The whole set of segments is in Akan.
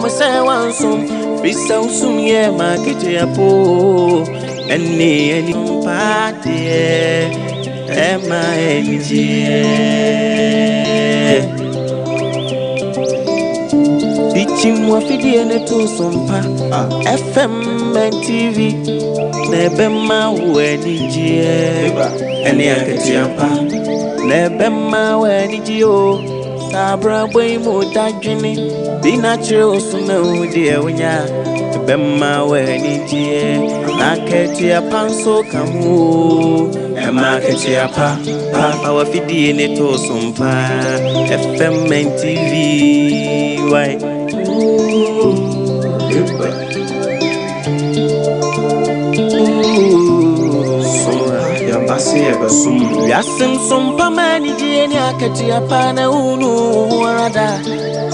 mo sɛ wansom bisa wo som yɛ ma akatua po ɛne ani mpa deɛ ɛma anigyeɛ Dichim wafidie ne to so mpa FM and TV na ɛbɛma wo anigyeɛ ɛne akatua pa na ɛbɛma wo anigyeɛ o saa abrabɔ yi mu dadwene bi na kyerɛ wo so na wo deɛ wonya ɛbɛma wo anigyeɛ na akatua pa nso ka ho o ɛma akatua pa pa pa wafidie ne to so mpa FM and TV why. Wiase nsompa ma anigyeɛ ne akatua pa na wonu wo ho ara da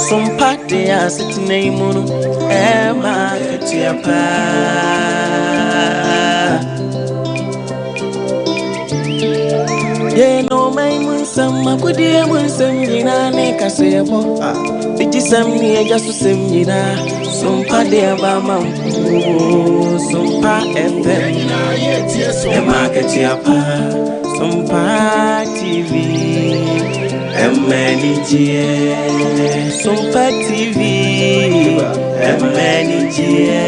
sompa de asetena yi mu no ɛma akatua pa. Yɛn ɔman mu nsɛm akodie mu nsɛm nyinaa ne kaseɛbɔ bigyesɛm ne agya so sɛm nyinaa sompa de aba ma mpo Sompa FM ɛma akatua pa Sompa TV ɛma anigyeɛ Sompa TV ɛma anigyeɛ.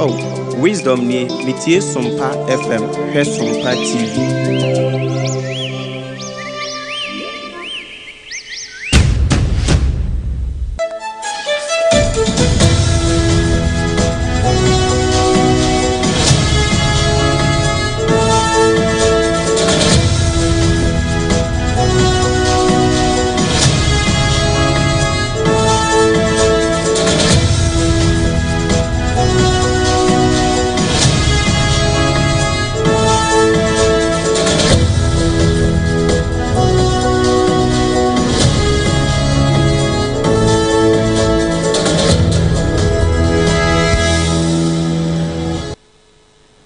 Oh, Wisdom nie, metie Sompa FM, hwɛ Sompa TV.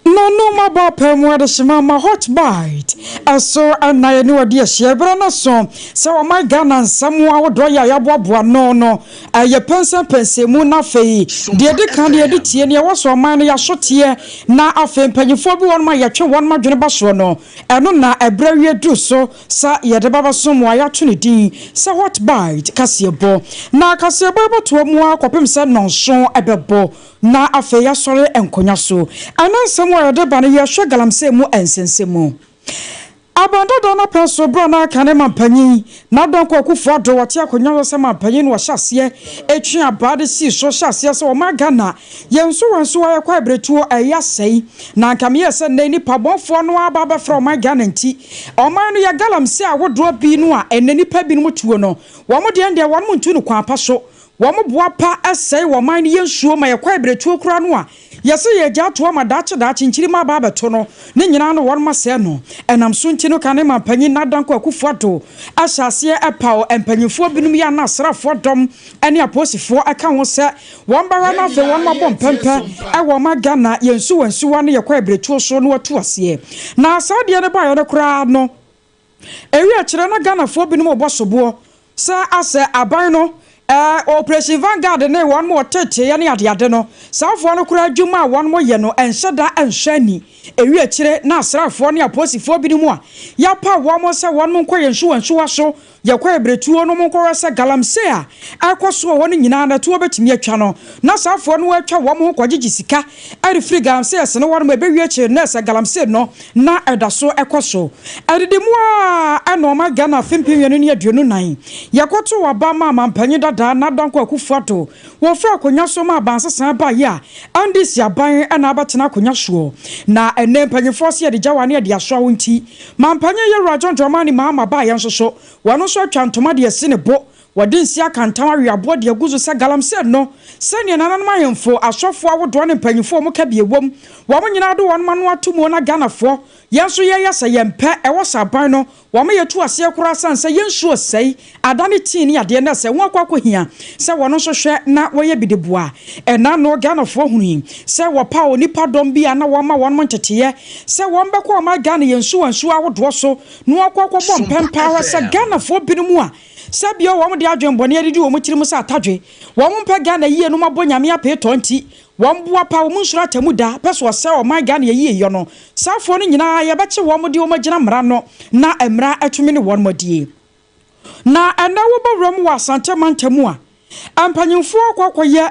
Na no mabɔ apɛ mu adehyema ma Hot Bite ɛso ɛna yɛne wɔde ahyia berɛ no so sɛ ɔman Ghana nsɛm ahodoɔ yɛ a yɛaboaboa no no ɛyɛ pɛnsɛmpɛnsɛmu. Na afei deɛ ɛdi kan deɛ yɛde tie neɛ ɛwɔ so ɔman no yɛasoteɛ, na afei mpanyinfoɔ bi wɔnom a yɛtwe wɔnom adwene ba soɔ no, ɛno na ɛberɛ wie duru so sɛ yɛde ba bɛsom a yɛato ne din sɛ Hot Bite kaseɛbɔ. Na kaseɛbɔ yɛbɛtoa mu a kɔpem sɛ 7 ɛbɛbɔ na afei yɛasɔre nkonnwa so. Ɛno nsɛm a yɛde ba no, yɛhwɛ galamsey mu nsɛnsɛm mu. Abandada no pɛ so berɛ na aka ne mampanyin na Dɔnkɔ Akufo Addo wɔte akonnwa so sɛ mampanyin no, wɔhyɛ aseɛ etwe abaa de sii so hyɛ aseɛ sɛ wɔma Ghana yɛn nso wɔn nso wɔayɛ kɔ abiretuo ɛyɛ asɛe. Na nka meyɛ sɛ nnɛ nipa bɔnfoɔ no aba abɛfrɛ ɔman Ghana nti ɔman no yɛ galamsey ahodoɔ bi no a ɛnɛ nipa binom tuo no, wɔn deɛ wɔn ntu no kwan pa so. Wɔn boa pa ɛsɛe wɔn man no yɛ nsuo ma yɛkɔ abiretuo koraa no a yɛsɛ yɛgya ato ama daakye daakye nkyiri ma aba abɛto no ne nyinaa no wɔn masɛe no. Ɛnam so nti no ka ne mampanyin Nadankɔ Akufo Addo ahyɛ aseɛ ɛpaw mpanyinfoɔ binom yɛ ana asraafoɔ dɔm ne apolisifoɔ ɛka ho sɛ wɔn bɛhwɛ no afei wɔn abɔ mpɛmpɛ ɛwɔ ɔma Ghana yɛn nsuwa nsuwa ne yɛkɔ abiretuo so no atu aseɛ. Na saa deɛ no baeɛ no koraa no, ewi akyerɛ na Ghanafoɔ binom ɔbɔ soboɔ sɛ asɛ aban no Operation Vanguard ne wɔn mo wɔteteeɛ ne adeade no, saafoɔ no koraa adwuma a wɔn mo yɛ no ɛnhyɛ da ɛnhwɛ ani. Ewi akyire na asraafoɔ ne apolisifoɔ binom a yɛapa wɔn mo sɛ wɔn mo nkɔ yɛn nsuwa nsuwa so yɛkɔ abiretuo no mo nkɔhwɛ sɛ galamsey a ɛkɔ so wɔ hɔ no nyinaa na ɛtoɔ bɛtumi atwa no, na saafoɔ no atwa wɔn ho kɔgyegye sika ɛde firi galamsey ɛsene wɔn mo. Ɛbɛwie akyire na ɛsɛ galamsey no na ɛda so ɛkɔ so ɛdidi mu a ɛna ɔma Ghana afe 2024 yɛkɔto waba ma mampanyin dada na Dankɔ Akufo Addo wɔfra akonnwa so ma abansesa baeɛ a NDC aban ɛna abɛtena akonnwa soɔ. Na ɛnɛ mpanyinfoɔ sɛ yɛde gya wa ne yɛde asoa wo nti mampanyin yɛwura John Dramani Mahama baeɛ nso so wɔn nso atwa ntoma de asi ne bo, wɔde nsi akantam awe aboɔ de agu so sɛ galamsey no sɛnea nananom ahemfo, asɔfoɔ ahodoɔ ne mpanyinfoɔ a wɔka bi ewom wɔn nyinaa de wɔn ano ato mu na Ghanafoɔ yɛn nso yɛyɛ sɛ yɛn pɛ ɛwɔ sɛ aban no wɔn yɛ tu aseɛ koraa san sɛ yɛn nsuo sɛe adane tii ne adeɛ na sɛ wɔn akɔ akɔhia sɛ wɔn nso hwɛ na wɔyɛ bi de boa. Ɛna no Ghanafoɔ hunu yi sɛ wɔpa onipa dɔm bi a na wɔma wɔn nteteeɛ sɛ wɔn bɛkɔ ɔman Ghana yɛn nsuo nsuo ahodoɔ so na wɔakɔ akɔbɔ mpɛmpa hɔ sɛ Ghanafoɔ binom a. Sɛ bio wɔn de adwen bɔne adidi wɔn tirim sɛ atadwe. Wɔn mpɛ Ghana yie nom abɔ Nyame apeetɔ nti wɔn boa pa wɔn nsuro atamu da pɛ so ɔsɛe ɔman Ghana yie yɔ no. Saa foɔ no nyinaa yɛbɛkye wɔn de wɔn agyina mmara no na mmara atumi ne wɔn adie. Na ɛnnɛ wobɔ wuram wɔ Asante mantam a, mpanyimfoɔ kɔ akɔyɛ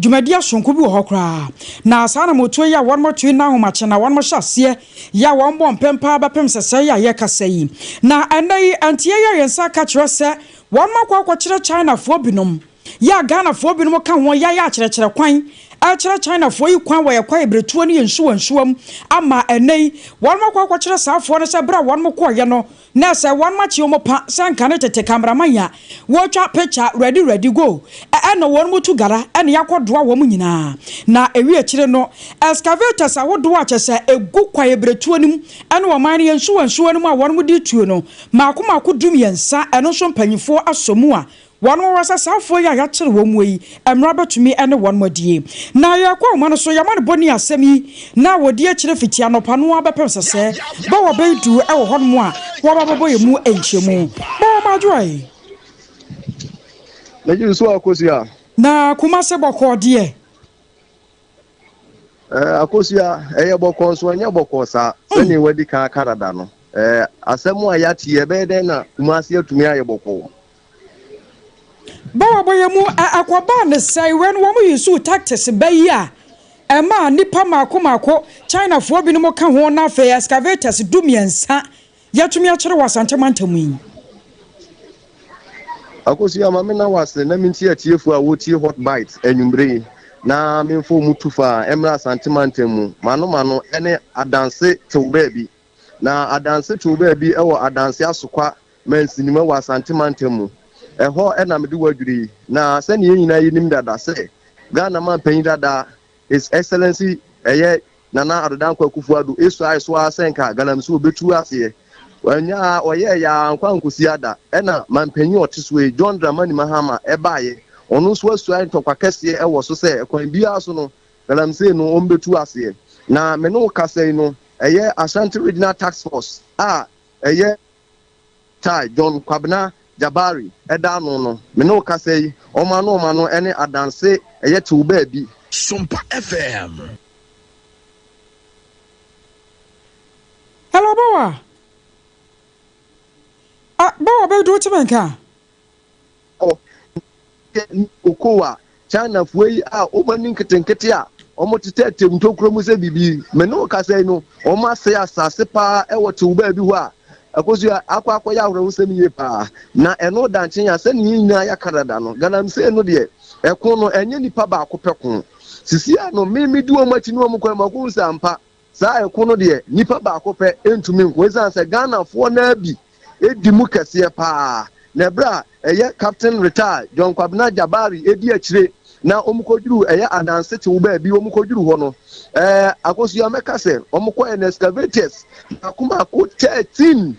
dwumadie asonko bi wɔ hɔ koraa. Na saa anamotuo yi a wɔnom tui na ahomakye na wɔnom hyɛ aseɛ yɛ a wɔn bɔ mpem paa bɛpem sɛsɛɛ yi a yɛrekasa yi. Na ɛnnɛ yi nteɛ yi a yɛn nsa aka kyerɛ sɛ wɔnom akɔ akɔkyerɛ Chinafoɔ binom yɛ a Ghanafoɔ binom ka ho yɛ ayɛ akyerɛkyerɛ kwan ɛrekyerɛ Chinafoɔ yi kwan wɔ yɛ kwaeɛ beretuo ne yɛn nsuwa nsuwa mu ama ɛnnɛ yi wɔnom akɔ akɔkyerɛ saa foɔ no sɛ berɛ a wɔnom kɔeɛ no Na sɛ wɔn makye wɔn pa sɛ nkane tete cameraman a wɔtwa picture ready ready go ɛna wɔn mu tu gara ɛna yakɔ doa wɔn nyinaa na ewi akyire no excavators ahodoɔ a kyɛsɛ egu kwae bretuo no mu ɛne ɔman no yɛn nsuwa nsuwa no mu a wɔn de tuo no maako maako 13 ɛno nso mpanyinfoɔ asɔ mu a Wɔn wɔ sɛ saa afoɔ yi a yɛakyere wɔn mu yi, mmara bɛtumi ne wɔn adie. Na yɛrekɔ ahoma no so, yɛama no bɔni asɛm yi, na wɔdi akyire fiti anɔpa no ara bɛpem sɛsɛɛ, bɛ wɔ bɛyi du wɔ hɔnom a wɔaba bɛbɔ yɛn mu nkyɛmu. Bɔ wɔn adwoa. Megye so Akosua. Na Kumase bɔkɔɔ deɛ. Eh, Akosua, ɛyɛ bɔkɔɔ nso ɛnyɛ bɔkɔɔ saa. Sɛnea wadi kan aka dada no, eh, asɛm a yɛate yi, ɛbɛyɛ dɛn na Kumasi atumi ayɛ bɔkɔɔ? Bawabɔ yɛ mu ɛkɔbaa ne sɛe wɛn wɔn usuu tactics bɛ yi a ɛmaa nnipa mako mako Chinafoɔ binom ka ho na afei excavators 13 yɛatumi akyere wɔ Asante mantam yi. Akosua, ma menna wo ase na mentie atiefo a wɔretie Hot Bites anwummere yi na memfa wɔn tu fa mmra Asante mantam mu. Mano mano ne Adanse tew baabi. Na Adanse tew baabi wɔ Adanse Asokwa mansini mu wɔ Asante mantam mu. Ɛhɔ na mede wo adwiri yi. Na sɛnea yɛn nyinaa yɛnim dada sɛ Ghana manpanyin dada His Excellency ɛyɛ Nana Addo Dankwa Akufo Addo esuae so ara sɛ nka galamsey obetu aseɛ. Wannya a, ɔyɛɛ yɛ ara ankɔ ankosi ada. Ɛna manpanyin a ɔte so yi, John Dramani Mahama ɛbaeɛ. Ɔno nso asuae ntɔkwa kɛseɛ ɛwɔ so sɛ ɛkwan biara so no galamsey no ɔmbetu aseɛ. Na me ne wo kasa yi no, ɛyɛ Ashanti Regional Task Force a ɛyɛ Tai John Kwabena Jabari da ano no, me ne wo kasa yi, wɔn ano wɔn ano ne adanse ɛyɛ tew baabi. Sompa FM. Hello Bawa. Ah, Bawa bɛdu wo te me nka? Hɔ ne cocoa a Chinafoɔ yi a wɔn ani nketenkete a wɔtetɛɛtɛ ntokuro mu sɛ biribi. Me ne wo kasa yi no, wɔasɛe asase paa wɔ tew baabi hɔ a akosua akɔ akɔyɛ awerɛhosɛm yie paa. Na ɛno da nkyɛn a, sɛnea yɛn nyinaa yɛaka dada no, galamsey no deɛ, ɛko no, ɛnyɛ nipa baako pɛ ko. Sisi a no, me medi wɔn akyi ne wɔn kɔ, makɔhu sɛ ampa, Saa ɛko no deɛ nipa baako pɛ ntumi nko ɛsiane sɛ Ghanafoɔ no ara bi di mu kɛseɛ pa ara. Na ɛberɛ a ɛyɛ Captain Retired John Kwabena Jabari di akyire na wɔkɔduruu ɛyɛ Adanse tew baabi wɔkɔduru hɔ no, ɛɛ Akosua mɛka sɛ wɔkɔɛ no excavators mako mako 13,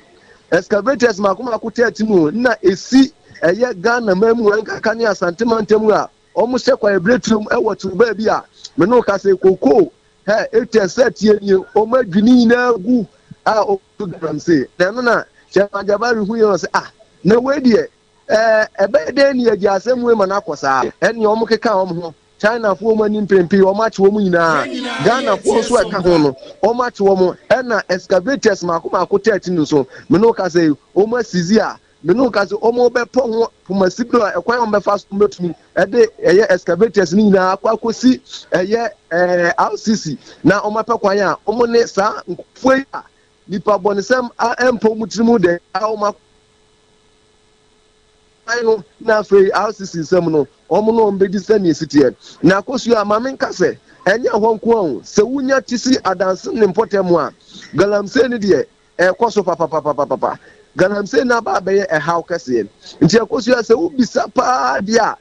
excavators mako mako 13 o, na ɛsi ɛyɛ Ghana man mu ɛnkaka ne Asante mantam a wɔhyɛ kwaeɛberɛ turom wɔ tew baabi a me ne wo ka sɛ kokoo Hɛ, ekyɛ sɛ tie nie, wɔn adwi ne nyinaa gu a wɔtu galamsey. Na ɛno na Chairman Jabari hu yɛn sɛ, ah, na wei deɛ, ɛɛ, ɛbɛyɛ dɛn ni agye asɛm wei ma no akɔ saa? Ɛnneɛ wɔn keka wɔn ho, Chinafoɔ wɔn ani mpempe, wɔn akye wɔn nyinaa, Ghanafoɔ nso ɛka ho no, wɔn akye wɔn, ɛna excavators mako mako 13 nso, me ne wo kasa yi, wɔn asizi a Me ne wo ka sɛ wɔbɛpɔ ho pomasibere a ɛkwan a wɔbɛfa so wɔbɛtumi de ɛyɛ excavators no nyinaa akɔ akɔsi ɛyɛ ɛɛ RCC na wɔapɛ kwan a wɔn ne saa nkurɔfoɔ yi a nipa bɔnesɛm ɛmpɔ wɔn tirim dɛ a wɔn akwan no na afei RCC nsɛm no wɔn ne wɔn bɛdi sɛnea ɛsi teɛ. Na akosua ma menka sɛ ɛnyɛ hɔ nko ara o, sɛ wonya ti si adanse ne mpɔtam a galamsey no deɛ Ɛrekɔ so papapapapapa. Galamsey no aba abɛyɛ ɛhaw kɛseɛ. Nti Akosua, sɛ wobisa paa deɛ a,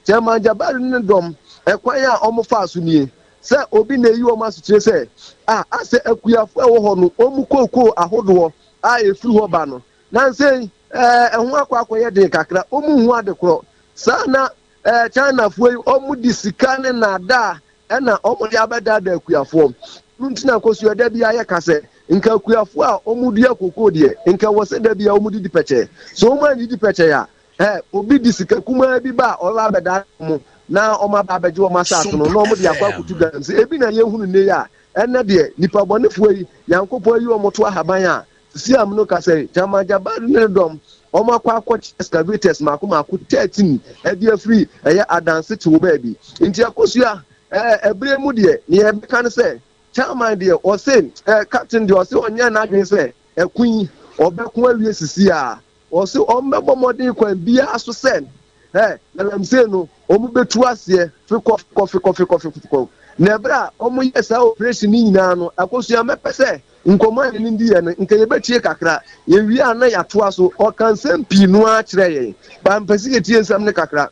Chairman Jabari ne ne dɔm, ɛkwan a wɔfaa so nie. Sɛ obi na ɛyi wɔn asokyire sɛ, ah, asɛ akuafoɔ a ɛwɔ hɔ no, wɔn kookoo ahodoɔ a ɛfiri hɔ ba no, nansa yi, ɛɛ, ɛho akɔ akɔyɛ den kakra, wɔnhu adekorɔ. Saa na ɛɛ, Chinafoɔ yi, wɔde sika ne nnaadaa ɛna wɔde abɛdaadaa akuafoɔ. Ɛno nti na Akosua da biara yɛka sɛ, nka akuafoɔ a wɔdua kokoo deɛ, nka ɛwɔ sɛ da biara wɔdidi pɛkyɛɛ. Sɛ wɔn annidi pɛkyɛɛ a, Ɛ, obi de sika kumaa bi ba a ɔreba abɛdaadaa wɔn na wɔaba abɛgye wɔn asase no na wɔde akɔ akɔtu galamsey. Ebi na yɛhunu nnɛ yi a, ɛnnɛ deɛ, nnipa bɔnefoɔ yi, Nyankopɔn ayi wɔn to ahaban a, sisi a me ne wo kasa yi, Gyama Jabari ne ne dɔm, wɔakɔ akɔkye excavators mmaako mmaako 13 de afiri ɛyɛ Adanse Tew baabi. Nti Akosua, ɛ, ɛberɛ mu deɛ, nea yɛbɛka ne sɛ, Chairman deɛ, ɔse, ɛ, Captain deɛ, ɔse ɔnyɛɛ n'adwene sɛ ɛko yi, ɔbɛko awie sisi a. Wɔse wɔbɛbɔ mmɔden kwan biara so sɛ ɛ galamsey no wɔbɛtu aseɛ fekɔ fekɔ fekɔ fekɔ fekɔ. Na ɛberɛ a wɔyɛ saa operation no nyinaa no, Akosua mɛpɛ sɛ nkɔmmɔ a yɛne diiɛ no nka yɛbɛtie kakra. Yɛwie a na yɛatoa so. Ɔka nsɛm pii no ara kyerɛɛ yɛn, but mepɛ sɛ yɛtie nsɛm no kakra.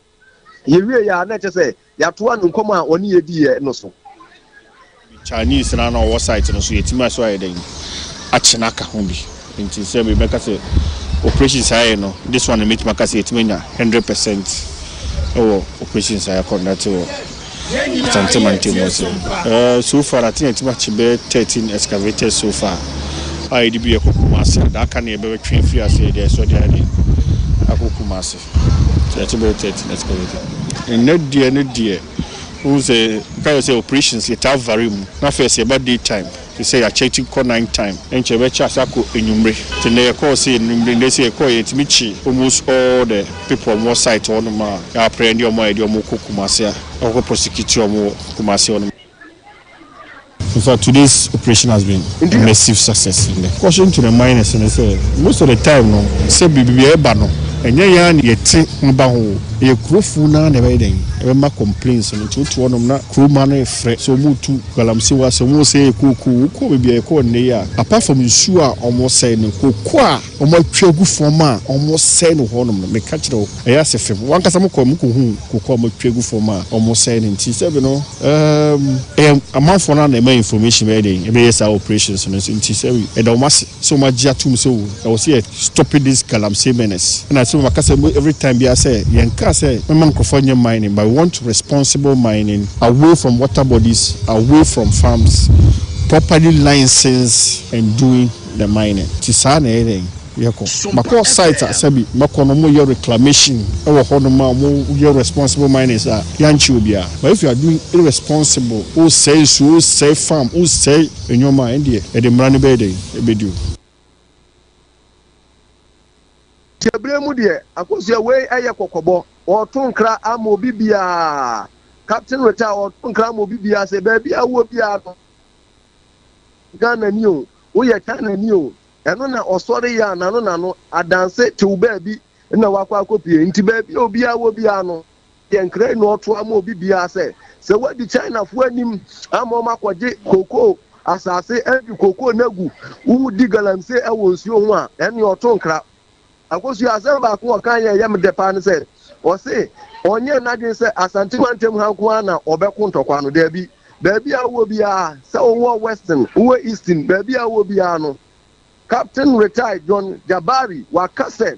Yɛwieeɛ a na ɛkyɛ sɛ yɛatoa ne nkɔmmɔ a ɔne yɛn diiɛ no so. Chinese no a na ɔwɔ site no so yɛtumi aso ayɛ dɛn akye no aka ho bi nti sɛ me bɛka sɛ operations a yɛyɛ no this one no mɛtumi aka sɛ yɛtumi anya 100% ɛwɔ operations a yɛ conduct wɔ Asante mantam mu ase. Uh, so far I think yɛtumi akye bɛyɛ 13 excavators so far a yɛde bi ɛkɔ Kumasi a daaka ne yɛbɛtwe afiri ase yɛde ɛsɔ de ayɛ dɛn akɔ Kumasi nti yɛakye bɛyɛ 13 excavators. Nnɛ deɛ ne deɛ Wohu sɛ nka yɛ sɛ operations yɛtaa vary mu na first yɛba day time te sɛ yɛakyɛ ti kɔ night time ɛnkyɛ yɛbɛkyɛ ase akɔ enyimire nti nnɛ yɛkɔɔ sei enyimire nnɛ sei yɛkɔɔ yɛtumi kye almost all the people a wɔwɔ site hɔ nom a yɛ apprehend wɔn a yɛde wɔn kɔ Kumasi a yɛakɔkɔ prosecute wɔn wɔ Kumasi hɔ nom. In fact today's operation has been a massive success nnɛ. Caution to the miners ne sɛ most of the time no sɛ biribi ɛba no ɛnyɛ yɛn ara na yɛte ho ba ho o, ɛyɛ kurofo no ara na ɛbɛyɛ dɛn ɛbɛma complaints no nti wote hɔnom na kuroma no refrɛ sɛ wɔretu galamsey wɔ ha sɛ wɔresɛe yɛn kookoo, wokɔ baabi a yɛkɔɔ nnɛ yi a apart from nsuo a wɔresɛe no kookoo a wɔatwa agu fam a wɔresɛe no hɔnom no meka kyerɛ wo ɛyɛ ase fam. W'ankasa mokɔɔ mokɔhuu kookoo a wɔatwa agu fam a wɔresɛe no nti sɛbe no Erm ɛyɛ amanfoɔ no ara na ɛma information bɛyɛ dɛn ɛbɛyɛ saa operations no nso nti sɛ yɛda wɔn ase sɛ wɔn agye atom sɛ o ɛwɔ sɛ yɛ stope this galamsey menace ɛna sɛ maka sɛ every time biara sɛ yɛn kaa sɛ mɛma nkorɔfoɔ nyɛ mining but we want responsible mining away from water bodies away from farms properly licensed and doing the mining nti saa na ɛyɛ dɛn. Yɛkɔ. Makɔ site a sɛbi mɛkɔ no wɔyɛ reclamation wɔ hɔ nom a wɔyɛ responsible miners a yɛankye obiara but if you are doing irresponsible wosɛe nsuo wosɛe farm wosɛe nnoɔma a ɛndeɛ yɛde mmara no bɛyɛ dɛn ɛbɛdi wo. Nti ɛberɛ mu deɛ Akosua wei ɛyɛ kɔkɔbɔ ɔɔto nkra ama obi biaa Captain Retire ɔɔto nkra ama obi biaa sɛ baabi a wowɔ biaa no Ghana ni o woyɛ China ni o Ɛno na ɔsɔre yɛ a n'ano n'ano adanse tew baabi na wakɔ akɔpue. Nti baabi a obiara wɔ biara no, yɛ nkra yi na ɔto ama obi biara sɛ, sɛ woadi Chinafoɔ anim ama wɔn akɔgye kokoo asase adi kokoo no agu, woredi galamsey wɔ nsuo ho a, ɛnneɛ ɔto nkra. Akosua, asɛm baako a ɔka yɛ ɛyɛ me dɛ paa ne sɛ, ɔse ɔnyɛɛ n'adwene sɛ Asante mantam ha nko ara na ɔbɛko ntɔkwa no. Daabi. Baabi a wowɔ biara, sɛ wowɔ Western, wowɔ Eastern, baabi a wowɔ biara no, Captain Retired John Jabari waka sɛ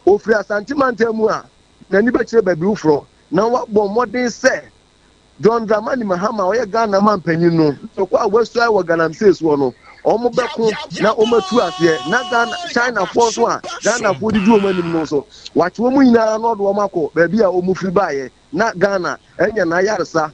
ofiri Asante mantam mu a, n'ani bɛkyerɛ baabi foforɔ na wabɔ mmɔden sɛ John Dramani Mahama a ɔyɛ Ghana manpanyin no, ntɔkwa a wɔasuae wɔ galamsey soɔ no, wɔbɛko na wɔatu aseɛ. Na Ghana, Chinafoɔ nso a Ghanafoɔ didi wɔn anim no nso, wakye wɔn nyinaa na ɔde wɔn akɔ baabi a wɔfiri baeɛ na Ghana anya n'ayaresa,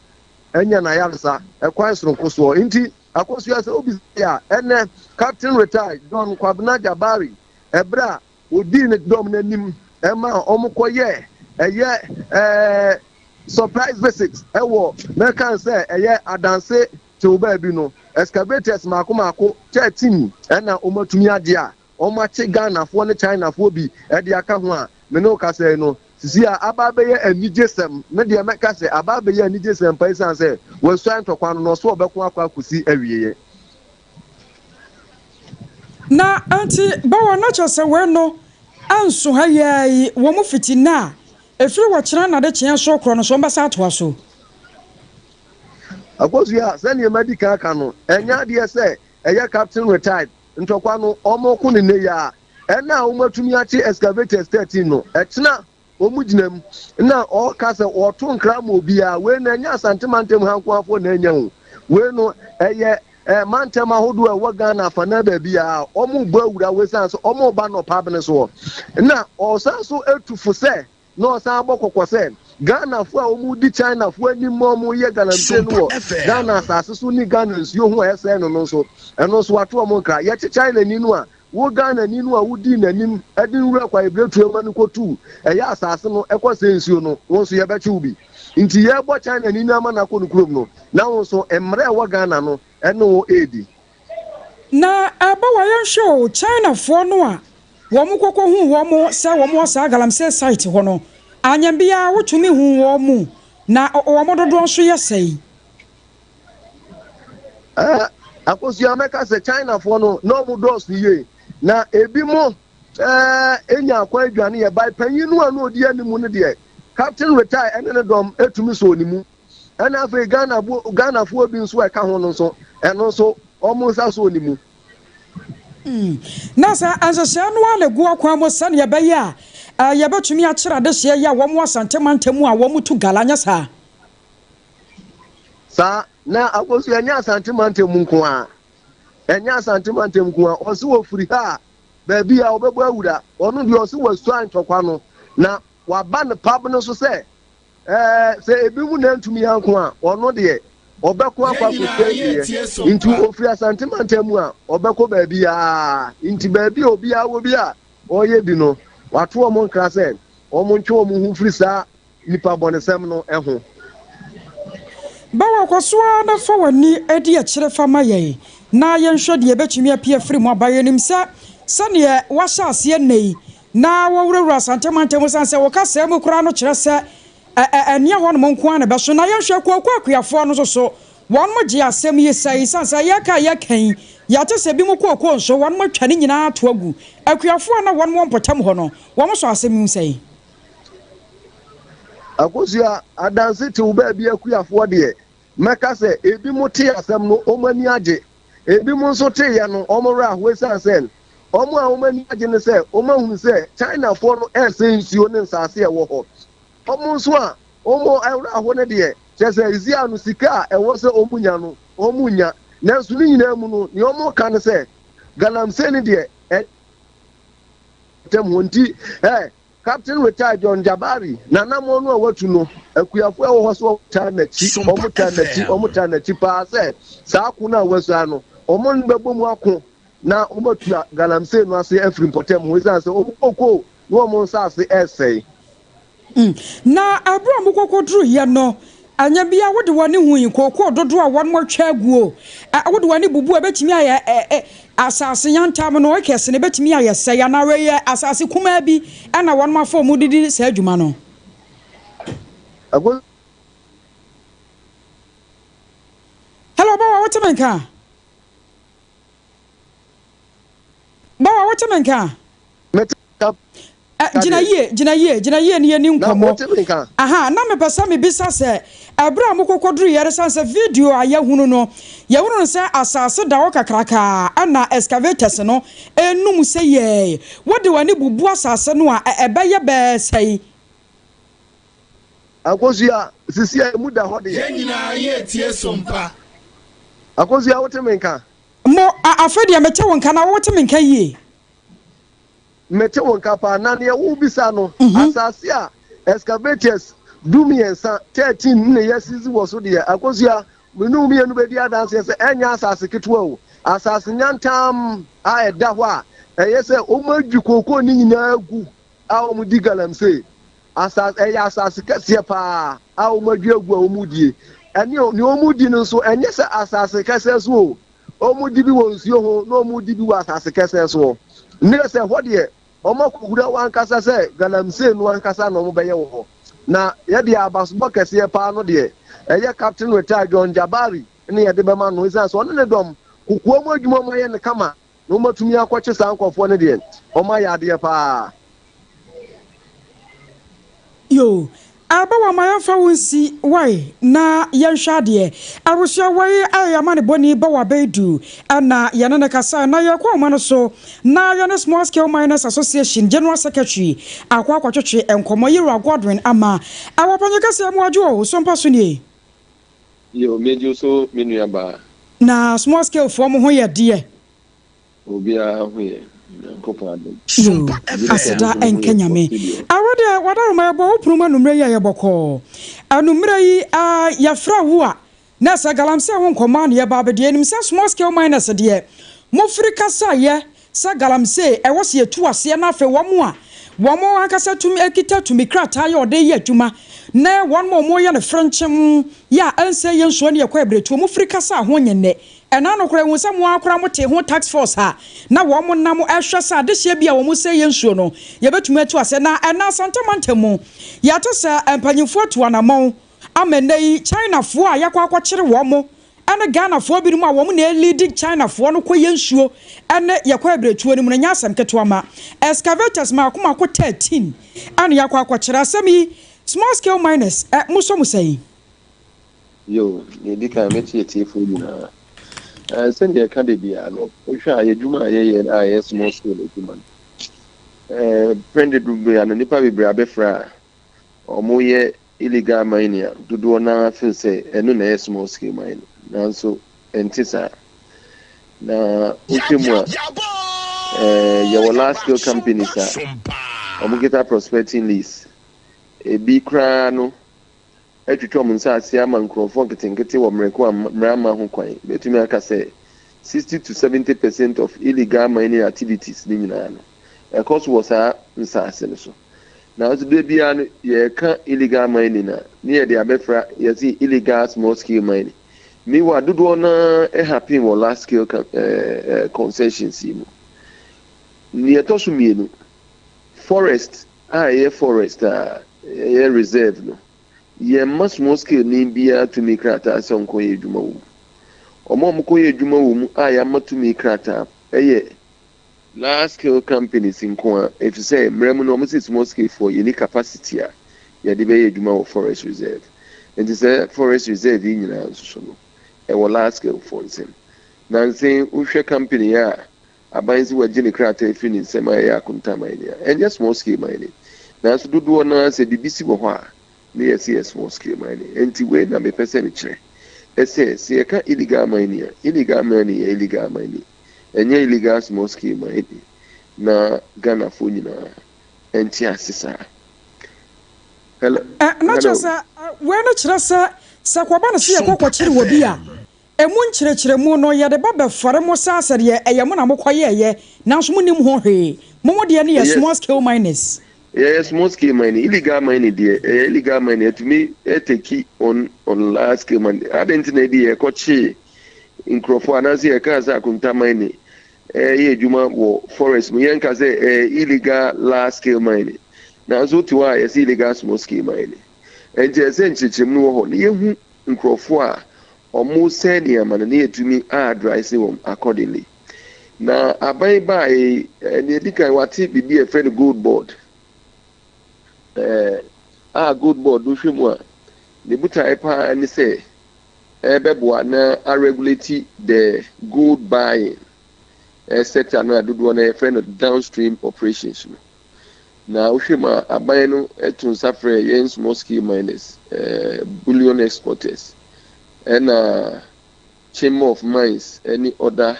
anya n'ayaresa ɛkwan soronko soɔ. Nti, Akosua, sɛ wobisa yɛ a, ɛnnɛ Captain Retired John Kwabena Jabari, ɛberɛ a Odii ne dɔm no anim ma wɔkɔyɛɛ ɛyɛ ɛɛ surprise visit wɔ mɛka no sɛ ɛyɛ adanse tew baabi no. Excavators mmaako mmaako 13 na wɔatumi agye a wɔakye Ghanafoɔ ne Chinafoɔ bi de aka ho a me ne wo kasa yi no sisi a aba abɛyɛ anigyesɛm. Me deɛ mɛka sɛ aba abɛyɛ anigyesɛm pa esiane sɛ wɔasuae ntɔkwa no na ɔso ɔbɛko akɔ akɔsi awieɛ. Na enti bɛwɔ na kyerɛ sɛ wei no nso ha yi ara yi wɔn fiti nnɛ a ɛfiri wɔkyena n'adekyeɛ so korɔ no so wɔn bɛsan atoa so. Akosua, sɛdeɛ madi kan aka no, ɛnyɛ adeɛ sɛ ɛyɛ Captain Retired ntɔkwa no wɔreko no nnɛ yi ara. Ɛnnɛ a wɔatumi akye excavators 13 no, ɛkyena Wɔgyina mu na wɔka sɛ wɔto nkra ma obiara. Wei no ɛnyɛ Asante mantam ha nko ara foɔ na anya o. Wei no ɛyɛ. eh, mantam ahodoɔ a ɛwɔ Ghana afanaa baabiara, wɔrebɔ awura hɔ ɛsiane sɛ wɔreba nnɔpa abene soɔ. Na ɔsan so tu fo sɛ, na ɔsan bɔ kɔkɔ sɛ, Ghanafoɔ a wɔredi Chinafoɔ anim ma wɔreyɛ galamsey no wɔ Ghana asase so ne Ghana nsuo ho a ɛsɛe no no nso, ɛno nso wato wɔn nkra. Yɛkye Chinani no a, Wo Ghanani no a wodii n'anim de nwura kwaebiretuo ma no kɔtuu ɛyɛ asaase no kɔsɛe nsuo no, wo nso yɛbɛkye wo bi. Nti yɛrebɔ Chinani no ama no akɔ ne kurom no, na wo nso mmara a ɛwɔ Ghana no ne wo redi. Na ɛba wa yɛnhwɛ o, Chinafoɔ no a wɔn kɔkɔ huu wɔn sɛ wɔn wɔ saa galamsey site hɔ no, anyɛ biara wotumi huu wɔn, na wɔn dodoɔ nso yɛ sɛn? Eh, Akosua mɛka sɛ Chinafoɔ no na wɔn dɔɔso yie na ebi mo eh, enya akwan adwane yɛ bae panyin no a na odi anim no deɛ Captain Retire ɛne ne dɔm etumi sɔɔ ne mu ɛna afei Ghana bo Ghanafoɔ bi nso a ɛka ho no nso ɛno nso wɔn nsa sɔɔ ne mu. Na sɛ nhyehyɛɛ no ara na egu akwan mu sɛnea ɛbɛyɛ a eh, yɛbɛtumi akyerɛ adehyeɛ yi a wɔn wɔ Asante mantam a wɔn tu gala anyɛ saa? Saa, na Agosu ɛnyɛ Asante mantam mu nko ara, ɛnyɛ Asante mantam nko ara, ɔse ɔfiri ha a, baabi a ɔbɛbɔ awura, ɔno deɛ ɔse wasua ntɔkwa no, na waba ne pab no so sɛ, ɛɛ, sɛ ebi mu na ntumi anko a, ɔno deɛ ɔbɛko akɔ akɔsua awieɛ. Nti ɔfiri Asante mantam mu a, ɔbɛkɔ baabi ara. Nti baabi a obiara wɔ bi a ɔreyɛ bi no, wato wɔn nkra sɛ wɔntwe wɔn ho mfiri saa nnipa bɔnesɛm no ho. Bawa, kɔ so ara na fa w'ani di akyire fa ma yɛn, na yɛnhwɛ deɛ ɛbɛtumi apue afiri mu aba. Yɛnim sɛ, sɛdeɛ woahyɛ aseɛ nnɛ yi, na wɔwurawura Asante mantam mu, ɛsiane sɛ wo kasaa mu koraa no kyerɛ sɛ ɛ, ɛ, ɛnneɛ hɔnom nko ara na ɛbɛso. Na yɛnhwɛ Kooko Akuafoɔ no nso so, wɔnom gye asɛm yi sɛe, ɛsiane sɛ yɛreka a yɛreka yi, yɛate sɛ binom kooko nso, wɔnom atwa ne nyinaa ato agu. Akuafoɔ a na wɔnom wɔ mpɔtam hɔ no, wɔn sɔ asɛm yi mu sɛe? Akosua, adanse tew baabi akuafoɔ deɛ, mɛka sɛ ebinom tee asɛm no wɔn ani agye, ebinom nso teeɛ no wɔn werɛ aho esiane sɛ wɔn a wɔn ani agye ne sɛ wɔahunu sɛ Chinafoɔ no resɛe nsuo ne nsaase a ɛwɔ hɔ. Wɔn nso a wɔn werɛ aho no deɛ, kyerɛ sɛ seesei no sika a ɛwɔ sɛ wɔnya no wɔnnya. Nanso ne nyinaa mu no, nea wɔka ne sɛ galamsey no deɛ, ntam hɔ nti, ɛ Captain Retired John Jabari n'anammɔn no a watu no, akuafo a ɛwɔ hɔ so wɔtaa n'akyi, wɔtaa n'akyi, wɔtaa n'akyi paa sɛ saa ko no a wasua no, wɔn no bɛbɔ mu ako na wɔatua galamsey no ase afiri mpɔtam hɔ esiane sɛ wɔn kookoo ne wɔn nsaase resɛe. Na bere a mokɔkɔduruiɛ no, anyɛ biara wode w'ani hui kookoo dodoɔ a wɔatwa aguo. Wode w'ani bubu a, ɛbɛtumi ayɛ asase yantam no, acres no, ɛbɛtumi ayɛ sɛe, anaa wei yɛ asase kumaa bi na wɔafa wɔn de di saa adwuma no. Hello, Bawa, wote me nka? Bawa, wote me nka? Mete nka. Ɛ, gyina yie, gyina yie, gyina yie na yɛnni Na nkɔmmɔ. wote me nka? Aha, na mepɛ sɛ mebisa sɛ, ɛberɛ a mokɔkɔduruiɛ no, ɛsiane sɛ video a yɛahunu no, yɛhunu no sɛ asase da hɔ kakrakaa ɛna excavators no renum sɛ yɛɛ, wode w'ani bubu asase no a, ɛ, ɛbɛyɛ bɛɛ sɛn? Akosua, sisi a emu da hɔ deɛ. Yɛn nyinaa yɛretie sompa. Akosua, wote me nka? Mo, a, afei deɛ mete wo nka, na wote me nka yie? Mete wo nka paa. Na nea worebisa no, asase a excavators dumiɛnsa, 13, na yɛasisi wɔ so deɛ, Akosua, me ne wo mmienu bɛdi adanseɛ sɛ ɛnyɛ asase ketewa o. Asase nyantam a ɛda hɔ a ɛyɛ sɛ wɔadwi kookoo no nyinaa agu a wɔdi galamsey. Asase, ɛyɛ asase kɛseɛ paa a wɔadwi agu a wɔredie. Ɛne nea wɔredi no nso, ɛnyɛ sɛ asase kɛseɛ so o. Wɔdi bi wɔ nsuo ho na wɔdi bi wɔ asase kɛsɛɛ soɔ. Ne sɛ hɔ deɛ, wɔakɔwura hɔ ankasa sɛ galamsey no ankasa na wɔbɛyɛ wɔ hɔ. Na yɛdeɛ abasobɔ kɛseɛ paa no deɛ, ɛyɛ Captain Retired John Jabari ne yɛde bɛma no ɛsiane sɛ ɔne ne dɔm kokoa mu adwuma wɔayɛ no kama na wɔatumi akɔkye saa nkurɔfoɔ no deɛ, wɔayɛ adeɛ paa. Yoo, abawa ma yɛmfa wo nsi wai na yɛnhwɛ adeɛ. Abusua wai ayɛ amanebɔni Bawa Baidu na yɛne no kasae na yɛkɔ ahoma no so na yɛne Small Scale Miners Association General Secretary akɔ akɔtwetwe nkɔmmɔ Yewura Godwin Ama ɛwɔ Panyin Kɛseɛ mu Adwo o, so mpa so nie. Yoo, megye wo so me nua baa. Na small scale foɔ mo ho yɛ deɛ? Obiara ho yɛ, Nyankopɔn adom. Yoo, aseda nka Nyame. Awo deɛ wadaroma yɛbɔ wo pono mu anummerɛ yi a yɛ bɔkɔɔ. Anummerɛ yi yɛfrɛ wo a na sɛ galamsey ho nkɔmmɔ a na yɛba abɛdi. Yɛnim sɛ small scale miners deɛ mofiri kasaeɛ sɛ galamsey ɛwɔ sɛ yɛtu aseɛ na afei wɔn a wɔn ankasa tumi kita tumi krataa yɛ ɔde yɛ adwuma na wɔn a wɔyɛ no frenkyem yɛ a ɛnsɛ yɛ nsuo ne yɛkɔ abiretuo mofiri kasa ho nyɛ nnɛ. Ɛna no koraa ehu sɛ mo akora mo te ho task force a na wɔn nam ɛhwɛ sɛ adehyeɛ bi a wɔn sɛ yɛ nsuo no yɛbɛtumi atu ase. Na ɛna Asante mantam mu yɛate sɛ mpanyinfoɔ atu anammɔn ama nnɛ yi Chinafoɔ a yɛakɔ akɔkyere wɔn mo ɛne Ghanafoɔ binom a wɔn na ɛlead Chinafoɔ no kɔ yɛ nsuo ɛne yɛkɔ abiretuo no mu no nyɛ asɛm ketewa ma excavators mako mako 13 ɛne yɛakɔ akɔkyerɛ. Asɛm yi, small scale miners ɛ mo sɔ mo sɛn? Yo, deɛ ɛdi kan, mɛkyi atiefoɔ nyinaa. Sɛdeɛ ɛka de biara no, wohwɛ a yɛdwuma a yɛyɛ a ɛyɛ small scale adwuma no, pɛn dodoɔ a no nnipa bebree abɛfra a ɔmoyɛ illegal mining a dodoɔ naa feel sɛ ɛno na ɛyɛ small scale mining, nanso ɛnte saa. Na wohwɛ mu a, yɛwɔ large scale companies a ɔmo kita prospecting lease, ebi koraa no atwitwa ɔmo nsaase ama nkurɔfoɔ nketenkete wɔ mmerɛko a mmara ama ho kwan. Bɛtumi aka sɛ 60 to 70% of illegal mining activities ne nyinaa no ɛkɔ so wɔ saa nsaase no so. Nanso de biara no yɛreka illegal mining a, ne yɛde abɛfra yɛsi illegal small scale mining. Meanwhile, dodoɔ naa ɛhappen wɔ large scale concessions yi mu. Nea ɛtɔ so mmienu, forest a ɛyɛ forest a ɛyɛ reserve no, yɛmma small scale ni biara tumi krataa sɛ ɔnkɔyɛ adwuma wɔ mu. Ɔmo a ɔmokɔyɛ adwuma wɔ mu a yɛama tumi krataa ɛyɛ large scale companies nko a, ɛfiri sɛ mmerɛ mu no ɔmo sɛ small scale foɔ yɛni capacity a yɛde bɛyɛ adwuma wɔ forest reserve. Nti sɛ forest reserve yi nyinaa nso so no ɛwɔ large scale foɔ nsam. Nansi wohwɛ company a aban sɛ wagye ne krataa afiri ne nsam a ɛyɛ Akonta Mining a, ɛnyɛ small scale mining, nanso dodoɔ naa sɛ biribi si wɔ hɔ a ne yɛsi yɛ small scale mining. Nti wei na mepɛ sɛ mekyerɛ ɛsɛ sɛ yɛka illegal mining a, illegal mining yɛ illegal mining, ɛnyɛ illegal small scale mining, na Ghanafoɔ nyinaa ɛnte ase saa. Hello? Ɛ na kyerɛ sɛ wei no kyerɛ sɛ kɔba no sɛ yɛkɔ kɔkyere wɔ bi a emu nkyerɛkyerɛmu no yɛde ba bɛfɔre mo saa sɛdeɛ ɛyɛ mo na mokɔyɛɛyɛ, nanso monim ho hwee. Mo mo deɛ no yɛ small scale miners. Yɛyɛ small scale mining. Illegal mining deɛ, ɛyɛ illegal mining, ɛtumi ɛtake on large scale mining. Adi nti na ebi yɛkɔkyee nkurɔfoɔ anaasɛ yɛkaa sɛ Akonta Mining ɛyɛ adwuma wɔ forest mu, yɛnka sɛ ɛyɛ illegal large scale mining, nanso wote hɔ a yɛsɛ illegal small scale mining. Nti ɛsɛ nkyerɛkyerɛmu no wɔ hɔ na yɛhu nkurɔfoɔ a ɔmo sɛ nneɛma no na yɛtumi address wɔn accordingly. Na aban baa yi, nea edi kan, wate biribi a yɛfrɛ no Gold Board, a Gold Board no hwɛ mu a, ne botaeɛ paa ne sɛ ɛbɛboa na aregulate the gold buying sector no a dodoɔ no yɛfrɛ no downstream operations no. Na wohwɛ mu a, aban no to nsa frɛ yɛn small scale miners, bullion exporters, ɛna Chamber of Mines ɛne other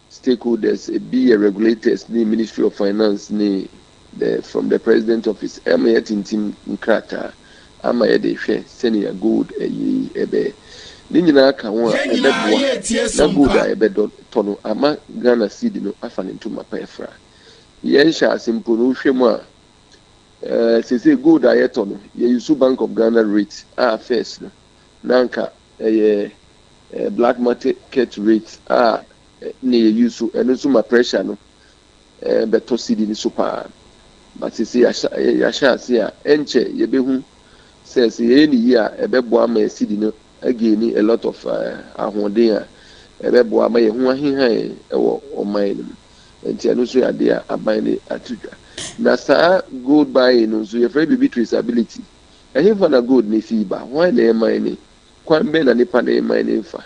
stakeholders, ebi yɛ regulators ne Ministry of Finance ne from the President Office, ɛma yɛtintim nkrataa ama yɛde hwɛ sɛnea gold ɛyi ɛbɛyɛ. Ne nyinaa ka ho a ɛbɛboa na gold a yɛbɛdɔ tɔ no ama Ghana cedi no afa ne ntoma pa ɛfra. Yɛn hyɛ ase mpo no, wohwɛ mu a, sese gold a yɛtɔ no, yɛuse Bank of Ghana rate a first no na nka ɛyɛ black market rate a ne yɛuse. Ɛno nso ma pressure no bɛtɔ cedi no so paa, but sese yɛahyɛ ase a ɛnkyɛ yɛbɛhu sɛ yɛyɛ ne yie a, ɛbɛboa ama yɛ cedi no again a lot of ahoɔden a ɛbɛboa ama yɛn ho ahehan ɛwɔ ɔman no mu. Nti ɛno nso yɛ adeɛ a aban de ato dwa. Na saa gold buying no nso, yɛfrɛ biribi traceability. Ɛhefa na gold ne fi ba? Hwan na ɛman ne? Kwan bɛn na nipa na ɛman ne nfa?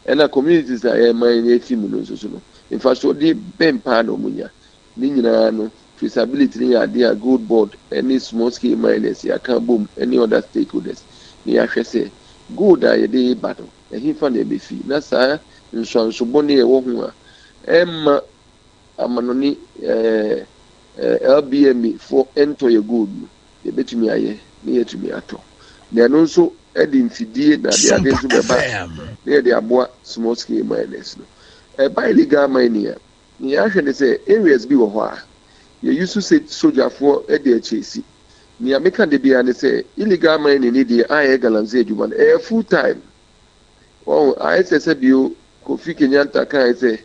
Ɛna communities a ɛman ne efi mu no nso so no, mfasoɔdeɛ bɛn paa na wɔn nya? Ne nyinaa no, traceability ne yɛ adeɛ a Gold Board ɛne small scale miners yɛaka bom ɛne other stakeholders na yɛahwɛ sɛ gold a yɛde ba no, ɛhefa na ɛbɛfi, na saa nsuanso bɔne a ɛwɔ ho a ɛmma amanɔne ɛɛ LBMA foɔ ntɔ yɛ gold no, yɛbɛtumi ayɛ na yɛatumi atɔ. Na ɛno nso de mfidie na ade ade nso bɛba na yɛde aboa small scale miners no. Ɛba illegal mining a, nea yɛahwɛ ne sɛ areas bi wɔ hɔ a yɛ use sɛ sogyafoɔ de akyɛsi. Nea meka da biara ne sɛ illegal mining ne deɛ a ɛyɛ galamsey adwuma no, ɛyɛ full time. Wɔn ayɛ sɛ sɛ bio Kofi Kenyatta kae sɛ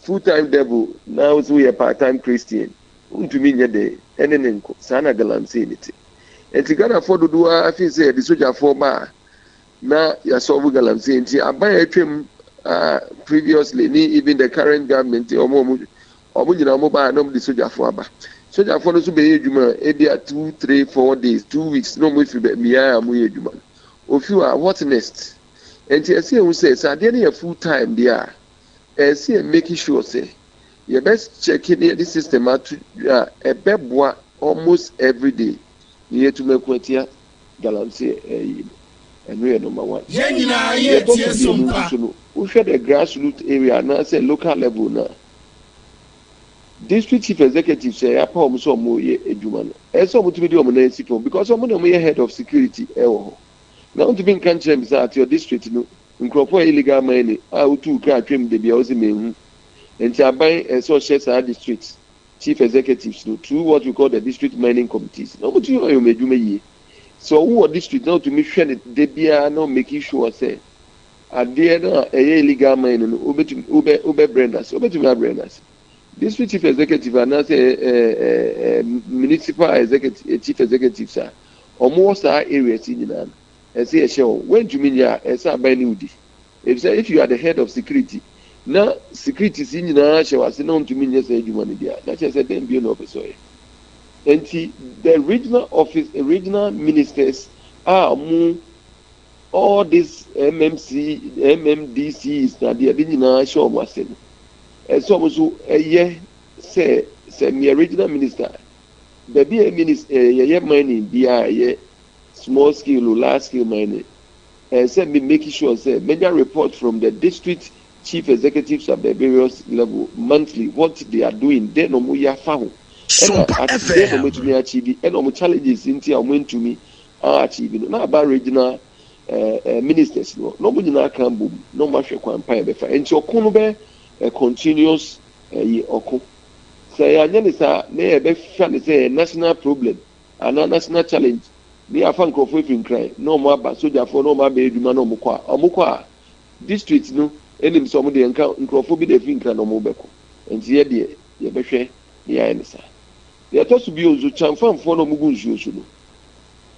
full time devil na wo sɛ woyɛ part time Christian, wontumi nyɛ dɛn ɛne ne nko. Saa na galamsey ne te. Nti Ghanafoɔ dodoɔ ara fi sɛ yɛde sogyafoɔ ba a na yɛasɔlve galamsey. Nti aban a atwam a previously ne even the current government, ɔmo nyinaa ɔmo ba a na ɔmo de sogyafoɔ aba. Sogyafoɔ no nso bɛyɛ adwuma ebi a 2, 3, 4 days, 2 weeks na ɔmo efiri mmea a ɔmo yɛ adwuma no ofi hɔ a, what next? Nti ɛsɛ ehu sɛ sɛ adeɛ no yɛ full time deɛ a, ɛsɛ yɛ make sure sɛ yɛbɛ check ne yɛde system ato a ɛbɛboa almost every day ne yɛtumi ako atia galamsey. Ɛyi no, ɛno yɛ number one. Yɛn nyinaa yɛ yɛtɔ tie so mmienu Sompa. Nso no, wohwɛ the grassroot area anaasɛ local level na district chief executive sɛ yɛapa wɔn sɛ wɔn yɛ adwuma no, ɛsɛ wɔn tumi de wɔn nan si fam because wɔn na wɔn yɛ head of security ɛwɔ hɔ. Na wɔn tumi nka nkyerɛ mi sɛ at your district no, nkurɔfoɔ yɛ illegal mining a wotu kaa twɛm de bia wɔsi mɛnhu. Nti aban ɛsɛ ɔhyɛ saa district chief executives no through what we call the district mining committees na wɔn tumi yɛ wɔn adwuma yie. Sɛ ɔwɔ district na ɔtumi hwɛ ne de biara na ɔmake sure sɛ adeɛ no a ɛyɛ illegal mining no, wobɛtumi wobɛbrɛ no ase, wobɛtumi abrɛ no ase. District chief executive anaasɛ ɛɛ ɛɛ municipal executive, chief executives a wɔn wɔ saa areas yi nyinaa no, ɛsɛ yɛhyɛ wɔn. Wɔntumi nyɛ a, ɛsɛ aban ne wodi efisɛ if you are the head of security na security si nyinaa hyɛ wase na wɔntumi nyɛ saa adwuma no bi a, na kyerɛ sɛ dɛn bio na ɔpɛ sɛ ɔyɛ? Nti the regional office, regional ministers a wɔn all these MMC, MMDCs na adeɛ de nyinaa hyɛ wɔn ase no, ɛsɛ wɔn nso ɛyɛ sɛ mmea regional minister baabi a minister yɛyɛ mining biara, ɛyɛ small scale or large scale mining, ɛsɛ me make sure sɛ menya report from the district chief executives at the various level monthly, what they are doing, then wɔn yɛ afa ho, ɛna then wɔn atumi achieve, ɛna wɔn challenges nti a wɔn ntumi achieve no, na aba regional ministers no na wɔn nyinaa kan bom na wɔn ahwɛ kwan pa yɛ bɛfa. Nti ɔko no bɛ continuous ɛyi ɔko. Sɛ yɛanyɛ ne saa na yɛbɛfa ne sɛ national problem anaa national challenge ne yɛafa nkurɔfoɔ efiri Nkran na wɔn aba, sogyafoɔ na wɔn abɛyɛ adwuma na wɔn kɔ a district no anim sɛ wɔn deɛ nka nkurɔfoɔ bi de efiri Nkran na wɔn bɛkɔ. Nti yɛ deɛ yɛbɛhwɛ ne yɛayɛ ne saa. Deɛ ɛtɔ so bio nso, kyamfanfoɔ na wɔn gu nsuo so no,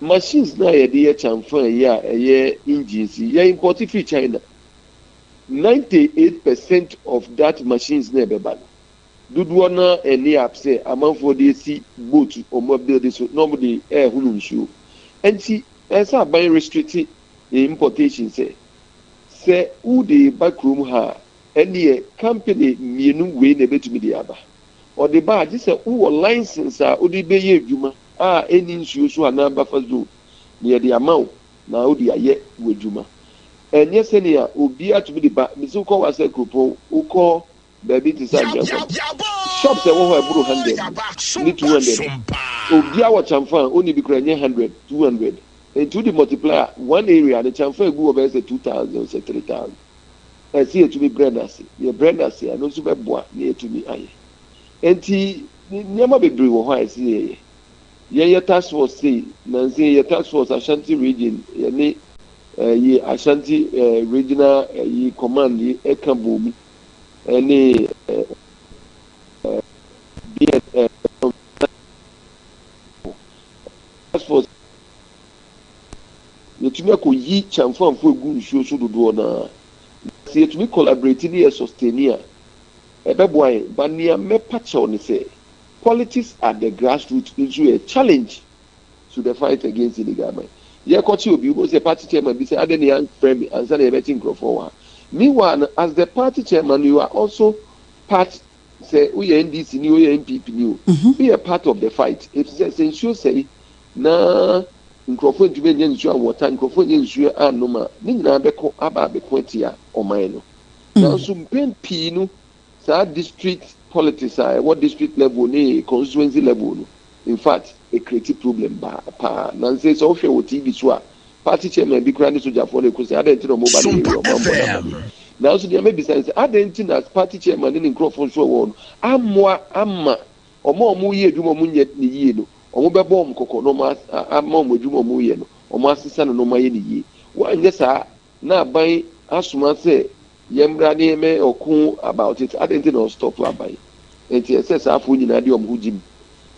machines na yɛde yɛ kyamfan yi a ɛyɛ engines yi, yɛ import firi China. 98% of that machines na ɛbɛba no, dodoɔ na ɛne app sɛ amanfoɔ de esi boat wɔn abuild so na wɔn de ɛɛhono nsuo. Nti ɛsɛ aban restrict importation sɛ wode ba kurom ha a, ɛneɛ company mmienu wei na ebetumi de aba. Ɔde ba a, gye sɛ wowɔ license a wode bɛyɛ adwuma a ɛni nsuo so anaa buffer zone na yɛde ama wo na wode ayɛ wɔ adwuma. Ɛnyɛ sɛnea obiara tumi de ba. Mesi wokɔ Wasa kuropɔn, wokɔ baabi te sɛ Anwea, shops ɛwɔ hɔ ɛboro 100 ne 200, obiara wɔ kyamfa a ɔni bi kora nyɛ 100, 200. Nti wode multiply a, one area ne kyamfa egu wɔ bɛyɛ sɛ 2,000 sɛ 3,000. Ɛsɛ yɛtumi brɛ n'ase. Yɛbrɛ n'ase a, ɛno nso bɛboa na yɛtumi ayɛ. Nti nneɛma bebree wɔ hɔ a ɛsɛ yɛyɛ. Yɛyɛ task force sei nansi, yɛ task force Ashanti Region, yɛne ɛyi Ashanti Regional ɛyi command yi ɛka bɔ mu ɛne ɛɛ ɛɛ bn task force, yɛtumi akɔ yi kyɛnfanfo egu nsuo so dodoɔ naa. Sɛ yɛtumi collaborate ne yɛ sustain a, ɛbɛboa yɛn. But nea mɛpa kyɛw ne sɛ politics at the grassroots nso yɛ challenge to the fight against illegal mining. Yɛkɔkye obi, wọ́n sɛ party chairman bi sɛ ade ne yɛn frɛ mi ansa na yɛbɛkye nkurɔfoɔ wɔ ha. Meanwhile no, as the party chairman, you are also part, sɛ woyɛ NDC ni, woyɛ NPP ni o, woyɛ part of the fight. Efisɛ sɛ nsuo sɛe na nkurɔfoɔ ntumi nyɛ nsuo anwɔta, nkurɔfoɔ nyɛ nsuo anom a, ne nyinaa bɛkɔ aba abɛko atia ɔman no. Nanso mpɛn pii no, saa district politics a ɛwɔ district level ne constituency level no, in fact, e create problem ba paa. Nansa yi sɛ wohwɛ wɔ TV so a, party chairman bi koraa ne sogyafoɔ no reko sɛ adɛn nti na wɔba ne area wɔn ammɔ no amaneɛ. Nanso deɛ mɛbisa ne sɛ, adɛn nti na party chairman ne ne nkurɔfoɔ nso a ɛwɔ hɔ no ammoa amma wɔn a wɔreyɛ adwuma a wɔnyɛ no yie no, wɔbɛbɔ wɔn kɔkɔ na wɔn ama wɔn adwuma a wɔreyɛ no, wɔasesa no na wɔayɛ no yie. Wɔanyɛ saa na aban asoma sɛ yɛmmra ne yɛmmɛ ɔko about it, adɛn nti na ɔstop aban? Nti ɛsɛ saa afoɔ nyinaa de wɔn ho gyim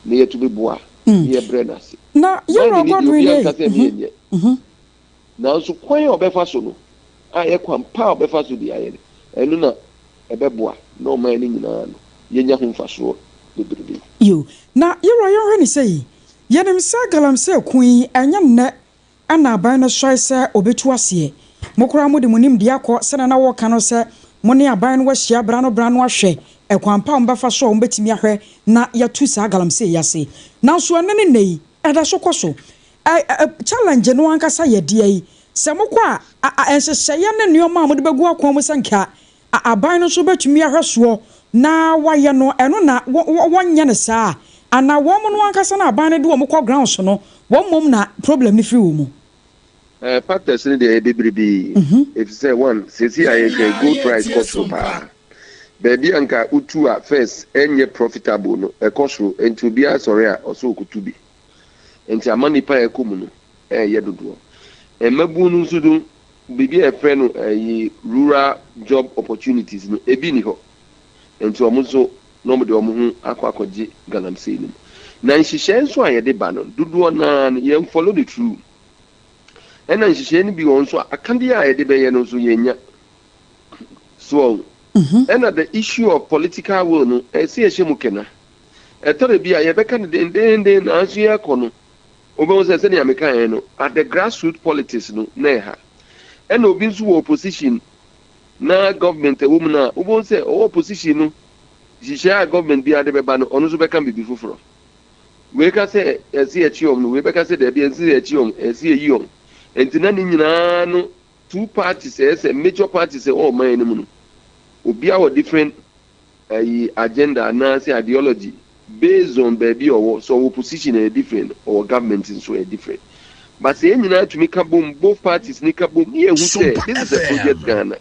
na yɛtumi boa na yɛbrɛ no ase. Na Mining Yɛwura no deɛ Godwin obiara ei, nka sɛ ɛme ɛnyɛ, nanso kwan a ɔbɛfa so no a ɛyɛ kwan pa a ɔbɛfa so de ayɛ no, ɛno na ɛbɛboa na ɔman no nyinaa no yɛnya ho mfasoɔ bebrebe. Yiw, na Yɛwura yɛnhwɛ no sei, yɛnim sɛ galamsey ko yi ɛnyɛ nnɛ Ɛnna aban no suae sɛ obetu aseɛ. Mo koraa mode mo nimdeɛ akɔ sɛdeɛ na wɔka no sɛ mo ne aban no ahyia berɛ ano berɛ ano ahwɛ ɛkwan pa a wɔbɛfa so a wɔbɛtumi ahwɛ na yɛatu saa galamsey yi ase. Nanso ɛnnɛ ne nnɛ yi, ɛda so kɔ so. Ɛ, ɛ, challenge no ankasa yɛ deɛ yi, sɛ mokɔ a, a, a, nhyehyɛeɛ ne nneɛma a mode bɛgu akwan mu sɛ nka a, aban no nso bɛtumi ahwɛ soɔ na wɔayɛ no, ɛno na wɔ, wɔ, wɔnyɛ no saa a, anaa wɔn no ankasa no aban no de wɔn kɔ grounds no, wɔn mmom na problem no firi wɔn mu. Eh, factors no deɛ ɛyɛ bebrebee, efisɛ one, seesei a yɛhwɛ gold price kɔ soro paa. Baabi a nka wotu a first ɛnyɛ profitable no, ɛkɔ soro, nti obiara sɔre a ɔsɛ ɔkɔtu bi. Nti ama nnipa a ɛkɔ mu no ɛreyɛ dodoɔ. Mmabun no nso no, biribi a yɛfrɛ no ɛyi rural job opportunities no, ebi nni hɔ. Nti wɔn nso na wɔde wɔn ho akɔ akɔgye galamsey no mu. Na nhyehyɛe nso a yɛde ba no, dodoɔ no ara no, yɛn follow no through. Ɛna nhyehyɛe no bi wɔ hɔ nso a, akadeɛ a yɛde bɛyɛ no nso yɛnnya. So wɔn. Ɛna the issue of political will no, ɛsɛ yɛhyɛ mu kena. Ɛtɔ da bi a yɛbɛka no dendeenden nanso yɛrekɔ no, wobɛhu sɛ sɛnea mekaeɛ no, at the grassroots politics no na ɛha. Ɛna obi nso wɔ opposition na government ɛwɔ mu no a, wobɛhu sɛ ɔwɔ opposition no, nhyehyɛe a government biara de bɛba no, ɔno nso bɛka biribi foforɔ. Wei ka sɛ ɛsɛ yɛkye wɔn no, wei bɛka sɛ daabi ɛnsɛ sɛ yɛkye wɔn, ɛsɛ yɛyi wɔn. Nti na ne nyinaa no, two parties ɛyɛ sɛ major parties ɛwɔ ɔman no mu no, obiara wɔ different ɛyi agenda anaasɛ ideology based on baabi a ɔwɔ. Sɛ ɔwɔ opposition ɛyɛ different, ɔwɔ government nso ɛyɛ different. But sɛ yɛn nyinaa tumi ka bom, both parties ni ka bom, ne yɛhu sɛ this is a project Ghana.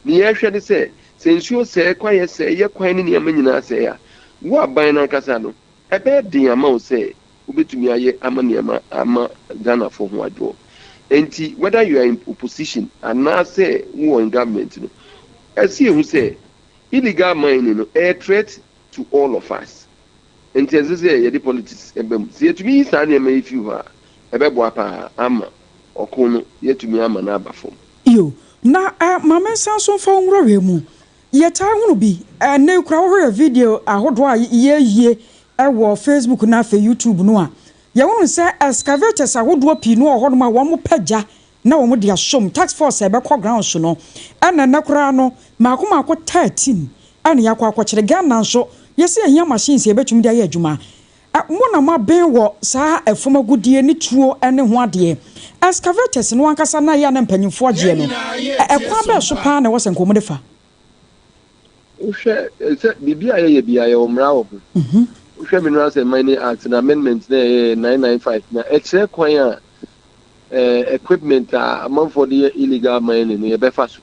Ne yɛhwɛ ne sɛ, sɛ nsuo sɛe, kwaeɛ sɛe, yɛ kwan ne nneɛma nyinaa sɛe a, wo aban no ankasa no, ɛbɛyɛ den ama wo sɛ wobɛtumi ayɛ ama nneɛma ama Ghanafoɔ ho adwoɔ. Enti whether you are in opposition anaasɛ wowɔ in government no, ɛsɛ yɛhu sɛ illegal mining no ɛyɛ threat to all of us. Enti ɛnsɛ sɛ yɛde politics ba mu. Sɛ yɛtumi yi saa nneɛma yi firi hɔ a, ɛbɛboa paa ama ɔko no yɛatumi ama no aba fam. Yo, na eh, ma mensan nso mfa wo nwura wei mu. Yɛtaa hunu bi, ɛnnɛ yi koraa wohwɛ video ahodoɔ a yɛyie wɔ Facebook na afei YouTube no a, yɛhunu sɛ excavators ahodoɔ pii no wɔ hɔnom a wɔpɛ gya na wɔn de asom task force a ɛbɛkɔ grounds no, ɛna ɛnnɛ koraa no mmaako mmaako 13 ɛna yɛakɔ akɔkyere. Ghana nso yɛsi yɛhia machines a yɛbɛtumi de ayɛ adwuma. Mo na moaben wɔ saa ɛfam agudeɛ ne tuo ne ho adeɛ. Excavators no ankasa na ɛyɛ a na mpanyinfoɔ gyeɛ no, ɛkwan bɛn so paa na ɛwɔ sɛ nka wɔn de fa? Wohwɛ sɛ biribi a yɛyɛ biara yɛwɔ mmara wɔ ho. Wohwɛ Minerals and Mining Act na amendment na ɛyɛ 995 na ɛkyerɛ kwan a equipment a amanfoɔ de yɛ illegal mining no yɛbɛfa so.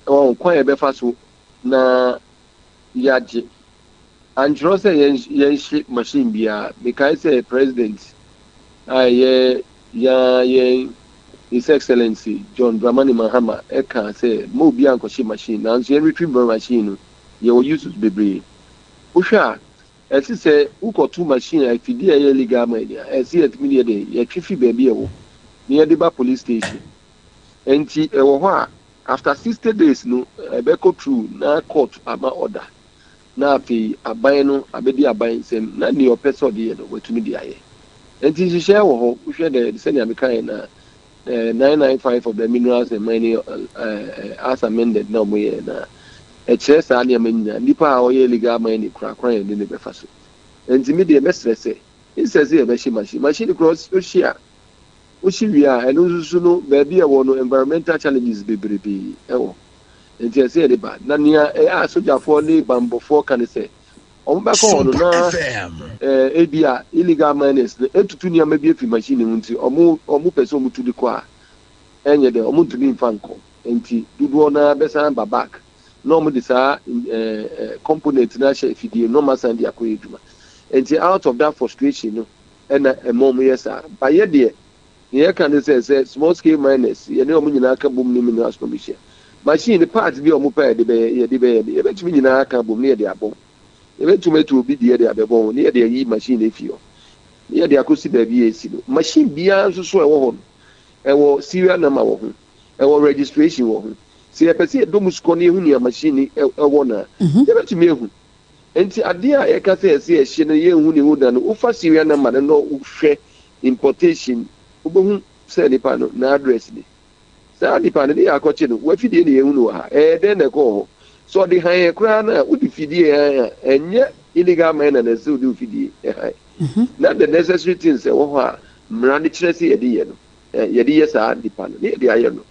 Wɔn kwan a yɛbɛfa so na yɛagye. Ankyerɛ sɛ yɛnhye machine biara. Mekae sɛ president a ɛyɛ yɛn yɛn His Excellency John Dramani Mahama ɛka sɛ ma obiara nkɔhye machine, nanso yɛn retrieve machine no yɛwɔ uses bebree. Wohwɛ a ɛse sɛ wokɔto machine a afidie a ɛyɛ illegal mining a, ɛse yɛtumi de yɛ dɛn? Yɛtwe fi baabi a ɛwɔ na yɛde ba police station. Nti ɛwɔ hɔ a after 60 days no ɛbɛkɔ through na court ama order na afei aban no abɛdi aban nsam na nea ɔpɛ sɛ ɔde yɛ no watumi de ayɛ. Nti nhyehyɛe wɔ hɔ. Wohwɛ dɛ sɛnea mekaeɛ na 995 of the Minerals and Mining as amended na wɔyɛɛ na ɛkyerɛ saa nneɛma nyinaa. Nnipa a ɔyɛ illegal mining koraa kwan a yɛde ne bɛfa so. Nti me deɛ mɛsrɛ sɛ instead sɛ yɛbɛhye machine, machine koraa ɔhye a. Wohye wie a, ɛno nso so no, baabi a ɛwɔ no, environmental challenges bebrebe wɔ hɔ. Nti ɛsɛ yɛde ba. Na nea ɛyɛ a sogyafoɔ ne banbɔfoɔ ka ne sɛ, wɔbɛkɔ hɔ no na ebi a illegal miners no etutu nneɛma bi afi machine no mu nti wɔn wɔn pɛ sɛ wɔtu de kɔ a, ɛnyɛ dɛ wɔntumi mfa nkɔ. Nti dodoɔ no ara bɛsan aba back na wɔde saa component no ahyɛ afidie no na wɔasan de akɔyɛ adwuma. Nti out of that frustration no ɛna ɛma wɔyɛ saa. But yɛ deɛ, nea yɛka ne sɛ, sɛ small scale miners, yɛne wɔn nyinaa ka bom ne Minerals Commission, machine no part bi a wɔpɛ a yɛde bɛyɛ, yɛde bɛyɛ no, yɛbɛtumi nyinaa aka abom na yɛde abɔ. Yɛbɛtumi atu obi deɛ de abɛbɔ ho na yɛde ayi machine no afi hɔ na yɛde akɔsi baabi a ɛsi no. Machine biara nso so a ɛwɔ hɔ no, ɛwɔ serial number wɔ ho, ɛwɔ registration wɔ ho. Sɛ yɛpɛ sɛ yɛdɔ mu sukɔ na yɛhu nea machine no ɛwɔ no a, yɛbɛtumi ahu. Enti adeɛ a yɛka sɛ ɛsɛ yɛhye no yɛnhu ne ho da no, wofa serial number no na wohwɛ importation, wobɛhu sɛ nipa no n'address ni. Saa nipa no ne yɛakɔkye no, w'afidie na yɛhu no wɔ ha. Ɛyɛ dɛn na ɛkɔɔ hɔ? Sɛ ɔde hann koraa no a, wode fidie hann a, ɛnyɛ illegal miner na ɛsɛ sɛ wode wo fidie hann. Na the necessary things ɛwɔ hɔ a mmara no kyerɛ sɛ yɛde yɛ no, yɛde yɛ saa nipa no, ne yɛde ayɛ no.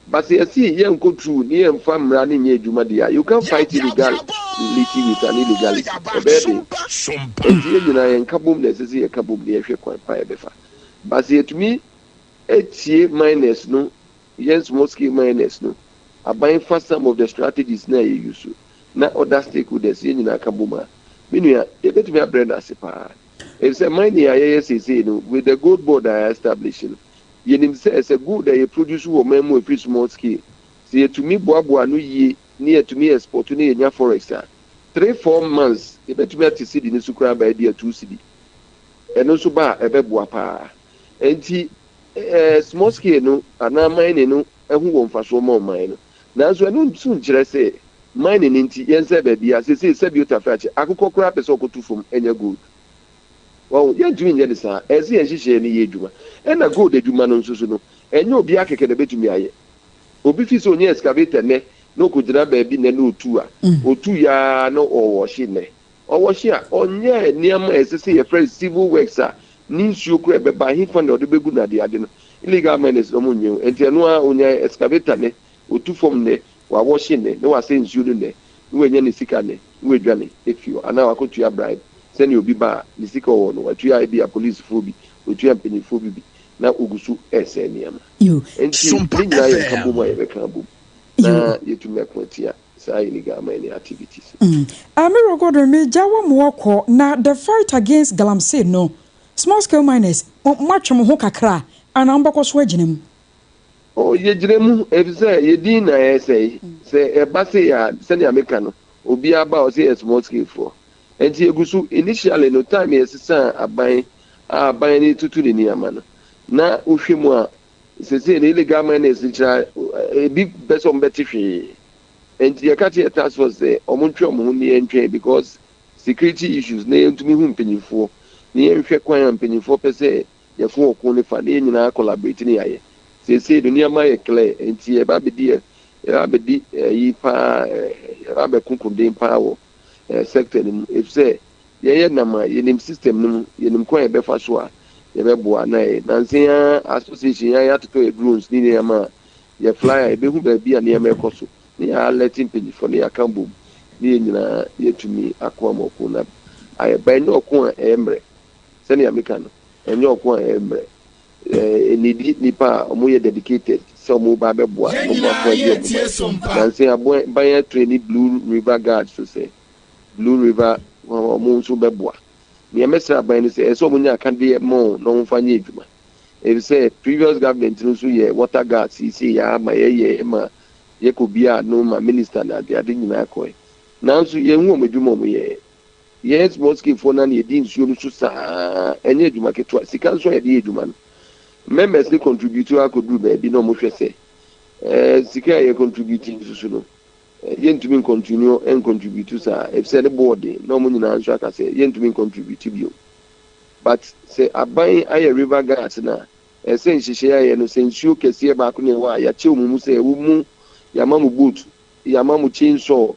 But sɛ yɛse yɛnkɔ through ne yɛmfa mmara no nyɛ adwuma deɛ a, you can't fight illegality with an illegality. Ɛbɛyɛ den. Enti yɛn nyinaa yɛn nkabom na ɛsɛ sɛ yɛka bom na yɛhwɛ kwan pa a yɛbɛfa. But sɛ yɛtumi tie miners no, yɛn small scale miners no, aban fa some of the strategies no a yɛ use na other stakeholders yɛn nyinaa ka bom a, me nua, yɛbɛtumi abrɛ no ase paa. Efisɛ mining a yɛyɛ seesei no, with the gold board a yɛ establish no, Yɛnim sɛ, sɛ gold a yɛ produce wɔ ɔman mu a ɛfiri small scale, sɛ yɛtumi boaboa ano yie na yɛtumi export na yɛnya forex a, 3, 4 months yɛbɛtumi ate cedi no so koraa aba ebia 2 cedi. Ɛno nso ba a, ɛbɛboa pa ara. Ɛnti eh, small scale no anaa mining no ho wɔ mfasoɔ ma ɔman no. Nanso ɛno nso nkyerɛ sɛ mining no nti yɛnsɛe baabiara. Seesei sɛbi Otafrakye, akokɔ koraa pɛ sɛ ɔkɔto fam nya gold. Wahu? Yɛntumi nyɛ no saa. Ɛsɛ sɛ yɛn nhyehyɛe no yɛ adwuma. Ɛnna gold adwuma no nso so no, ɛnyɛ obiara kɛkɛ na ebetumi ayɛ. Obi fi sɛ onya excavator nnɛ na okogyina baabi nnɛ na otu a, otu yɛ ara na ɔwɔhye nnɛ. Ɔwɔhye a, ɔnyɛɛ nneɛma a ɛsɛ sɛ yɛfrɛ no civil works a ne nsuo koraa ɛbɛba, ɛhefa na ɔde begu no adeade no. Illegal miners no, wɔnyɛ o. Enti ɛno ara, onya excavator nnɛ, otu fam nnɛ, wawɔhye nnɛ, na wasɛe nsuo no nnɛ, na wanya ne sika nnɛ. na wadwane afi hɔ anaa wakotua bribe sɛnea obi ba a ne sika ɔwɔ no watua ebia polisifo bi, otua mpanyimfo bi bi na ogu so resɛe nneɛma. Enti ne nyinaa yɛ nkabom a yɛbɛka abom na yɛatumi ako atia saa illegal mining activities no. Amiro Gordon me gya wo ma wakɔ na the fight against galamsey no small scale miners mo atwe mo ho kakra anaa mo bɛkɔ so agyina mu? Oh, yɛgyina mu efisɛ yɛ din na ɛresɛe. Sɛ ɛba sei a, sɛnea meka no, obiara ba a ɔsɛ yɛ small scale foɔ. Nti yɛgu so, initially no time yɛsesaa aban a aban no retutu ne nneɛma no, na wohwɛ mu a, sesei no illegal miners no kyerɛ ebi pɛ sɛ wɔbɛte hwee. Nti yɛka kyerɛ task force sɛ wɔntwe wɔn ho ne yɛntwɛn because security issues na yɛntumi hu mpanyinfoɔ na yɛnhwɛ kwan a mpanyinfoɔ pɛ sɛ yɛko ɔko no fa na yɛn nyinaa collaborate ne yɛayɛ. Seesei no nneɛma ayɛ clear nti yɛba abɛdi yɛ yɛba abɛdi ɛyi paa yɛba abɛko koden paa wɔ sector no mu efisɛ yɛyɛ nam a yɛnim system no mu yɛnim kwan a yɛbɛfa so a yɛbɛboa na yɛ nansa yi ara association yɛn yɛatotɔ yɛ drones ne nneɛma a yɛ fly a yɛbɛhu baabi a nneɛma ɛkɔ so ne yɛ alert mpanyinfoɔ ne yɛaka bom ne yɛn nyinaa yɛatumi ako ama ɔko no ayɛ ba ɛnyɛ ɔko a ɛyɛ mmerɛ sɛnea meka no ɛnyɛ ɔko a ɛyɛ mmerɛ. Ɛnidi nnipa a wɔyɛ dedicated sɛ wɔreba abɛboa Yɛn na nyinaa wɔako agye yɛ wɔn tie man. Sompa. Nansa yi aboa ban atraini Blue River Guards so sɛ Blue River wɔn nso bɛboa. Nea mɛsrɛ aban ne sɛ ɛsɛ sɛ wɔnya akadeɛ ma wɔn na wɔmfa nyɛ adwuma. Efisɛ previous government no nso yɛɛ water guards yi sei ara ma yɛyɛɛ ma yɛkɔbiaa ano ma minister ne adeade nyinaa kɔe. Nanso yɛnhu wɔn adwuma a wɔyɛɛ. Yɛn small scale foɔ no ara na yɛdi nsuo no so saa, ɛnyɛ adwuma ketewa, sika nso a yɛde yɛ adwuma no, members no contribute ara kɔduru baabi na wɔhwɛ sɛ eh, sika a yɛ contribute nso so no, eh, yɛntumi ncontinue ncontribute saa, efisɛ ne boɔ den, na wɔn nyinaa nso aka sɛ yɛntumi ncontribute bio. But sɛ aban ayɛ river guards no a, ɛsɛ nhyehyɛeɛ a yɛyɛ no, sɛ nsuo kɛseɛ baako na ɛwɔ a, yɛakyɛ wɔn mu sɛ ɛwɔ mu, yɛama mo boat, yɛama mo chain saw,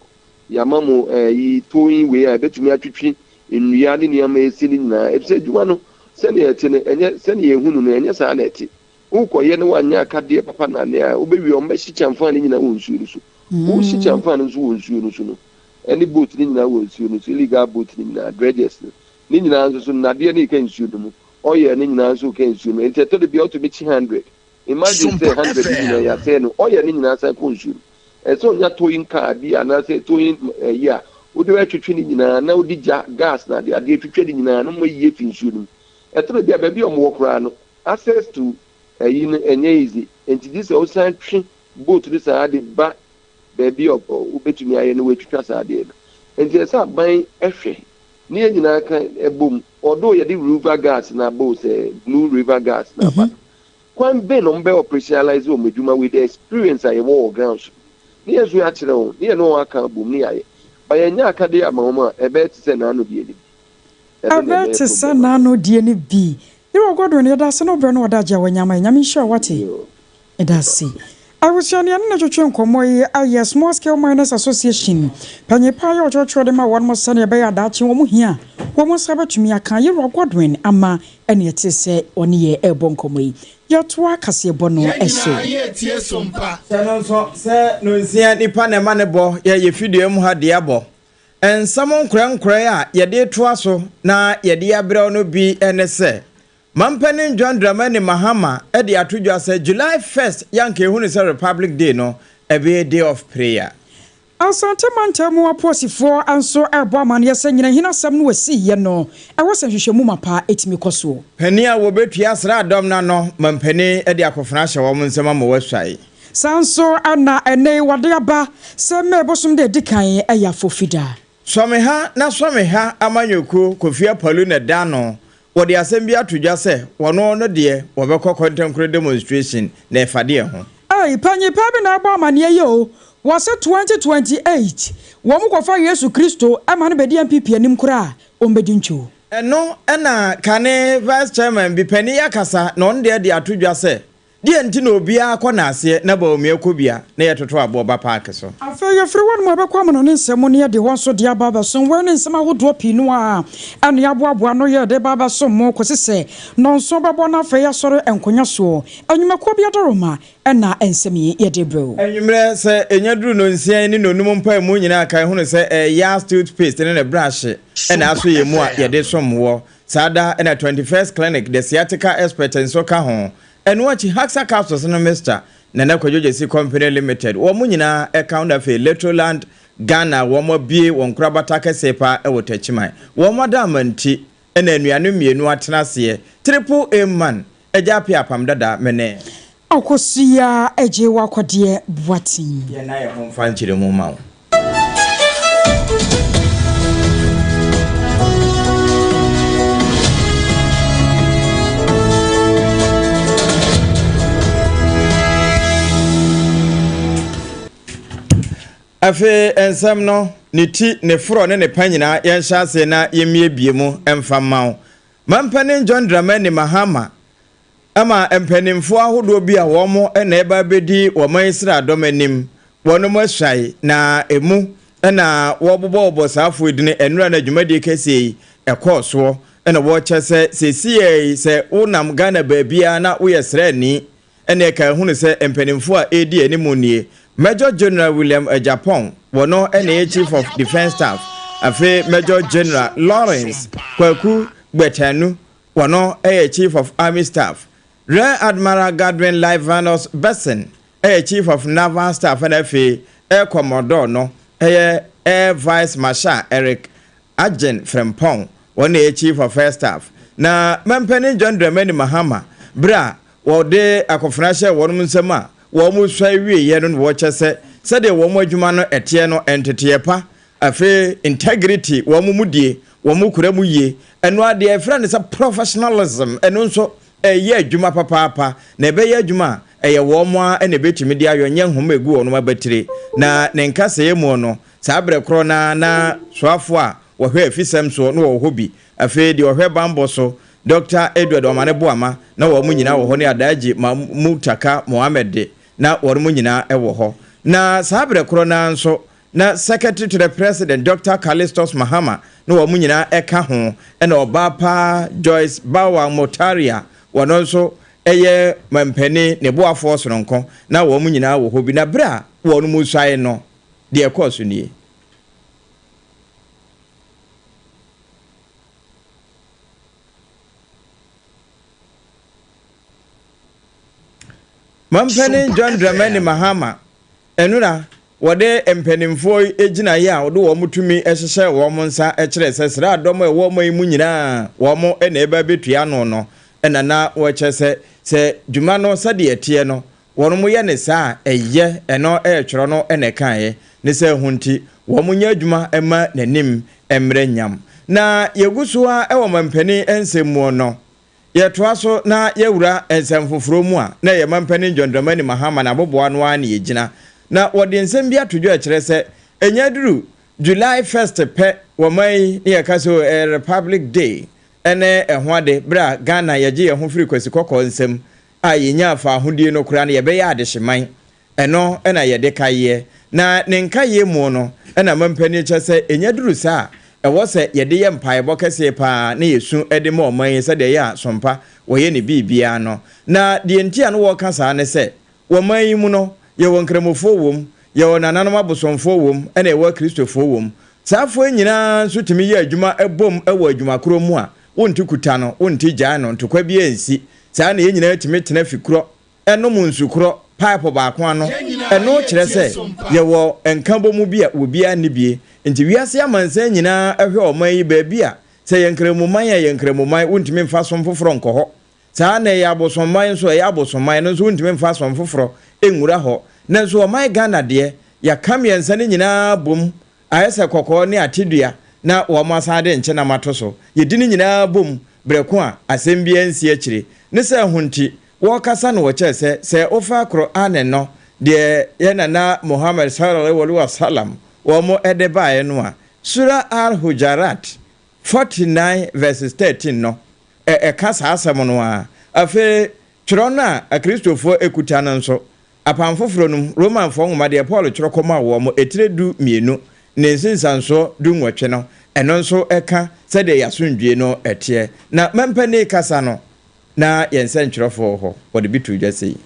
Yɛama mo ɛyi towing wei a ɛbɛtumi atwitwi nnua ne nneɛma a ɛsi no nyinaa, efisɛ adwuma no sɛnea ɛte no, ɛnyɛ sɛnea yɛhu no no, ɛnyɛ saa na ɛte. Wokɔyɛ na woanyɛ akadeɛ papa nane a, wobɛwie a wɔbɛhye kyɛmfaa no nyinaa wɔ nsuo no so. Wohye kyɛmfaa no nso wɔ nsuo no so no, ɛne boat no nyinaa wɔ nsuo no so, illegal boat no nyinaa, dredgers no, ne nyinaa nso so, nnadeɛ no reka nsuo no mu, oil no nyinaa nso reka nsuo no mu. Enti ɛtɔ da bi a wotumi kye hundred. Imagine sɛ Sompa hundred no nyinaa FM. yɛasɛe no, oil no nyinaa san kɔ nsuo no mu. Ɛsɛ sɛ onya towing car bi anaasɛ towing ayi a wode bɛtwetwe ne nyinaa na wode gya, gas na adeadeɛ twitwa ne nyinaa na wɔayi afi nsuo no mu. Ɛtɔ da bi a baabi a wɔwɔ koraa no, Access to ayi no ɛnyɛ easy nti gye sɛ wosan twe boat no saa de ba baabi a wobɛtumi ayɛ na woatwitwa saa adeɛ no. Nti ɛsɛ sɛ aban hwɛ ne yɛn nyinaa ka bom although yɛde river gas no aba o sɛ blue river gas no aba no kwan bɛn na wɔbɛ operationalize wɔn adwuma with the experience a yɛwɔ wɔ ground so ne yɛn nso yɛakyerɛ wɔn ne yɛne wɔn aka abom ne yɛayɛ but yɛnyɛ akadeɛ ama wɔn a ɛbɛyɛ te sɛ n'ano deɛ no bi. Ɛbɛ te sɛ n'ano die no bi. Yɛwɔ Godwin yɛdase ne wo brɛ ne w'adagye a wanya ama yɛn. Nyame nhyira wo wate. Medase. Abusua nea ne ne twetwe nkɔmmɔ yi ayɛ Small Scale Miners Association panyin paa yɛ ɔkyerɛkyerɛ de ma wɔnom sɛnea ɛbɛyɛ a daakye wɔn hia a wɔn nsa bɛtumi aka. Yɛwura Godwin ama ɛne ɛte sɛ ɔne yɛ ɛrebɔ nkɔmmɔ yi. Yɛtoa kaseɛbɔ no Yɛn so. nyinaa yɛretie Sompa. Hyɛ no nso sɛ nonsia nipa na ɛma ne bɔ yɛ yɛ fidua mu ha dea bɔ. Nsɛm nkorɛnkorɛe a yɛde retoa so na yɛde abrɛ wo no bi ne sɛ, Mampanin John Dramani Mahama de ato dwa sɛ July first yɛ anka yɛhu no sɛ Republic Day no, ɛbɛyɛ day of prayer. Asante mantam mu apolisifoɔ nso rebɔ amaneɛ sɛ nyinahini asɛm no a ɛsiiɛ no, ɛwɔ sɛ nhwehwɛmu mapa tumi kɔ soɔ. Panin a wɔbɛtua asraadɔm no ano mampanin de akofena ahyɛ wɔn nsam ama wɔasuae. Saa nso na ɛnnɛ yi wɔde aba sɛ May bosom da a ɛdi kan yɛ Afofida. Sɔ me ha na sɔ me ha amanyɔkuo Kofi Apalu na ɛda ano, wɔde asɛm bi ato dwa sɛ wɔno no deɛ wɔbɛkɔ kɔntɛnkoro demonstration na ɛfa deɛ ho. Ei, panyin pa bi na ɛbɔ amaneɛ yi o, wɔse 2028 wɔn kɔfa Yesu Kristo ma no bɛdi NPP anim koraa a, ɔmbɛdi ntwo. Ɛno na kane Vice Chairman bi panin yi akasa na ɔno deɛ de ato dwa sɛ Deɛn nti na obiara kɔ n'aseɛ na Bawumia kɔ bi a na yɛtoto aboɔ ba paake so? Afei yɛfiri hɔnom a yɛbɛkɔ amanɔne nsɛm mu na yɛde hɔ nso de aba abɛsom. Wei ne nsɛm ahodoɔ pii no ara na yɛaboaboa ano yɛ de reba abɛsom mo kɔsi sɛ nnɔnson bɛbɔ na afei yɛasɔre nkonya soɔ. Anwummakuo bi adaworoma na nsɛm yi yɛde rebrɛ wo. Anwummerɛ, sɛ ɛnya duru nnɔnsia yi ne nnɔnum mpaemu nyinaa kae hunu sɛ ɛyɛ Yas toothpaste ne ne brahye na Sompa asɔ yɛn mu a FM. yɛde som woɔ. Saa da na 21st Clinic, the sciatica expert nso ka ho. Ɛno akyi, Haxa Capsules no Mister, Nana Kwadwo Gyasi Company Limited, wɔn nyinaa ka ho na afei Letroland Ghana a wɔn abue wɔn nkorabata kɛseɛ paa wɔ Techiman. Wɔn adaama nti na anuanom mmienu atena aseɛ, Triple A Man, Agya Appiah Apam Dada, me ne. Akosua Adjei Wakɔdeɛ Boateng. Yɛn na yɛn ho mfa nkyerɛmu mma wo. Afei nsɛm no, ne ti, ne forɔ ne ne pa nyinaa, yɛnhyɛ aseɛ na yɛmmiebie mu mfa mma wo. Mampanin John Dramani Mahama ma mpanimfoɔ ahodoɔ bi a wɔn na ɛreba abɛdi wɔn sradɔm anim, wɔnom asuae, na ɛmu na wɔbobɔbobɔ saa afoɔ edini ɛnora na dwumadie kɛseɛ yi ɛkɔɔ soɔ, na wɔkyɛ sɛ seesei yi sɛ wonam Ghana baabiara na woyɛ sraani ɛne ɛka ɛhunu sɛ mpanimfoɔ a ɛredi anim nie, Major General William Agyapong, wɔno na ɛyɛ Chief of Defence Staff, afei Major General Lawrence Kwaku Gbetanu, Wɔno yɛ Chief of Army Staff. Rear Admiral Godwin Livanus Besson yɛ Chief of Naval Staff ɛna afei Air Commodore no yɛ Air Vice Marshal Eric Agyen Frimpong, wɔn na ɛyɛ Chief of Air Staff. Na Mampanin John Dramani Mahama berɛ a wɔde akofena hyɛɛ wɔnom nsam a wɔn suae wieɛ no na wɔkyɛ sɛ sɛdeɛ wɔn adwuma no ɛteɛ no nteteɛ pa Afei integrity, wɔn mu die, wɔn kura mu yie, ɛno ara deɛ yɛfrɛ no sɛ professionalism, ɛno nso ɛyɛ adwuma papaapa, na ɛbɛyɛ adwuma a ɛyɛ wɔn ara na ɛbɛtumi de ayɔ, nyɛ nhoma ɛgu wɔn abatire. Na ne nkasɛeɛ mu no, saa berɛ korɔ no ara na soafoɔ a wɔhwɛ afisɛm soɔ no wɔ hɔ bi, afei deɛ ɔhwɛ banbɔ so, Dɔkta Edward Omane Boamah, na wɔn nyinaa wɔ hɔ ne Adaagye Murtaka Mohammed de, na wɔn nyinaa wɔ hɔ. Na saa berɛ korɔ no ara nso, Na Secretary to the President Doctor Callistus Mahama ne wɔn nyinaa ɛka ho, ɛna ɔbaa paa Joyce Bawah Mogtari a wɔno nso ɛyɛ mampanin ne boafoɔ sononko na wɔn nyinaa wɔ hɔ bi na berɛ a wɔn mu suae no deɛ ɛkɔɔ so nie. Mampanin John Dramani Mahama nnora wɔde mpanimfoɔ yi gyinaeɛ a wɔde wɔn tumi hyehyɛ wɔn nsa kyerɛ sɛ sraadɔm a ɛwɔ ɔman yi mu nyinaa wɔn na ɛba bɛtua ano no na na wɔkyerɛ sɛ sɛ dwuma no sɛdeɛ ɛteɛ no wɔn yɛ ne saa a ɛyɛ ɛno ɛretwerɛ no na ɛkaeɛ ne sɛ ho nti wɔn nyɛ adwuma ma n'anim mmerɛ nyam. Na yɛgu so ara wɔ mampanin nsɛm mu no Yɛtoa so na yɛwura nsɛm foforɔ mu a, na ɛyɛ Mampanin John Dramani Mahama n'aboboa ano ara na yɛgyina. Na wɔde nsɛm bi ato dwa a ɛkyerɛ sɛ, ɛnya duru July first pɛ wɔ man yi na yɛka sɛ oh ɛyɛ Republic Day ne ɛho ade, berɛ a Ghana yɛgye yɛn ho firi Kwasi Kɔkɔɔ nsam a yɛnyaa faahodie no koraa no yɛbɛyɛ adehyeman. Ɛno na yɛde kaeɛ. Na ne nkaeɛ mu no na mampanin kyɛ sɛ ɛnya duru saa a, ɛwɔ sɛ yɛde yɛ mpaebɔ kɛseɛ pa ara na yɛsu de ma ɔman yi sɛdeɛ ɛyɛ a sompa wɔyɛ ne biribiara no. Na deɛ nti a na wɔreka saa ne sɛ, wɔ man yi mu no, yɛwɔ Nkramofoɔ wɔ mu, yɛwɔ nananom abosomfoɔ wɔ mu, ɛna yɛwɔ Akristofoɔ wɔ mu. Saa afoɔ yi nyinaa nso tumi yɛ adwuma bom wɔ adwuma korɔ mu a, wonte kuta no, wonte gyae no, ntokwa biara nsi. Saa na yɛn nyinaa tumi tena fi korɔ nom nsu korɔ paepo baako ano. Ɛno kyerɛ sɛ yɛwɔ nkabɔmu bi a obiara nni bie. Nti wiase amansan nyinaa hwɛ ɔman yi baabi a, sɛ ɛyɛ Nkramoman a, ɛyɛ Nkramoman, wontumi mfa som foforɔ nkɔ hɔ. Saa ara na ɛyɛ abosomman nso a, ɛyɛ abosomman, ɛno nso wontumi mfa som foforɔ nwura hɔ. Nanso ɔman Ghana deɛ, yɛaka mmiɛnsa no nyinaa abom Ayɛ sɛ kɔkɔɔ ne atedua na wɔasan de nkyenam ato so. Yedi ne nyinaa bom bere ko a asɛm biara nsi akyire. Ne sɛ ho nti, wɔkasa no wɔkyerɛ sɛ, sɛ wofa Qur'aan no, deɛ yɛn nana Muhammad sallallahu alaihi wa sallam wɔn de baeɛ no a, Surah Al-Hujarat 49 verses 13 no, ɛka saa asɛm no ara. Afei, twerɛ no a Akristofoɔ kuta no nso, Apam Foforɔ no mu, Romanfoɔ nwoma deɛ Paul twerɛ kɔmaa wɔn, etire du mmienu, ne nsensansoɔ du nwɔtwe no, ɛno nso ka sɛdeɛ yɛn asomdwoeɛ no teɛ. Na mampanin kasa no, na yɛn nsɛntwerɛfoɔ wɔ hɔ, wɔde bi too dwa sei.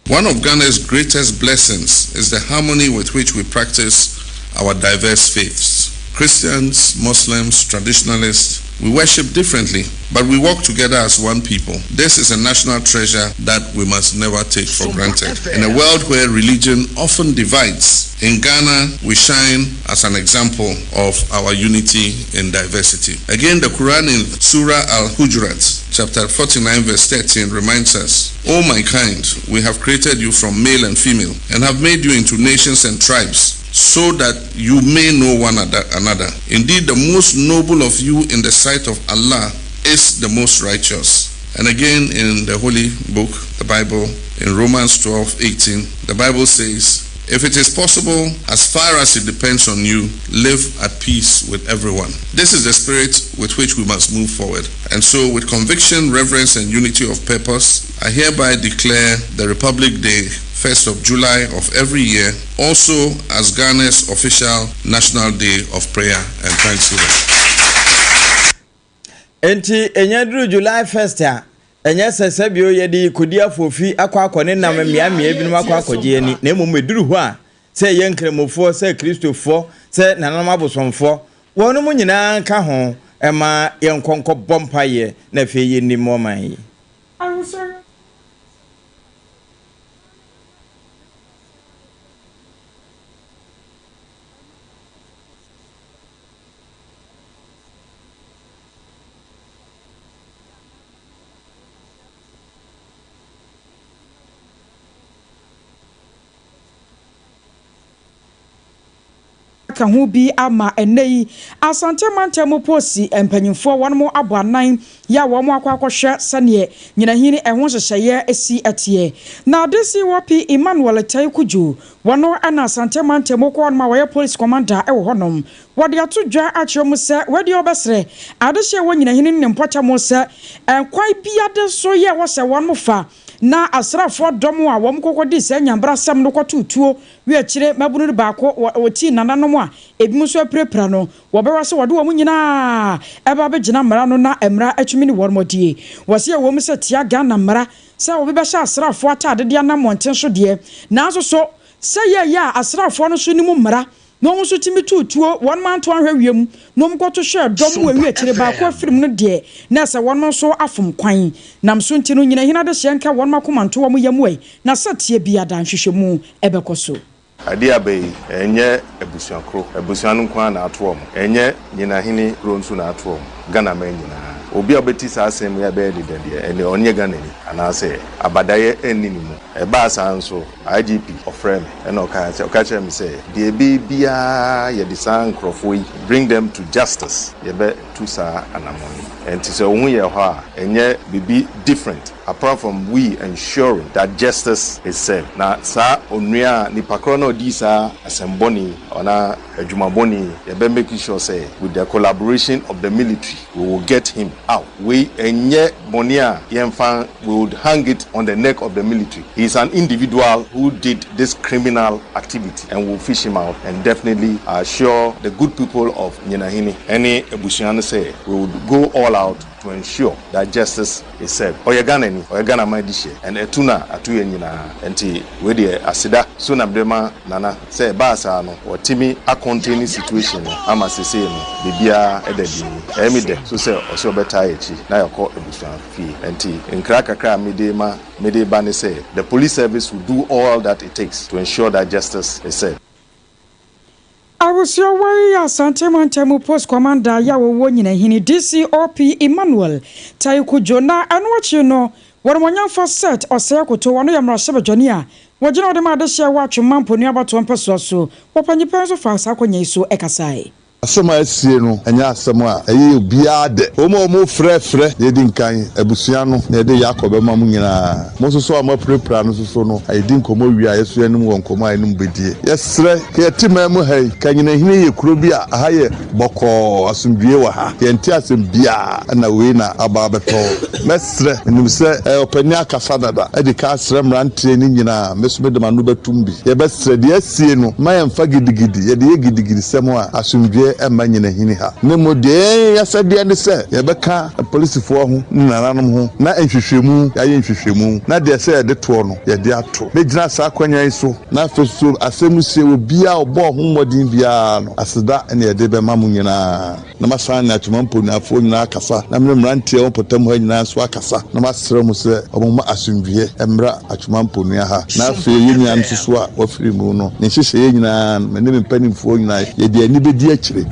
One of Ghana's greatest blessings is the harmony with which we practice our diverse faiths. Christians, Muslims, traditionalists, we worship differently, but we work together as one people. This is a national treasure that we must never take for granted. In a world where religion often divides, in Ghana, we shine as an example of our unity in diversity. Again, the Quran in Surah Al-Hujurat, chapter 49, verse 13, reminds us, O my kind, we have created you from male and female, and have made you into nations and tribes, so that you may know one another. Indeed, the most noble of you in the sight of Allah is the most righteous. And again in the Holy Book, the Bible, in Romans 12, 18, the Bible says, If it is possible, as far as it depends on you, live at peace with everyone. This is the spirit with which we must move forward. And so, with conviction, reverence, and unity of purpose, I hereby declare the Republic Day, 1st of July of every year, also as Ghana's official National Day of Prayer and Thanksgiving. Enti enya duru July 1st a, ɛnyɛ sɛ sɛbio yɛde rekɔdi afoofi akɔ akɔ ne nam mmeammea binom akɔ akɔgye ani, na mmom ɛduru hɔ a, sɛ ɛyɛ Nkramofoɔ, sɛ Kristofoɔ, sɛ nananom abosomfoɔ, wɔnom nyinaa nka ho ma yɛnkɔ nkɔbɔ mpaeɛ na afei yɛnni mmoa man yi. Ka ho bi ama ɛnnɛ yi Asante mantam mu polisi mpanyimfoɔ wɔnom abɔ anan yɛ a wɔn akɔ akɔhwɛ sɛdeɛ nyinahini ɛho nhyehyɛeɛ si teɛ. Na DCOP Emmanuel Tei Kudjo wɔno na Asante mantam mu kɔ hɔnom a wɔyɛ polisi commander wɔ hɔnom. Wɔde ato dwa akyerɛ mu sɛ wɔadi ɔbɛsrɛ adehyeɛ wɔ nyinahini ne ne mpɔtam sɛ kwan biade so yɛ wɔ sɛ wɔnom fa na asraafoɔ dɔm a wɔn kɔkɔdii saa nyambrasɛm no kɔtoo tuo Wie akyire, mmabunu no baako wɔ wɔtii nananom a ebinom nso apirapira no. Wɔbɛwa sɛ wɔde wɔn nyinaa ɛba abɛgyina mmara no na mmara atumi ne wɔn adie. Wɔse ɛwɔ mu sɛ tia Ghana mmara. sɛ obi bɛhyɛ asraafoɔ ataade de anam mmɔnten so deɛ, nanso so sɛ yɛyɛ a asraafoɔ no nso nim mmara na wɔn nso tumi too tuo, wɔn anto anhwɛ wiem na wɔn kɔto hyɛɛ dɔm wɔ awi akyire baako afiri mu no deɛ, na ɛsɛ wɔn nso afom kwan. Nam so nti no, nyinahini adehyeɛ nka wɔn akoma nto wɔn yam ɛ, na sɛteɛ biara nhwehwɛmu bɛkɔ so. Adeɛ aba yi, ɛnyɛ abusua koro, abusua no nko ara na ato wɔn, ɛnyɛ Nyinahene kuro nso na ato wɔn, Ghana man nyinaa. Obi a ɔbɛti saa asɛm yi a ɛbɛyɛ ne dɛ deɛ, ɛnneɛ ɔnyɛ Ghanani, anaasɛ abadaeɛ nni ne mu. Ɛbaa saa nso, IGP ɔfrɛɛ me ɛna ɔkaa sɛ, ɔka kyerɛɛ me sɛ, deɛ ɛbɛyɛ biara yɛde saa nkorɔfoɔ yi, bring them to justice, yɛbɛtu saa anamɔn yi. Ɛnti sɛ wo ho yɛ hɔ a, ɛnyɛ biribi different apart from we ensuring that justice is served. Na saa onua a, nipa korɔ no a ɔdii saa asɛm bɔne yi, anaa adwuma bɔne yi, yɛbɛ make sure sɛ with the collaboration of the military, we will get him out. Wei ɛnyɛ bɔne a yɛmfa, we would hang it on the neck of the military. He is an individual who did this criminal activity and we will fish him out and definitely I assure the good people of Nyinahini ɛne abusua no sɛ we would go all out to ensure that justice is served. Ɔyɛ Ghanani, ɔyɛ Ghana man dehyeɛ and ɛtu no a ato yɛn nyinaa nti wei deɛ aseda so na mede ma Nana sɛ ɛbaa saa no watumi a contain situation no ama sesei no biribiara da dinn. Ɛyɛ me dɛ so sɛ ɔse ɔbɛtaa yɛn akyi na yɛakɔ abusua fie nti nkra kakra a mede ma mede reba ne sɛ the police service will do all that it takes to ensure that justice is served. Abusua wei yɛ Asante Mantam mu Post Commander yi a wɔwɔ Nyinahini, DCOP Emmanuel Tai Kudjo, na ɛno akyi no wɔnumonyamfoɔ Seth Osei Akoto, ɔno yɛ mmarahyɛbadwani a wɔgyina hɔ de ma adehyeɛ wɔ Atwema Mponua abatoɔ mpɛsoa so wɔ Panyipɛ nso faa saa akwannya yi so kasae. Asɛm a asie no nyɛ asɛm a ɛyɛ obiara dɛ. Wɔn a wɔfrɛfrɛ na edi nkan, abusua no na yɛde Yakob bɛma mo nyinaa. Mo nso so a moapirapira no nso so no, yɛdi nkɔmmɔ wie a, yɛso yɛne mo wɔ nkɔmmɔ a yɛne mo bɛdie. Yɛsrɛ, ka yɛte man mu ha yi, ka Nyinahini yɛ kuro bi a aha yɛ bɔkɔɔ, asomdwoeɛ wɔ ha, yɛnte asɛm biara na wei na aba abɛtɔ. Mɛsrɛ, menim sɛ ɔpanin akasa dada, adi kan asrɛ mmeranteɛ no nyinaa, me nso mede m'ano bɛtom bi. Yɛbɛsrɛ, deɛ asie no, mma yɛmfa gidigidi, yɛde yɛ gidigidisɛm a, asomdwoeɛ mma Nyinahini ha. Na mmom deɛ yɛn asɛdeɛ ne sɛ yɛbɛka apolisifoɔ ho ne nananom ho na nhwehwɛmu, yɛayɛ nhwehwɛmu, na deɛ ɛsɛ yɛde toɔ no, yɛde ato. Mɛgyina saa akwanya yi so na afei nso asɛm no sie, obiara a ɔbɔɔ ho mmɔden biara no, aseda na yɛde bɛma mo nyinaa. Na masan ne Atwoma mponuafoɔ nyinaa akasa, na me ne mmeranteɛ a ɛwɔ mpɔtam ha nyinaa nso akasa, na masrɛ wɔn sɛ wɔmma asomdwoeɛ mmra Atwoma mponua ha. Na afei yɛn nua no nso so a wafiri mu no, ne nhyehyɛeɛ nyinaa no, me ne me mpanimfoɔ nyinaa, yɛde ani bɛdi akyire.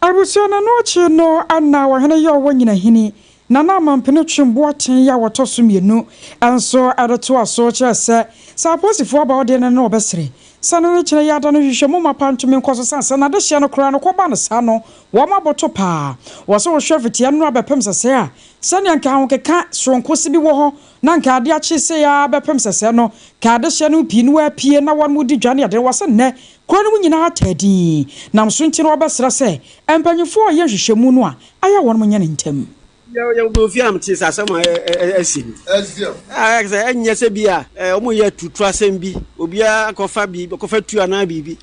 Abusua no ɛno akyi no na ɔhene yɛ ɔwɔ nyinahini, Nana Amampene Twem Boateng yi a wɔtɔ so mmienu nso de toa so kyerɛ sɛ, sɛ apolisifoɔ aba hɔ deɛ na ɛno wɔbɛsere. Sɛ no ne kyerɛ yi ada no nhwehwɛmu mapa ntumi nkɔ so sane sɛ n'adehyeɛ no koraa no kɔba no saa no wɔn aboto paa. Wɔ sɛ wohwɛ mfitiɛ nnora bɛpem sɛsɛɛ a, sɛdeɛ nka ahokeka soronko se bi wɔ hɔ na nka ade akye sei ara bɛpem sɛsɛɛ no, nka adehyeɛ no pii no ara pue na wɔn di dwa ne ade no wɔ sɛ nnɛ kuro no mu nyinaa taa din nam so nti no wɔbɛsrɛ sɛ mpanyinfoɔ a wɔyɛ nhwehwɛmu no a ayɛ a wɔn nyɛ no ntɛm. Yɛwɔ ofie a mete sɛ asɛm a asi no. Sɛ ɛnyɛ sɛ bi a wɔyɛ aturutu asɛm bi, obiara kɔfa biribi, kɔfa tuo anaa biribi.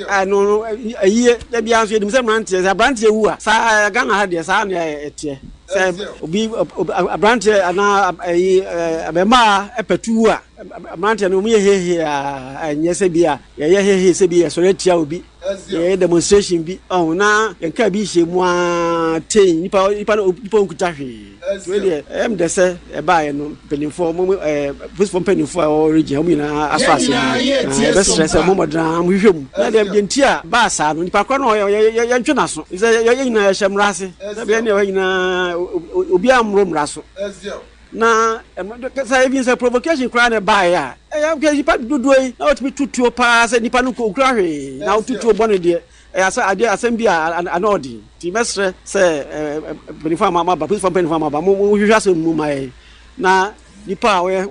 Ɛno no ayie da biara nso yɛnim sɛ mmeranteɛ, sɛ aberanteɛ wu a, saa Ghana ha deɛ saa na ɛteɛ. Sɛ obi aberanteɛ anaa ayi abɛmaa pɛtu wu a, mmeranteɛ no wɔyɛ hehe a ɛnyɛ sɛ bi a yɛyɛ hehe sɛ bi yɛsɔre atia obi. Yɛyɛ demonstration bi ɔho na yɛn kaa bi hyɛ mu aa tei nipa nipa no nipa nkuta hwee nti wei deɛ ɛyɛ me dɛ sɛ ɛbaeɛ no mpanimfoɔ mo ɛɛ polisifoɔ mpanimfoɔ a ɛwɔ region wɔn nyinaa asɔ asɛm mu na yɛbɛsrɛ sɛ mo mmɔden ara mo hwehwɛ mu na deɛ deɛ nti a baa saa no nipa korɔ no yɛ yɛ yɛntwe n'aso sɛ yɛ yɛ nyinaa yɛhyɛ mmara ase sɛ bɛyɛ ne ɛwɔ nyinaa obiara mmoro mmara so. Na sɛ even sɛ provocation koraa na ɛbaeɛ a, ɛyɛ nka nipa dodoɔ yi na wɔtumi tu tuo paa sɛ nipa no okura hwee na wotu tuo bɔ no deɛ ɛyɛ asɛ adeɛ asɛm bi a ano ɔden nti mɛsrɛ sɛ mpanimfoɔ a moaba polisifoɔ mpanimfoɔ a moaba mo mohwehwɛ asɛm mu ma yɛn na nipa a wɔyɛ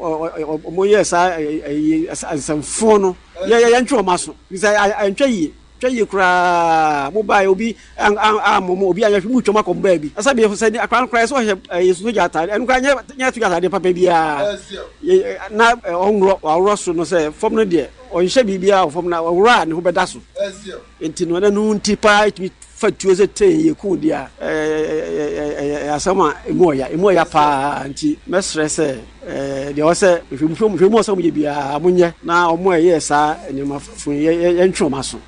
wɔyɛ saa ɛyi nsɛmfoɔ no yɛ yɛntwe wɔn aso sɛ ɛntwa yie. Hwɛ yie koraa, mo baeɛ obi ammɔ mo, obi anyɛ hwee, mo retwam akɔ mo baabi. Na sɛbi sɛ akwadaa no koraa sɛ ɔhyɛ ɛyɛ sogya ataade, ɛno koraa nyɛ nyɛ sogya ataade papa biara. Na ɔnworɔ, waworɔ so no sɛ fam no deɛ, ɔnhyɛ biribiara wɔ fam na ɔworɔ a ne ho bɛda so. Nti no ɛno nti paa ɛtumi fa tuo sɛ tee yɛ ku deɛ a, ɛyɛ asɛm a ɛmu ɔya, ɛmu ɔya paa. Nti mɛsrɛ sɛ deɛ ɛwɔ sɛ nhwɛmu ɔsɛ wɔyɛ biara monyɛ na wɔn a ɛyɛɛ saa nneɛma fo yi yɛntwe wɔn aso.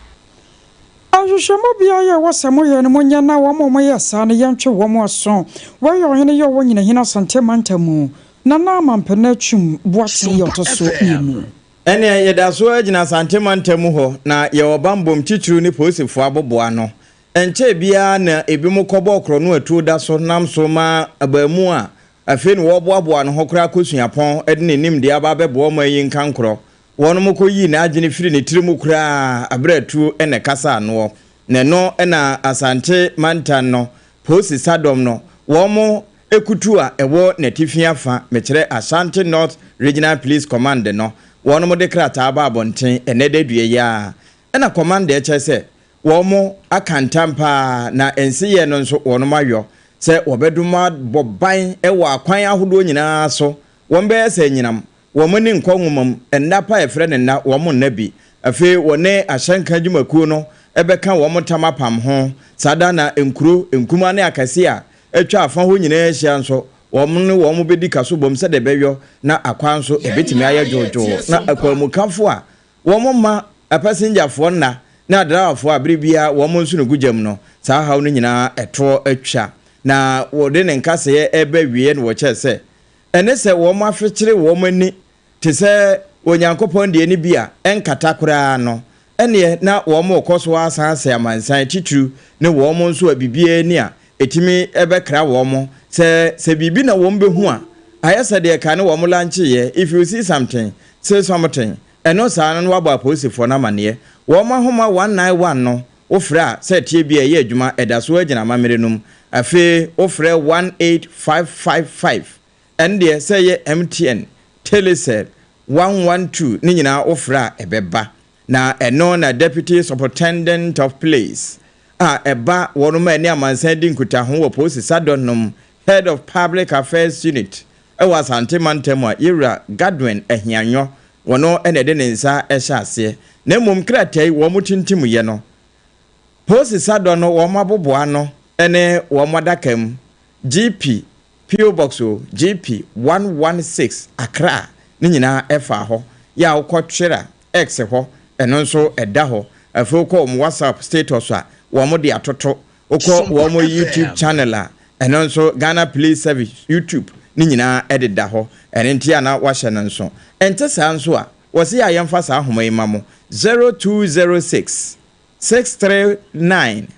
Nhwehwɛmu biara a ɛwɔ sɛ moyɛ no monyɛ na wɔn a wɔyɛɛ saa no yɛntwe wɔn aso. Wei yɛ ɔhene yi a ɔwɔ Nyinahene Asante mantam mu, Nana Amampene Twum Boateng yi a ɔtɔ so mmienu. Ɛnneɛ yɛda so ara gyina Asante mantam mu hɔ na yɛwɔ banbom titiriw ne polisifoɔ aboboa ano. Ɛnkyɛe biara na ebinom kɔbɔɔ korɔno atuo da so nam so ma abaamuwa a afei na wɔreboaboa ne ho koraa kɔ suapɔn de ne nimdeɛ aba abɛboa ɔman yi nkankorɔ. Wɔnom kɔyii n'adwene firii ne tiri mu koraa berɛ atuo na ɛkasaa noɔ. Na ɛno na Asante mantam no polisi sadɔm no wɔn Ekutu a ɛwɔ n'atifi afa, mekyerɛ Ashanti North Regional Police Command no, wɔnom de krataa aba abɔnten ɛnnɛ da dua yi ara. Ɛna Commander kyerɛ sɛ wɔn aka ntam paa na nseyɛɛ no nso wɔnom ayɔ sɛ wɔbɛdom abɔ ban wɔ akwan ahodoɔ nyinaa so, wɔn bɛyɛ sɛ anyinam Wɔn ani nkɔ nwoma mu, nna pa a yɛfrɛ no nna, wɔn nna bi. Afei wɔne ahyɛnka adwumakuo no bɛka wɔn ntam apam ho. Saa da na nkuro, nkumaa ne akɛseɛ a atwa afa hɔ nyinaa ahyia nso, wɔn ne wɔn bɛdi kasobom sɛdeɛ ɛbɛyɔ na akwan nso ɛbɛtumi ayɛ dwoodwoo. Na akwanmukafoɔ a wɔmma apasengyafoɔ nna ne adrawafoɔ a berɛ biara wɔn nso no gu gya mu no, saa haw no nyinaa ɛtoɔ atwa. Na wɔde ne nkasɛeɛ reba awieɛ no wɔkyɛɛ sɛ, Ɛne sɛ wɔafekyere wɔn ani te sɛ Onyankopɔn deɛ no bi a ɛnkata koraa no, ɛnneɛ na wɔrekɔ so ara san asɛe amansan titiriw ne wɔn nso a biribiara nni a ɛtumi bɛkra wɔn sɛ sɛ biribi na wɔbɛhu a, ayɛ sɛ deɛ kane wɔn lankyeeɛ, if you see something, say something, ɛno saa no na wɔabɔ apolisifoɔ no amaneɛ. Wɔn ahoma 191 no wofrɛ a sɛ ɛteɛ bi a ɛyɛ adwuma, ɛda so ara gyina amammerɛ no mu. Afei wofrɛ 18555, ɛno deɛ sɛ ɛyɛ MTN, Telecel, 112 ne nyinaa wofrɛ a ɛbɛba. Na ɛno na Deputy Superintendent of Police a ɛba wɔnom a ɛne amansan di nkutaho wɔ Polisi Sadɔ nom, Head of Public Affairs Unit wɔ Asante mantam a Yewura Godwin Ahianyɔ Wɔno na ɛde ne nsa hyɛ aseɛ. Na mmom krataa yi wɔn tintimyɛ no, Posi sadɔ no wɔn aboboa ano ne wɔn adaka mu, GP, PO Box o, GP 116 Accra, ne nyinaa ɛfaa hɔ. Yɛ a wokɔ Twitter, X hɔ, ɛno nso ɛda hɔ. Afei wokɔ wɔn WhatsApp status a, wɔn de atoto. Wokɔ wɔn YouTube channel a, ɛno nso Ghana Police Service YouTube ne nyinaa ɛdeda hɔ. Ɛno nti a na wahyɛ no nso. Ɛnte saa nso a, wɔse yɛ a yɛmfa saa ahoma yi ma mo, 0206 639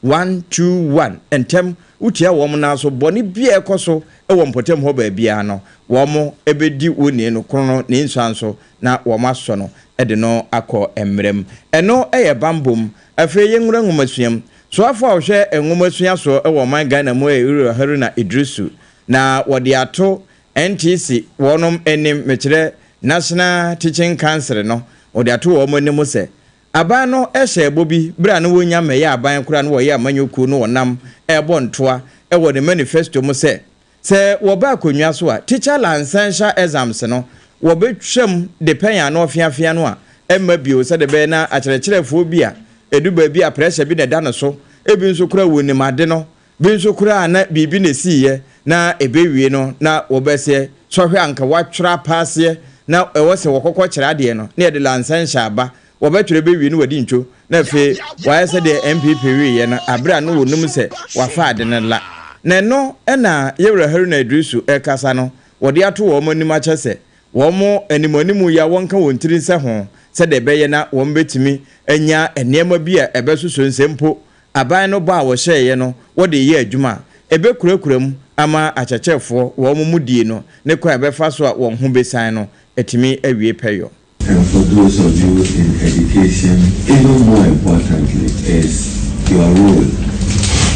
121. Ntɛm, wotua wɔn nan so, bɔne biara a ɛkɔ so wɔ mpɔtam hɔ baabiara no, wɔbɛdi wo nni no krono ne nsuan so na wɔasɔ no de no akɔ mmara mu. Ɛno yɛ bammɔ mu. Afei yɛnwura nwomasua mu. Soafoɔ a ɔhwɛ nwomasua soɔ wɔ ɔman Ghana mu yɛ Ewura Haruna Iddrisu na wɔde ato NTC wɔnom anim, mekyerɛ National Teaching Council no, wɔde ato wɔn anim sɛ aban no hyɛɛ bɔ bi berɛ a na wɔnnya mmɛyɛ aban koraa na wɔyɛ amanyɔkuo no wɔnam rebɔ ntoa wɔ ne manifesto mu sɛ Sɛ wɔba akonnwa so a, teacher licensure exams no, wɔbɛtwam de pɛn ano ɔfeafea no a ɛmma bio sɛdeɛ ɛbɛyɛ na akyerɛkyerɛfoɔ bi a ɛdu baabi a pressure bi na ɛda no so, ebi nso koraa wɔnnim ade no, bi nso koraa na biribi na ɛsiiɛ na ɛbɛwie no na wɔbɛseɛ sɔhwɛ a anka wɔatwerɛ apaaseɛ na ɛwɔ sɛ wɔkɔkɔ kyerɛ adeɛ no na yɛde licensure aba Wɔbɛtwerɛ bɛwie na wadi ntwo na afei wayɛ sɛdeɛ NPP weeɛ no aberɛ a na wɔnim sɛ wafa ade no la. Na ɛno na Yɛwura Haruna Iddrisu rekasa no wɔde ato wɔn anim akyɛ sɛ wɔn animuanimu yi a wɔnka wɔn tiri nsɛ ho sɛdeɛ ɛbɛyɛ na wɔn bɛtumi anya nneɛma bi a ɛbɛsosɔ nsɛ mpo aban no bɔ a wɔhyɛeɛ no wɔde reyɛ adwuma a ɛbɛkurakura mu ama akyɛkyɛfoɔ wɔn mudie no ne kwan a ɛbɛfa so a wɔn ho bɛsiane no atumi awie pɛyɔ. And for those of you in education, even more importantly, is your role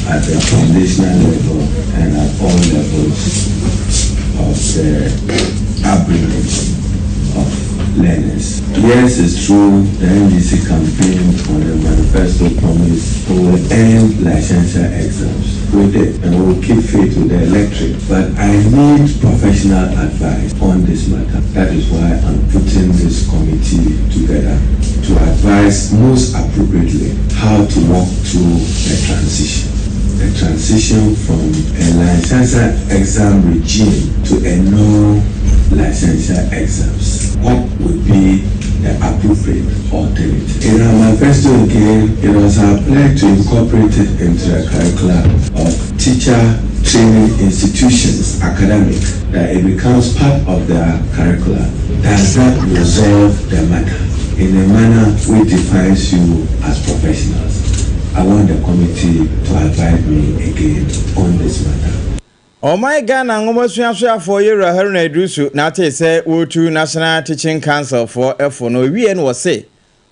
at the foundational level and at all levels of the upbringing of learners. Yes, it's true, the NDC campaign on the manifesto promised we will end licensure exams. We did, and we will keep faith with the electorate. But I need professional advice on this matter. That is why I'm putting this committee together to advise most appropriately how to walk through the transition. The transition from a licensure exam regime to a no licensure exams. What would be the appropriate alternative? In our manifesto again, it was our pledge to incorporate it into the curricula of teacher training institutions, academic, that it becomes part of their curricula. Does that resolve the matter in a manner which defines you as professionals? I want the committee to advise me again on this matter. Ɔman Ghana Nwomasua Soafoɔ Yewura Haruna Iddrisu na atee sɛ wɔretu National Teaching Council foɔ fo no, ɔwieɛ no ɔse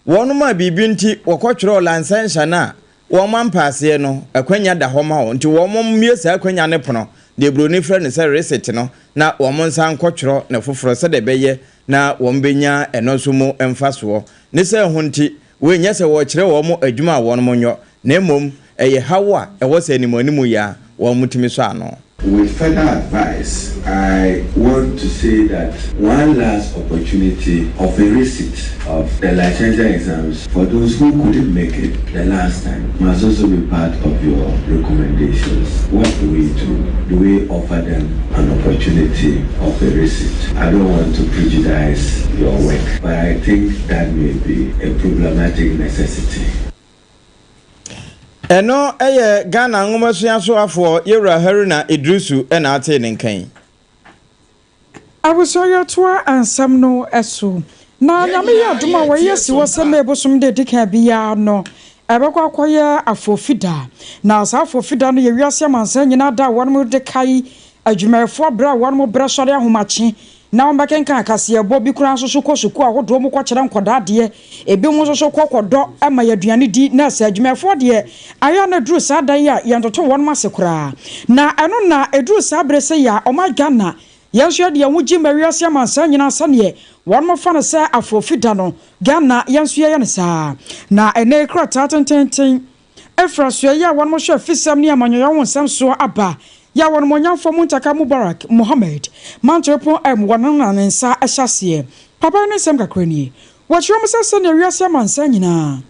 wɔnom a biribi nti wɔkɔtwerɛɔ lansɛnhyɛ no a wɔn ampaaseɛ no, akwanya da hɔ ma wɔn nti wɔn mmue saa akwanya no pono, deɛ buroni frɛ no sɛ receipt no, na wɔn nsan nkɔtwerɛ no foforɔ sɛdeɛ ɛbɛyɛ na wɔn bɛnya ɛno nso mu mfasoɔ. Ne sɛ ho nti, wei nyɛ sɛ wɔrekyerɛ wɔn adwuma a wɔnom nyɔ, na mmom ɛyɛ haw a ɛwɔ sɛ animuanimu yɛ a wɔtumi sɔ ano. With further advice, I want to say that one last opportunity of a receipt of the licensure exams for those who couldn't make it the last time must also be part of your recommendations. What do we do? Do we offer them an opportunity of a receipt? I don't want to prejudice your work, but I think that may be a problematic necessity. Ɛno yɛ Ghana nwomasua soafoɔ Yewura Haruna Iddrisu na atee ne nka yi. Abusua yɛtoa nsɛm no so. Na Nyame yɛ adom a wɔyi asi hɔ sɛ May bosom da edi kan biara no ɛbɛkɔ akɔyɛ Afofida. Na saa Afofida no yɛ wiase amansan nyinaa da a wɔnom de kae adwumayɛfoɔ berɛ a wɔnom brɛ sɔre ahomakye na wɔbɛkenkan kaseɛbɔ bi koraa nso so kɔ sukuu ahodoɔ mu kɔkyerɛ nkwadaa adeɛ, ebinom nso so kɔ kɔdɔ ma yɛ aduane di, na sɛ adwumayɛfoɔ deɛ ayɛ a na ɛduru saa da yi a yɛntoto wɔnom ase koraa. Na ɛno na ɛduru saa berɛ sei a ɔman Ghana yɛn nso yɛde yɛn ho gye ma wiase amansan nyinaa sɛdeɛ wɔnom fa no sɛ aforɔfi da no, Ghana yɛn nso yɛyɛ no saa. Na ɛnnɛ yi krataa tententen Efra soɛeɛ a wɔnom hwɛ afisɛm ne amanyɔyɔ ho nsɛm soɔ aba yɛ a wɔnom-ɔnyamfoɔ Muntaka Mubarak Mohammed Mankyerepɔn M wɔnom na ne nsa hyɛ aseɛ. Papa yi ne nsɛm kakra nie. Wɔkyerɛ mu sɛ sɛdeɛ wiase amansan nyinaa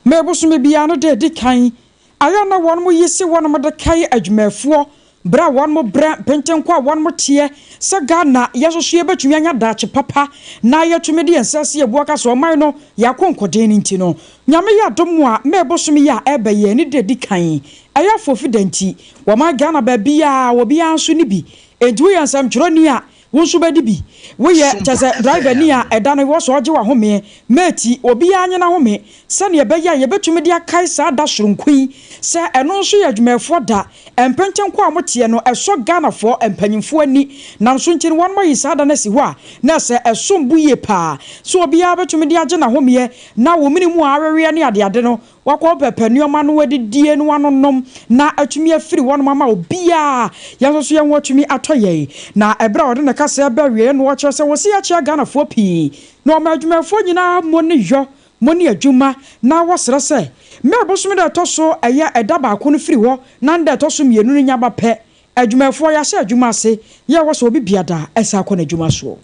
May bosome biara no da edi kan ayɛ a na wɔnom yi se wɔnom de kae adwumayɛfoɔ Berɛ a wɔnom brɛ mpentenkɔ a wɔnom teɛ sɛ Ghana yɛ nso so yɛbɛtumi anya daakye papa na yɛatumi de yɛn nsa asi yɛn bo aka sɛ ɔman no yɛako nkoden no nti no Nyame yɛ adom a May bosome yi a ɛreba yi ne da ɛdi kan ɛyɛ afofi da nti wɔman Ghana baabiara obiara nso ne bi enti woyɛ nsɛmtwerɛni a Wo nso bɛdi bi. Woyɛ, kyerɛ sɛ, driver-ni a, ɛda no wɔ sɛ ɔgye w'ahomeɛ. Mate, obiara nye n'ahome, sɛdeɛ ɛbɛyɛ a yɛbɛtumi de akae saa da soronko yi, sɛ ɛno nso yɛ adwumayɛfoɔ da. Mpentenko a moteɛ no, ɛsɔ Ghanafoɔ mpanyimfoɔ ani. Nam so nti no, wɔnom ayi saa da no asi hɔ a, na ɛsɛ ɛsom bo yie paa, sɛ obiara bɛtumi de agye n'ahomeɛ, na wo mene mu a aweweɛ ne adeade no, Wakɔ pɛpɛ nneɛma no adidie no anonom na atumi afiri hɔnom ama obiara, yɛn nso so yɛn ho atumi atɔ yɛn. Na ɛberɛ a ɔde ne kasa reba awieɛ no ɔkyerɛ sɛ wɔsi akyea Ghanafoɔ pii na ɔma adwumayɛfoɔ nyinaa mo ne yɔ mo ne adwuma na wɔsrɛ sɛ May bosome da ɛtɔ so ɛyɛ ɛda baako no firi hɔ na nda ɛtɔ so mmienu no nya ba pɛ adwumayɛfoɔ yɛahyɛ adwuma ase yɛ ɛwɔ sɛ obi biada ɛsan kɔ n'adwuma soɔ.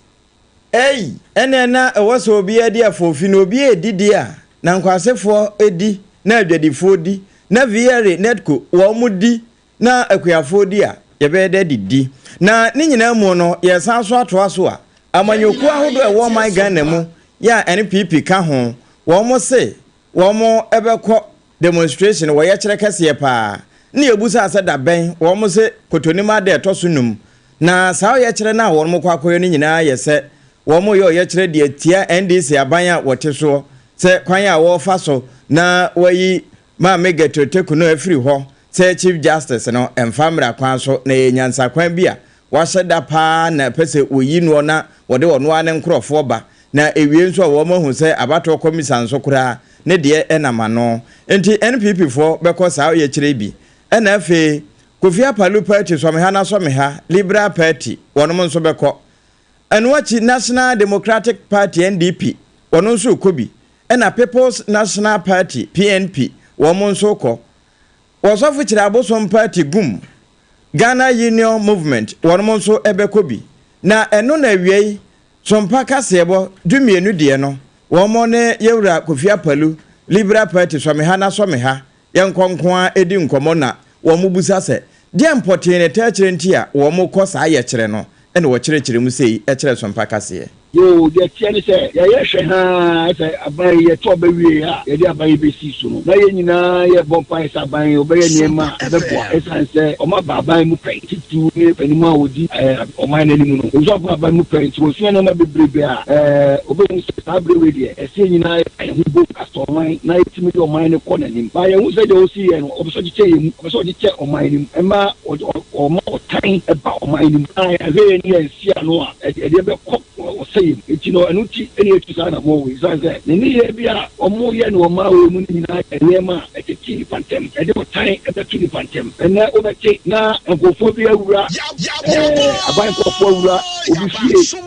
Ei, ɛnneɛ na ɛwɔ sɛ obiara di afoofi, na obiara redi deɛ a, na nkwasefoɔ di, na adwadifoɔ di, na VRA, NEDCO, wɔn di, na akuafoɔ di a, yɛbɛyɛ dɛ adidi. Na ne nyinaa mu no, yɛresan so atoa so a, amanyɔkuo ahodoɔ a ɛwɔ ɔman Ghana mu, yɛ a NPP ka ho, wɔn se wɔn bɛkɔ demonstration, wɔyɛkyerɛ kɛseɛ paa. Ne yɛbusaa sɛ da bɛn, wɔn se Kotonim ada ɛtɔ so num. Na saa ɔyɛkyerɛ no a wɔn kɔ akɔyɛ no nyinaa yɛ sɛ wɔn reyɛ ɔyɛkyerɛ de atia NDC aban a wɔte soɔ sɛ kwan a wɔrefa so na wɔayi Maame Gertrude Teku no afiri hɔ sɛ Chief Justice no mfa mmra kwan so na ɛyɛ nyansakwan bi a wɔahyɛ da paa na ɛpɛ sɛ wɔyi noɔ na wɔde ɔno ara ne nkorɔfoɔ ba na ɛwie nso a wɔn ahu sɛ abatoɔ kɔmisa nso koraa ne deɛ nam ano nti NPP foɔ bɛkɔ saa ɔyɛkyerɛ yi bi ɛna afei Kofi Apalu Party Sɔmeha na Sɔmeha, Liberal Party, wɔnom nso bɛkɔ. Ɛno akyi National Democratic Party, NDP, wɔno nso rekɔ bi, ɛna People's National Party, PNP, wɔn nso rekɔ. Wɔsɔfo Kyerɛ Abosom Party gum, Ghana Union Movement, wɔnom nso bɛkɔ bi. Na ɛno na awiei Sompa kaseɛbɔ dumienu deɛ no, wɔn ne Yɛwura Kofi Apalu, Liberal Party, sɔ me ha na sɔ me ha, yɛnkɔ nko ara di nkɔmmɔ na wɔbisa sɛ, deɛn pɔtee ne tɛkyerɛ nti a wɔkɔ saa yɛkyerɛ no na wɔkyerɛkyerɛ mu sei kyerɛ Sompa kaseɛ. Yoo, deɛ ɛteɛ ne sɛ, yɛyɛ hwɛ haa sɛ aban yi yɛto aba wie a, yɛde aban yi bɛsi so no, na yɛn nyinaa yɛrebɔ mpaeɛ sɛ aban yi ɔbɛyɛ nneɛma a ɛbɛboa ɛsiane sɛ wɔaba aban mu pɛn, titiriw ne panin a ɔdi ɔman no anim no nso aba aban mu pɛn, nti wɔsua nneɛma bebrebe a ɔbɛhu sɛ saa berɛ wei deɛ ɛsɛ yɛn nyinaa yɛka yɛn ho bom asɔ ɔman na yɛtumi de ɔman no kɔ n'anim. But yɛhu sɛ deɛ ɔsi yɛ no, ɔpɛ sɛ ɔkyekyɛ yɛn mu, ɔpɛ sɛ ɔkyekyɛ ɔman no mu, ɛma ɔma ɔtan ba ɔman no mu a yɛanhwɛ yɛn ani ansi ano a, ɛdeɛ bɛkɔ ɔsɛeɛ mu. Enti no, ɛno nti na yɛtu saa anammɔn wei, ɛsiane sɛ ne nneyɛɛ bi a wɔyɛ no ɔman wei mu no nyinaa yɛ nneɛma a ɛtete nnipa ntam, ɛde ɔtan bɛto nnipa ntam. Ɛnnɛ wobɛte na nkurɔfoɔ bi awura, ɛɛ, aban nkurɔfoɔ awura obi fie,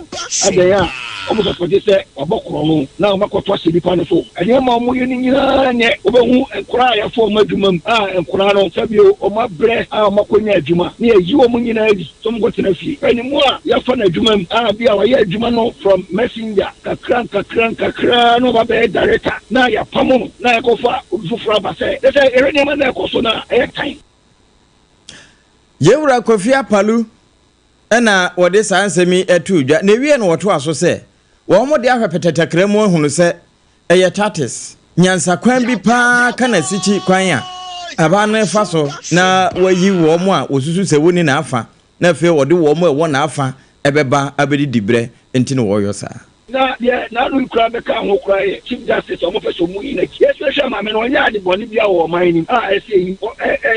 adɛn a wɔsɔspɛte sɛ wabɔ korɔno na wɔakɔto ahyɛ nnipa no so. Nneɛma a wɔyɛ no nyinaa nyɛ. Wobɛhu nkwadaa a yɛafa wɔn adwuma mu a nkwadaa no, sɛbio wɔabrɛ a wɔakɔnya adwuma na yɛayi wɔn nyinaa adi. sɛ wɔnkɔtena fie. Panin a yɛafa no adwuma mu a bi a wayɛ adwuma no from messenger kakra nkakra nkakra na ɔba bɛyɛ director na yɛapamo no na yɛkɔfa obi foforɔ aba sɛ kyerɛ sɛ yɛhwɛ nneɛma na ɛkɔ so no a ɛyɛ tan. Yɛn Wura Kofi Apalu na wɔde saa nsɛm yi too dwa, na ewiei no wɔtoa so sɛ, Wɔde ahwɛ pɛtɛtɛkra mu ahunu sɛ Ɛyɛ tatis, nyansakwan bi paa ka n'asikyi kwan a aban no fa so na wayi wɔn a wɔsusu sɛ wɔnni n'afa na afei ɔde wɔn a ɛwɔ n'afa bɛba abɛdi diberɛ nti na wɔyɔ saa. Na deɛ n'ano yi koraa bɛka ho koraa yɛ Chief Justice a wɔpɛ sɛ wɔyi no akyi. Yɛsrɛ hwɛ maame no, ɔnyɛ ade bɔne biara wɔ ɔman no mu a ɛsɛ yɛyi.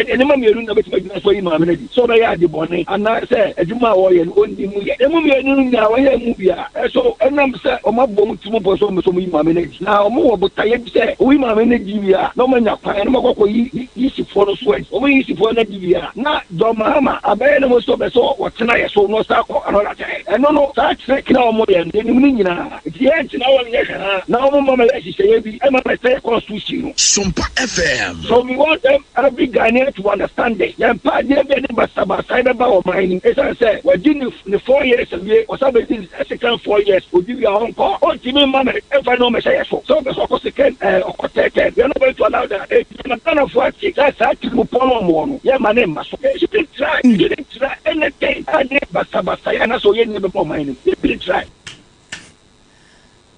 Nneɛma mmienu na wobɛtumi agyina so ayi maame no adi, sɛ ɔbɛyɛ ade bɔne anaasɛ adwuma a ɔreyɛ no ɔnni mu yɛ. Emu mmienu no nyinaa ɔnyɛ mu biara. So ɛnam sɛ wɔabɔ wɔn tirim pɔ sɛ wɔpɛ sɛ wɔyi maame no adi, na wɔwɔ botaeɛ bi sɛ wɔyi maame no adi wie a, na wɔanya kwan na wɔakɔ akɔyi Yisifoɔ no nso adi. Wɔyi Yisifoɔ no adi wie a, na John Mahama abɛyɛ ne ho sɛ ɔpɛ sɛ ɔtena yɛn so na ɔsan kɔ another term. Ɛno no, saa trick no a wɔyɛ no, yɛnim ne nyinaa. Nti yɛntena hɔ nyɛ hwɛ na wɔmma mmɛyɛ nhyehyɛeɛ bi mma mmɛsɛe constitution no. Sompa FM. So we want them every Ghanaian to understand this, yɛmpɛ adeɛ bi a ɛde basabasayɛ bɛba ɔman no mu ɛsiane sɛ wadi ne ne four years awie, ɔsan bɛdi ne second four years, ɔdi wie a ɔnkɔ, ɔntumi mma me mfa ne ɔmmɛhyɛ yɛ so, sɛ ɔpɛ sɛ ɔkɔ second ɛɛ ɔkɔ third term, we are not going to allow that, enti yɛma Ghanafoɔ ate sɛ saa tirimupɔ no a wɔwɔ no yɛmma no mma so, they shouldn't try, they shouldn't try anything a ɛde basabasayɛ anaasɛ ɔyɛnnie bɛba ɔman no mu, they shouldn't try.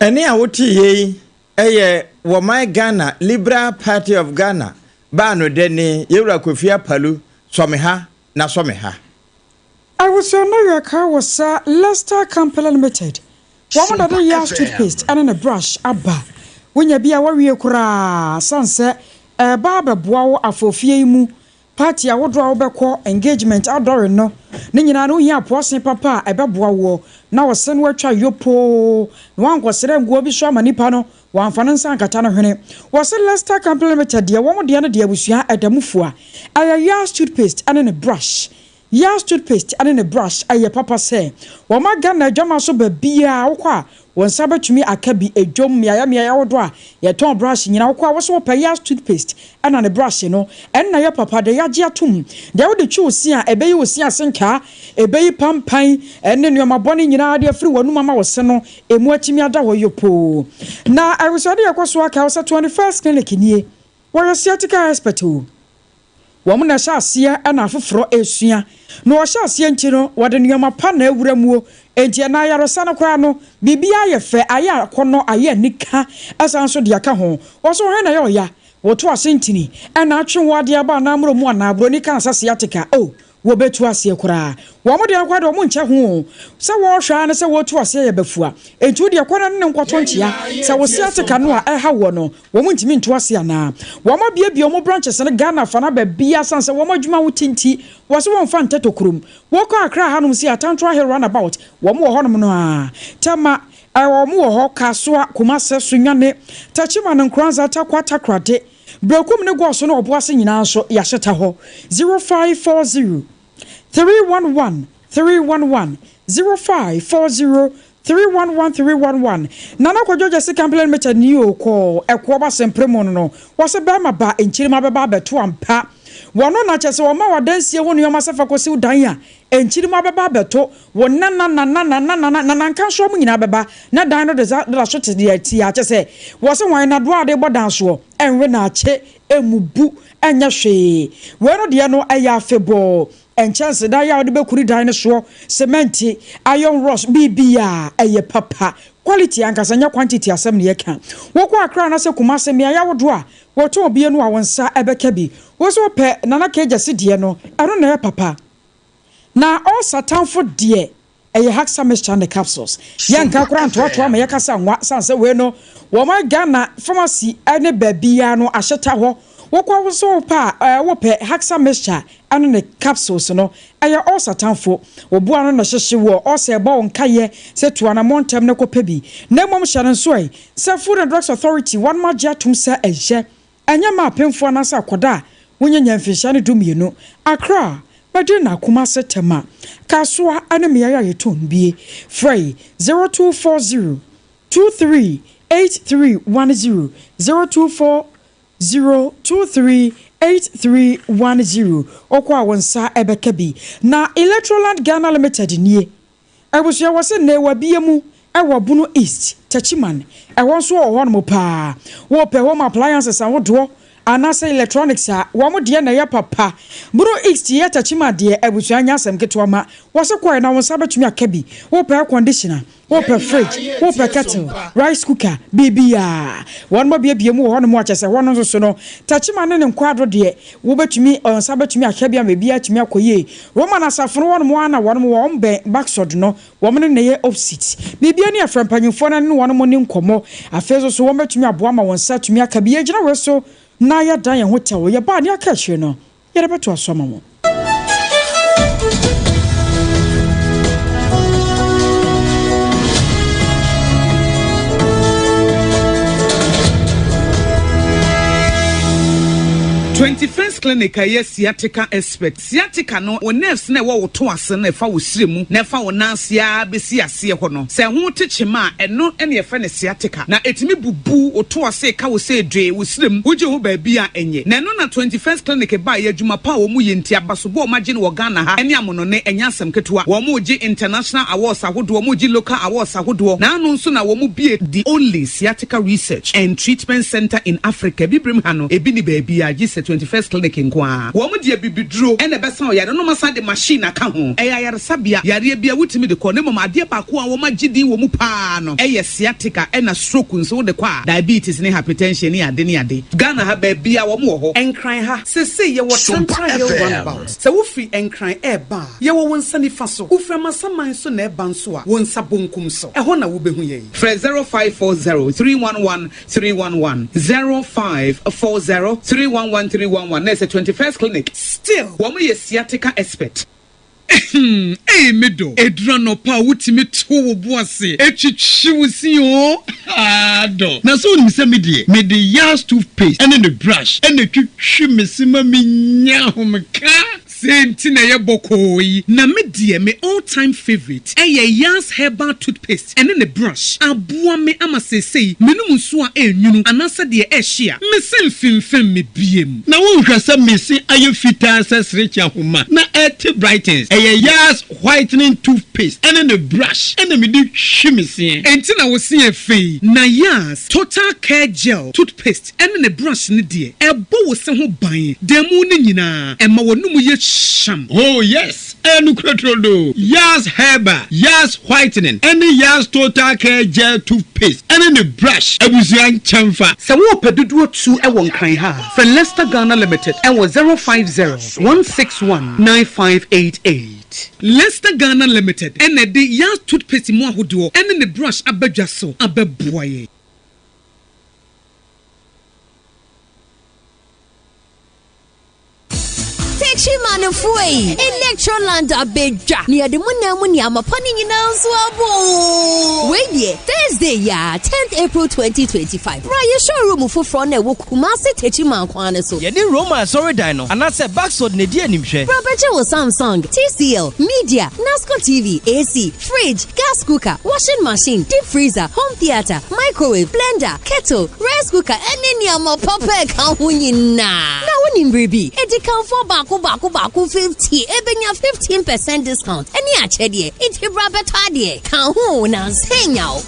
Ɛnne a woteeɛ yi yɛ Wɔman Ghana Liberal Party of Ghana baa no dɛne Yɛwura Kofi Apalu sɔ me ha na sɔ me ha. Abusua no werɛ kaa wɔ sa Lester Company Limited wɔn na de Yas toothpaste ne ne brush aba. Wonya bi a woawie koraa sane sɛ ɛreba abɛboa wo afɔfie yi mu, party ahodoɔ a wobɛkɔ, engagement, adɔre no, ne nyinaa no wohia apoasen papa a ɛbɛboa woɔ na wo se no atwa yopoo na woankɔsrɛ nguo bi so ama nipa no wamfa ne nsa ankata ne hwene. Wɔse Lester Company Limited deɛ wɔn deɛ no deɛ abusua ɛda mu fua. Ɛyɛ Yas toothpaste ne ne brush. Yas toothpaste ne ne brush yɛ papa sɛ wɔma Ghana adwama so baabiara wokɔ a wo nsa bɛtumi aka bi, edwom, mmeaeɛ mmeaeɛ ahodoɔ a yɛtɔn brush nyinaa wokɔ a wose wopɛ Yas toothpaste ɛna ne brush no ɛnna yɛ papa deɛ yɛagye atom deɛ wode twe wo se a ɛbɛyi wo se ase nkaa ɛbɛyi pampan ne nnoɔma bɔne nyinaa de afiri w'anum ama wo se no ɛmu atumi ada hɔ yopoo. Na awusuade yɛkɔ so aka wo sɛ 21st clinic nie wɔyɛ sciatica expert o. Wɔn na ɛhyɛ aseɛ na afoforɔ resua. Na wɔhyɛ aseɛ nti no, wɔde nnoɔma pa na awura muo. Enti ɛnnɛ ayaresa no koraa no, biribiara ayɛ fɛ, ayɛ akɔnnɔ, ayɛ anika, ɛsan nso de aka ho. Wɔ so hwɛ na ɛyɛ ɔya? Woto ase ntini na atwe wo adeɛ aba anaa mmorɔ mu anaa? Buroni kaa sɛ sciatica, oh, Wɔbɛtu aseɛ koraa. Wɔn deɛ koraa deɛ wɔn nkyɛ ho o. Sɛ wɔrehwɛ ara ne sɛ wɔretu aseɛ yɛ bafua. Enti wo deɛ kɔ na ne no nkɔto nkyea. Sɛ wo sciatica no a ɛreha woɔ no, wɔn ntumi ntu aseɛ anaa? Wɔn abuebue wɔn branches no Ghana afa no aba biara sane sɛ wɔn adwuma ho te nti, wɔse wɔmfa ntɛ tokurom. Wokɔ Accra hanom sei a, Tantra Hill roundabout, wɔn wɔ hɔnom no ara. Tema, wɔn wɔ hɔ, Kasoa, Kumase, Sunyani, Techiman, Nkoranza, Tarkwa, Takoradi. Berekum ne Goaso ne Ɔboase nyinaa nso yɛahyeta hɔ. 0540 311 311 0540 311 311 Nana Kwadwo Gyasi Company Limited ni o kɔɔ ɛkoɔ ba sempere mu no no wɔse bɛrima ba nkyirima bɛba abɛto ampa wɔno na kyɛ sɛ wɔma wadansie ho nneɛma sɛ fa kɔsiw dan a nkyirima bɛba abɛto wo nana nana nana nana nana nka nso wɔn nyinaa bɛba na dan no de da so te deɛ ɛte a kyɛ sɛ wɔse wɔn nadoa a de bɔ dan soɔ ɛnwe na akye ɛmubu ɛnyɛ hwee wei no deɛ no ɛyɛ afebɔɔ Nkyɛnsedan a wode bɛkuri dan no soɔ, semɛnte, iron rods, biribiara, ɛyɛ papa. Quality ankasa, nyɛ quantity asɛm na yɛka. Wokɔ Accra anaasɛ Kumasi, mmeaeɛ ahodoɔ a wɔtɔn bie no a, wo nsa bɛka bi. Wo nso wopɛ Nana Kegyasi deɛ no, ɛno na ɛyɛ papa. Na ulcer tamfo deɛ, Ɛyɛ Haxa mixture ne capsules. Yɛnka koraa ntoatoa ma yɛkasa nwa sane sɛ wei no wɔma Ghana pharmacy ne baabiara no ahyeta hɔ. Wokɔ wo nso wopɛ a wopɛ Haxa mixture ne ne capsules no. Ɛyɛ ulcer tamfo. Wo bo ano na hyehye woɔ, ulcer ɛbɔ wo nkayɛ sɛ tu anamɔn ntɛm na kɔpɛ bi. Na mmom hyɛ no nso ɛ sɛ Food and Drugs Authority wɔnom agye atom sɛ ɛyɛ. Ɛnyɛ mma apemfoɔ anaasɛ akwadaa a wɔnyanya mfinhyia no dumienu. Accra, Madina, Kumasi, Tema, Kasoa ne mmeaeɛ a yɛtɔn bie. Frɛ 0240 23 8310, 0240 23 8310. Wokɔ a wo nsa bɛka bi. Na Electroland Ghana Limited nie. Abusua wɔse nnɛ wabie mu wɔ Bono East, Techiman, ɛhɔ nso wɔ hɔnom paa. Wopɛ home appliances ahodoɔ anaasɛ electronics a, wɔn deɛ na ɛyɛ papa. Bono East yɛ Techiman deɛ abusua nyɛ asɛm ketewa ma. Wɔse kɔɛ na wo nsa bɛtumi aka bi. Wopɛ air conditioner, wopɛ fridge, wopɛ kettle, rice cooker, biribiara. Wɔnom abiebie mu wɔ hɔnom a kyerɛ sɛ hɔ no nso so no, Techiman ne ne nkwaado deɛ wobɛtumi, nsa bɛtumi aka bi ama biribiara atumi akɔ yie. Roman asafo no wɔnom ara na wɔnom wɔ wɔn bɛn Baksod no, wɔn ne no yɛ opsit. Biribiara ni a frɛ mpanyimfoɔ no ne wɔnom nni nkɔmmɔ. Afei nso so wɔn bɛtumi aboa ma wɔn nsa atumi aka bi. Yɛgyina wei so na yɛadan yɛn ho tɛw. Yɛba a nea aka akyire no yɛde bɛtoa so ama mo. 21st Clinic a ɛyɛ sciatica expert. Sciatica no, wo nerves no a ɛwɔ wo to ase no a ɛfa wo srɛ mu na ɛfa wo nan ase ara bɛsi aseɛ hɔ no, sɛ ɛho te kyema a, ɛno na yɛfrɛ no sciatica. Na ɛtumi bubu wo to ase ka wo sɛ dwee wo srɛ mu, wogye ho baabi a ɛnyɛ. Na ɛno na 21st Clinic baeɛ, adwuma pa a wɔyɛ nti, abasobɔ a wɔagye no wɔ Ghana ha ne amonɔne, ɛnyɛ asɛm ketewa. Wɔregye international awards ahodoɔ, wɔregye local awards ahodoɔ. Na ano nso na wɔbue the only sciatica research and treatment centre in Africa. Abibirem ha no, ebi nni baabiara gye sɛ 21st Clinic nko ara. Wɔn de abibiduro na ɛbɛsa wo yare na wɔasan de machine aka ho. Ɛyɛ ayaresabea. Yareɛ biara wotumi de kɔ na mmom adeɛ baako a wɔagye din wɔ mu pa ara no yɛ sciatica ɛna stroke nso wode kɔ a diabetes ne hypertension ne ade ne ade. Ghana ha baabiara wɔn wɔ hɔ. Nkran ha, seesei yɛwɔ Tantra Hill Runabout. Sɛ wofiri Nkran reba a, yɛwɔ wo nsa nifa so. Wofiri Amasaman nso na ɛreba nso a, wo nsa bonkum so. Ɛhɔ na wobɛhu yɛn. Frɛ 0540 311 311, 0540 311 311 na ɛsɛ 21st Clinic. Still. Wɔn yɛ sciatica expert. Ehm ei me dɔ, ɛduru anɔpa a wotumi to wo bo ase twitwi wo se oo haa dɔ. Na sɛ wonim sɛ me deɛ mede Yars toothpaste ne ne brush na ɛtwitwi me se ma menya ahomeka. Sei nti na ɛyɛ bɔkɔɔ yi. Na me deɛ me all time favourite ɛyɛ Yars herbal toothpaste ɛne ne brush. Aboa me ama seesei menom nsuo a ɛnwunu anaasɛ deɛ ɛhye a, me se mfimfim me biem. Na wonhwɛ sɛ me se ayɛ fitaa sɛ serekye ahoma na ɛte brightens. Ɛyɛ Yars whitening toothpaste ɛne ne brush ɛna mede twi me seɛ. Enti na wo se yɛ fɛ yi. Na Yars total care gel toothpaste ɛne ne brush no deɛ, ɛbɔ wo se ho ban da mu no nyinaa, ɛma w'anomu yɛ hyeam. Oh yes, ɛyɛ nokorɛ turodoo. Yars Herbal, Yars Whitening ɛne Yars Total Care Gel Toothpaste ɛne ne brush abusua nkyɛnfa. Sɛ worepɛ dodoɔ tu wɔ Nkran ha a, frɛ Lester Ghana Limited wɔ 050 161 9588. Lester Ghana Limited na ɛde Yars Toothpaste mu ahodoɔ ɛne ne brush aba dwa so abɛboa yɛn. Techiman. Ghanafoɔ ei, Electroland abɛdwa, na yɛde mo nan mu nneɛma pa no nyinaa nso aba oo. Wei deɛ, Thursday yi ara, tenth April 2025, bra yɛn showroom foforɔ no a ɛwɔ Kumasi Techiman kwan no so. Yɛne Roma asɔredan no anaasɛ Baxod na edi animhwɛ. Bra bɛgye wo Samsung, TCL, Media, Nasco TV, AC, Fridge, gas cooker, washing machine, deep freezer, home theatre, microwave, blender, kettle, rice cooker ɛne nneɛma papa a ɛka ho nyinaa. Na wonim biribi? Adikanfoɔ baako baako baako 50 ɛbɛnya 15 percent discount ɛne akyɛdeɛ. Nti bra bɛtɔ adeɛ. Ka ho o, na nsa anya wo.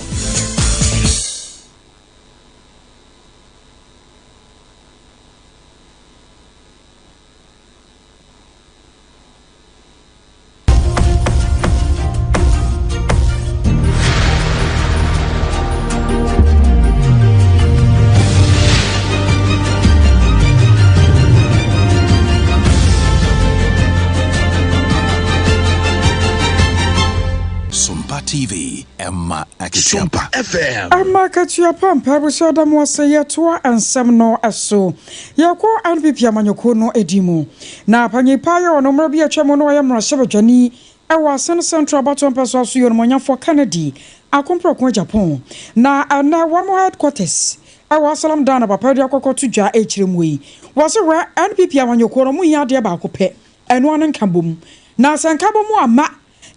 Sompa TV, ɛma akatua pa. Ɛma akatua pa mpaebɔ sɛ ɔda mo ase yɛtoa nsɛm no so. Yɛkɔ NPP amanyɔkuo no di mu. Na panyin paa yɛ ɔno mmerɛ bi a atwa mu no ɔyɛ mmarahyɛbadwani wɔ Asin Central abatoɔ mpɛsoa so yɛ onimuonyamfoɔ Kennedy Akompreko Agyapong. Na ɛnnɛ wɔn headquarters wɔ Asalam Dan na papa yi de akɔkɔ to dwa rekyerɛ mu yi. Wɔse hwɛ NPP amanyɔkuo no wɔn hia adeɛ baako pɛ ɛno ara ne nkabom. Na sɛ nkabom amma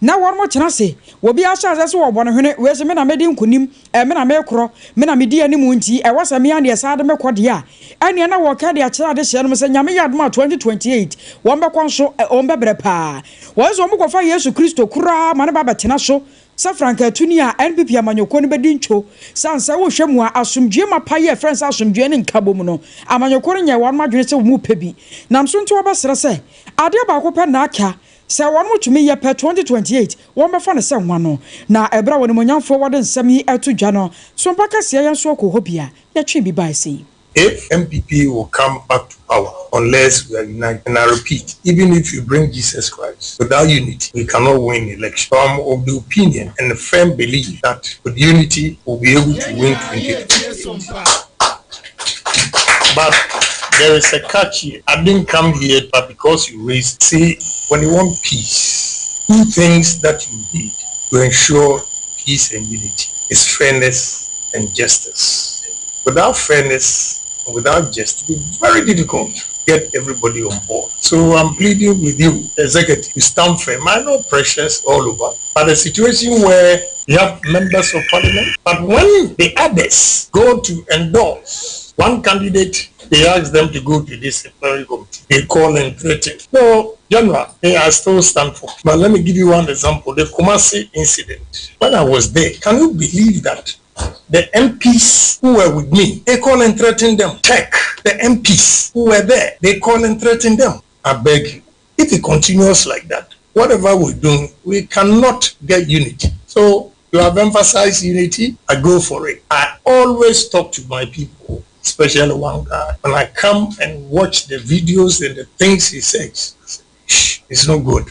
Na wɔnom tena ase, obiara hyɛ aseɛ sɛ wɔbɔ no hwene, wei se me na medi nkonim, eh, me na mekorɔ, me na medi anim nti ɛwɔ sɛ me ara na yɛsan de me kɔ deɛ a, ɛneɛ na wɔka de akyerɛ adehyeɛ nom sɛ Nyame yɛ adom a 2028 wɔn bɛkɔ nso, eh, wɔn bɛbrɛ paa. Wɔse sɛ wɔn kɔfa Yesu Kristo koraa ma no ba bɛtena so sɛ frankaatuni a, NPP amanyɔkuo no bɛdi ntwo, sane sɛ wohwɛ mu a asomdwoeɛ mapa yi a ɛfrɛ no sɛ asomdwoeɛ ne nkabom no, amanyɔkuo no nyɛɛ wɔnom adwene sɛ wɔn repɛ bi. Nam so nti wɔbɛsrɛ sɛ adeɛ baako pɛ na aka, Sɛ wɔnom tumi yɛ pɛ 2028 wɔn bɛfa no sɛ nwa no. Na ɛberɛ a onimuonyamfoɔ wɔde nsɛm yi reto dwa no, sompa kɛseɛ yɛn nso kɔɔ hɔ bi a yɛtwee bi bae sei. If NPP will come back to power unless we are united and I repeat even if you bring Jesus Christ without unity we cannot win election so I'm of the opinion and firm belief that with unity we'll be able to win 2028 but there is a catch here I didn't come here but because you raised see when you want peace two things that you need to ensure peace and unity is fairness and justice without fairness and without justice it will be very difficult to get everybody on board. So I'm pleading with you, executive, to stand firm. I know pressures all over, but a situation where you have members of parliament, but when the others go to endorse one candidate, they ask them to go to disciplinary committee. They call and threaten. No, General, they are still stand for. But let me give you one example, the Kumasi incident. When I was there, can you believe that the MPs who were with me, they call and threaten them. Check the MPs who were there, they call and threaten them. I beg you, if it continues like that, whatever we're doing, we cannot get unity. So you have emphasized unity, I go for it. I always talk to my people, especially one guy. When I come and watch the videos and the things he says, I say, shh, it's not good.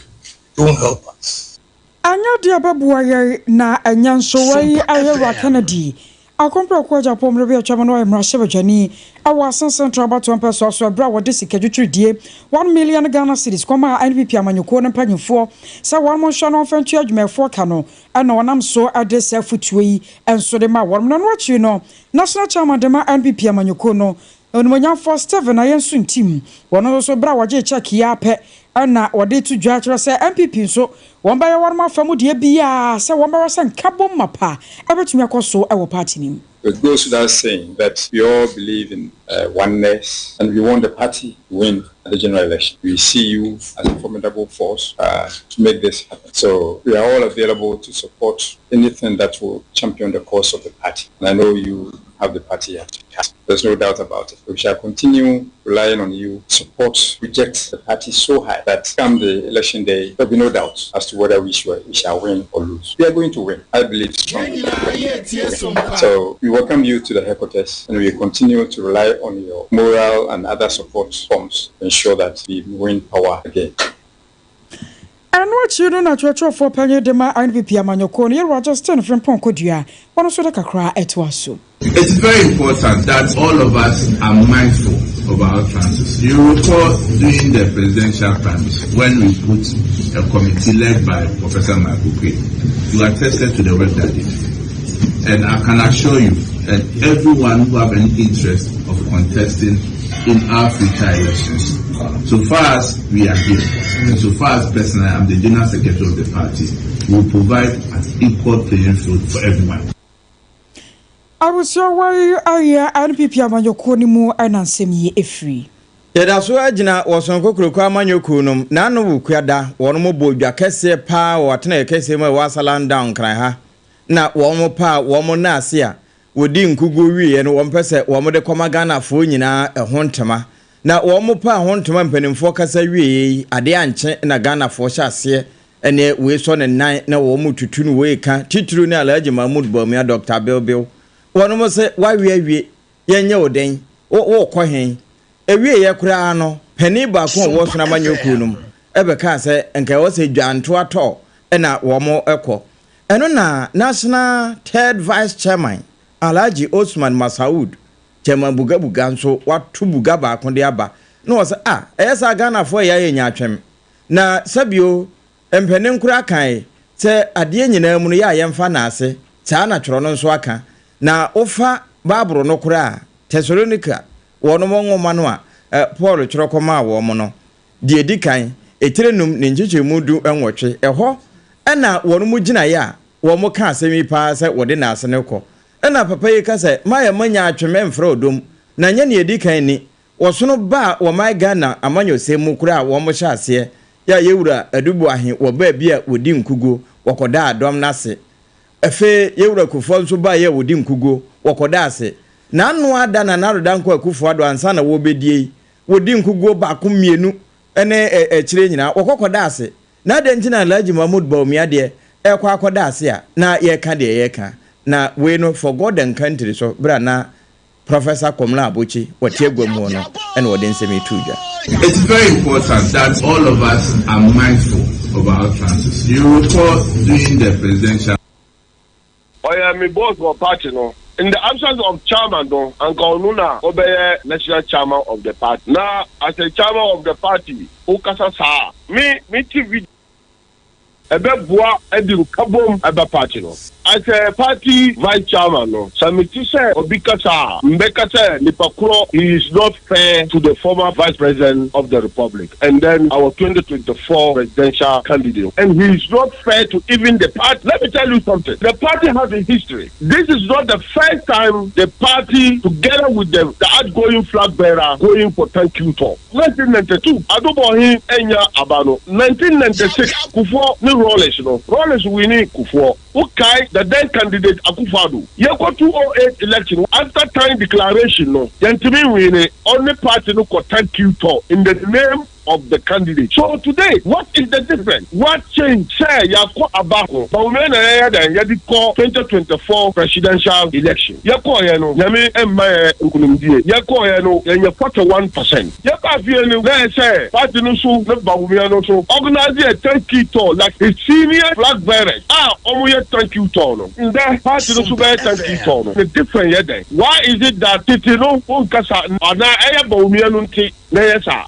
Don't help us. Anyɛ adeɛ a ɛbɛboa yɛn na ɛnyɛ nso wei ayɛ Wura Kennedy Akompreko Agyapong mmerɛ bi a atwam no ɔyɛ mmarahyɛbadwani wɔ Asin Central abatoɔ mpɛsoa so ɛberɛ a wɔde sika twitwiridie one million Ghana cedis kɔmaa NPP amanyɔkuo no mpanyinfoɔ sɛ wɔn nhwɛ na wɔmfa ntua adwumayɛfoɔ ka no ɛna ɔnam so de saa afutuo yi nso de ma wɔn na ɛno akyiri no National Chairman de ma NPP amanyɔkuo no Onimuonyamfoɔ Stephen Ayensu Ntim, wɔn nso berɛ a wɔgyee cheque yi ara pɛ na wɔde to dwa kyerɛ sɛ NPP nso wɔn bɛyɛ wɔn afa mu deɛ biara sɛ wɔn bɛhwɛ sɛ nkabom mapa bɛtumi akɔ so wɔ party no mu. It goes without saying that we all believe in uh, oneness and we want the party to win the general election. We see you as a formidable force uh, to make this happen. So we are all available to support anything that will champion the cause of the party. And I know you have the party at heart. There's no doubt about it. We shall continue relying on you, support, reject the party so high that come the election day, there'll be no doubt as to whether we shall, we shall win or lose. We are going to win. I believe strongly. So we welcome you to the headquarters and we continue to rely on your moral and other support forms to ensure that we win power again. Ɛno akyiri no na kyerɛkyerɛfoɔ panyin de ma NPP amanyɔkuo no, Yɛwura Justin Frimpong Kodua, ɔno nso de kakra toa so. It's very important that all of us are mindful. of our utterances. You recall during the presidential primaries when we put a committee led by Professor Michael Quay, you attested to the work that they did. And I can assure you that everyone who have any interest of contesting in our future elections, so far as we are here, and so far as personally I'm the general secretary of the party, will provide an equal playing field for everyone. Abusua wei ayɛ NPP amanyɔkuo no mu na nsɛm yi firi. Yɛda so ara gyina wɔ Sonko Kuroko amanyɔ kuo nom, Naano Wukuada, wɔnom bɔɔ dwa kɛseɛ paa wɔ atenaeɛ kɛseɛ mu a ɛwɔ Asalan Down Nkran ha, na wɔn paa wɔn nnaase a wɔdii nkuguo wieɛ no wɔn pɛ sɛ wɔn de kɔma Ghanafoɔ nyinaa ɛho ntoma. Na wɔn paa ho ntoma mpanimfoɔ kasa wieɛ yi, adeɛ ankye na Ghanafoɔ hyɛ aseɛ Ɛneɛ wei sɔ ne nan na wɔn tutu no wei ka titiriw ne Alhaji Mahmood Bawumia Doctor Bilbil wɔnom se wawe awie yɛnyɛ wo dɛn wo wokɔ hen ɛwieɛ koraa no panin baako a ɔwɔ Sono Amanyɔ kuo no mu bɛkaa sɛ nka ɛwɔ sɛ dwantoa tɔ na wɔn kɔ ɛno na National Third Vice Chairman Alhaji Osman Masaud Chairman Buga Buga nso wato buga baako de aba na ɔsɛ ah ɛyɛ saa Ghanafoɔ ɛyɛ ayɛ nyaatwem Na sɛbio mpanin koraa kae sɛ adeɛ nyinaa mu no yɛ a yɛmfa nnaase, saa na twerɛ no nso aka. Na wofa Bible no koraa a, Tesalonika wɔnom nwoma no a Paul twerɛ kɔmaa wɔn no, deɛ ɛdi kan, etire num ne nkyekyɛmu du nwɔtwe, ɛhɔ na wɔnom gyinaeɛ a wɔka asɛm yi paa sɛ wɔde nnaase no rekɔ. Ɛna papa yi ka sɛ, Mayɛ manya atwe mɛmfrɛ ɔdɔ mu, na nyɛ deɛ ɛdi kan ni, Wɔsono baa wɔman Ghana amanyɔsɛm mu koraa a wɔn hyɛ aseɛ yɛ a Yɛwura Adu Boahe wɔ baabi a wɔdi nkuguo, wɔkɔdaa dɔm no ase. Ɛfee Yɛwura Kufuor nso baeɛ a wɔdi nkuguo, wɔkɔdaa ase. N'ano ara da Nana Addo Dankwa Akufo Addo ansa na wɔrebɛdie yi, wɔdi nkuguo baako mmienu ne akyire nyinaa, wɔkɔ kɔdaa ase. Na adɛn nti na Alhaji Mahmood Bawumia deɛ ɛrekɔ akɔda ase a na yɛreka deɛ yɛreka? Na wei no for God and country so berɛ a na Professor Komla Abotsi wɔte agua mu hɔ no na wɔde nsɛm yi too dwa. It's very important that all of us are mindful of our utterances. You recall during the presidential. Ɔyɛ me boss wɔ party no. In the absence of chairman no, anka ɔno na ɔbɛyɛ national chairman of the party. Na as a chairman of the party, wokasa saa a, me mete video. Ɛbɛboa de nkabom aba party no. As a party vice chairman no, sɛ mete sɛ obi kasa a, mbɛka sɛ nipa korɔ he is not fair to the former vice president of the republic and then our 2024 presidential candidate and he is not fair to even the party. Let me tell you something, the party has a history. This is not the first time the party together with the the outgoing flag bearer going for thank you tour. 1992, Ado Boahen annya aba no. 1996, Kufuor ne Rawlings no, Rawlings winii Kufuor. Wo kae the then candidate Akufo Addo. Yɛkɔ 2008 election, after time declaration no, yɛntumi nwine, ɔne party no kɔ thank you tour in the name of the candidate. So today, what is the difference? What change sɛ yɛakɔ aba ho? Bawumia na yɛyɛ dɛn yɛde kɔ 2024 presidential election? Yɛkɔeɛ no, Nyame mma yɛn nkunimdie. Yɛkɔeɛ no, yɛnyɛ 41%. Yɛbaa fie no, na ɛyɛ sɛ party no so ne Bawumia no so organise a thank you tour like his senior flag bearers a wɔyɛ thank you tour no. Ndɛ party no so bɛyɛ thank you tour no, ne different yɛ dɛn? Why is it that tete no wonkasa anaa ɛyɛ Bawumia no nti na ɛyɛ saa?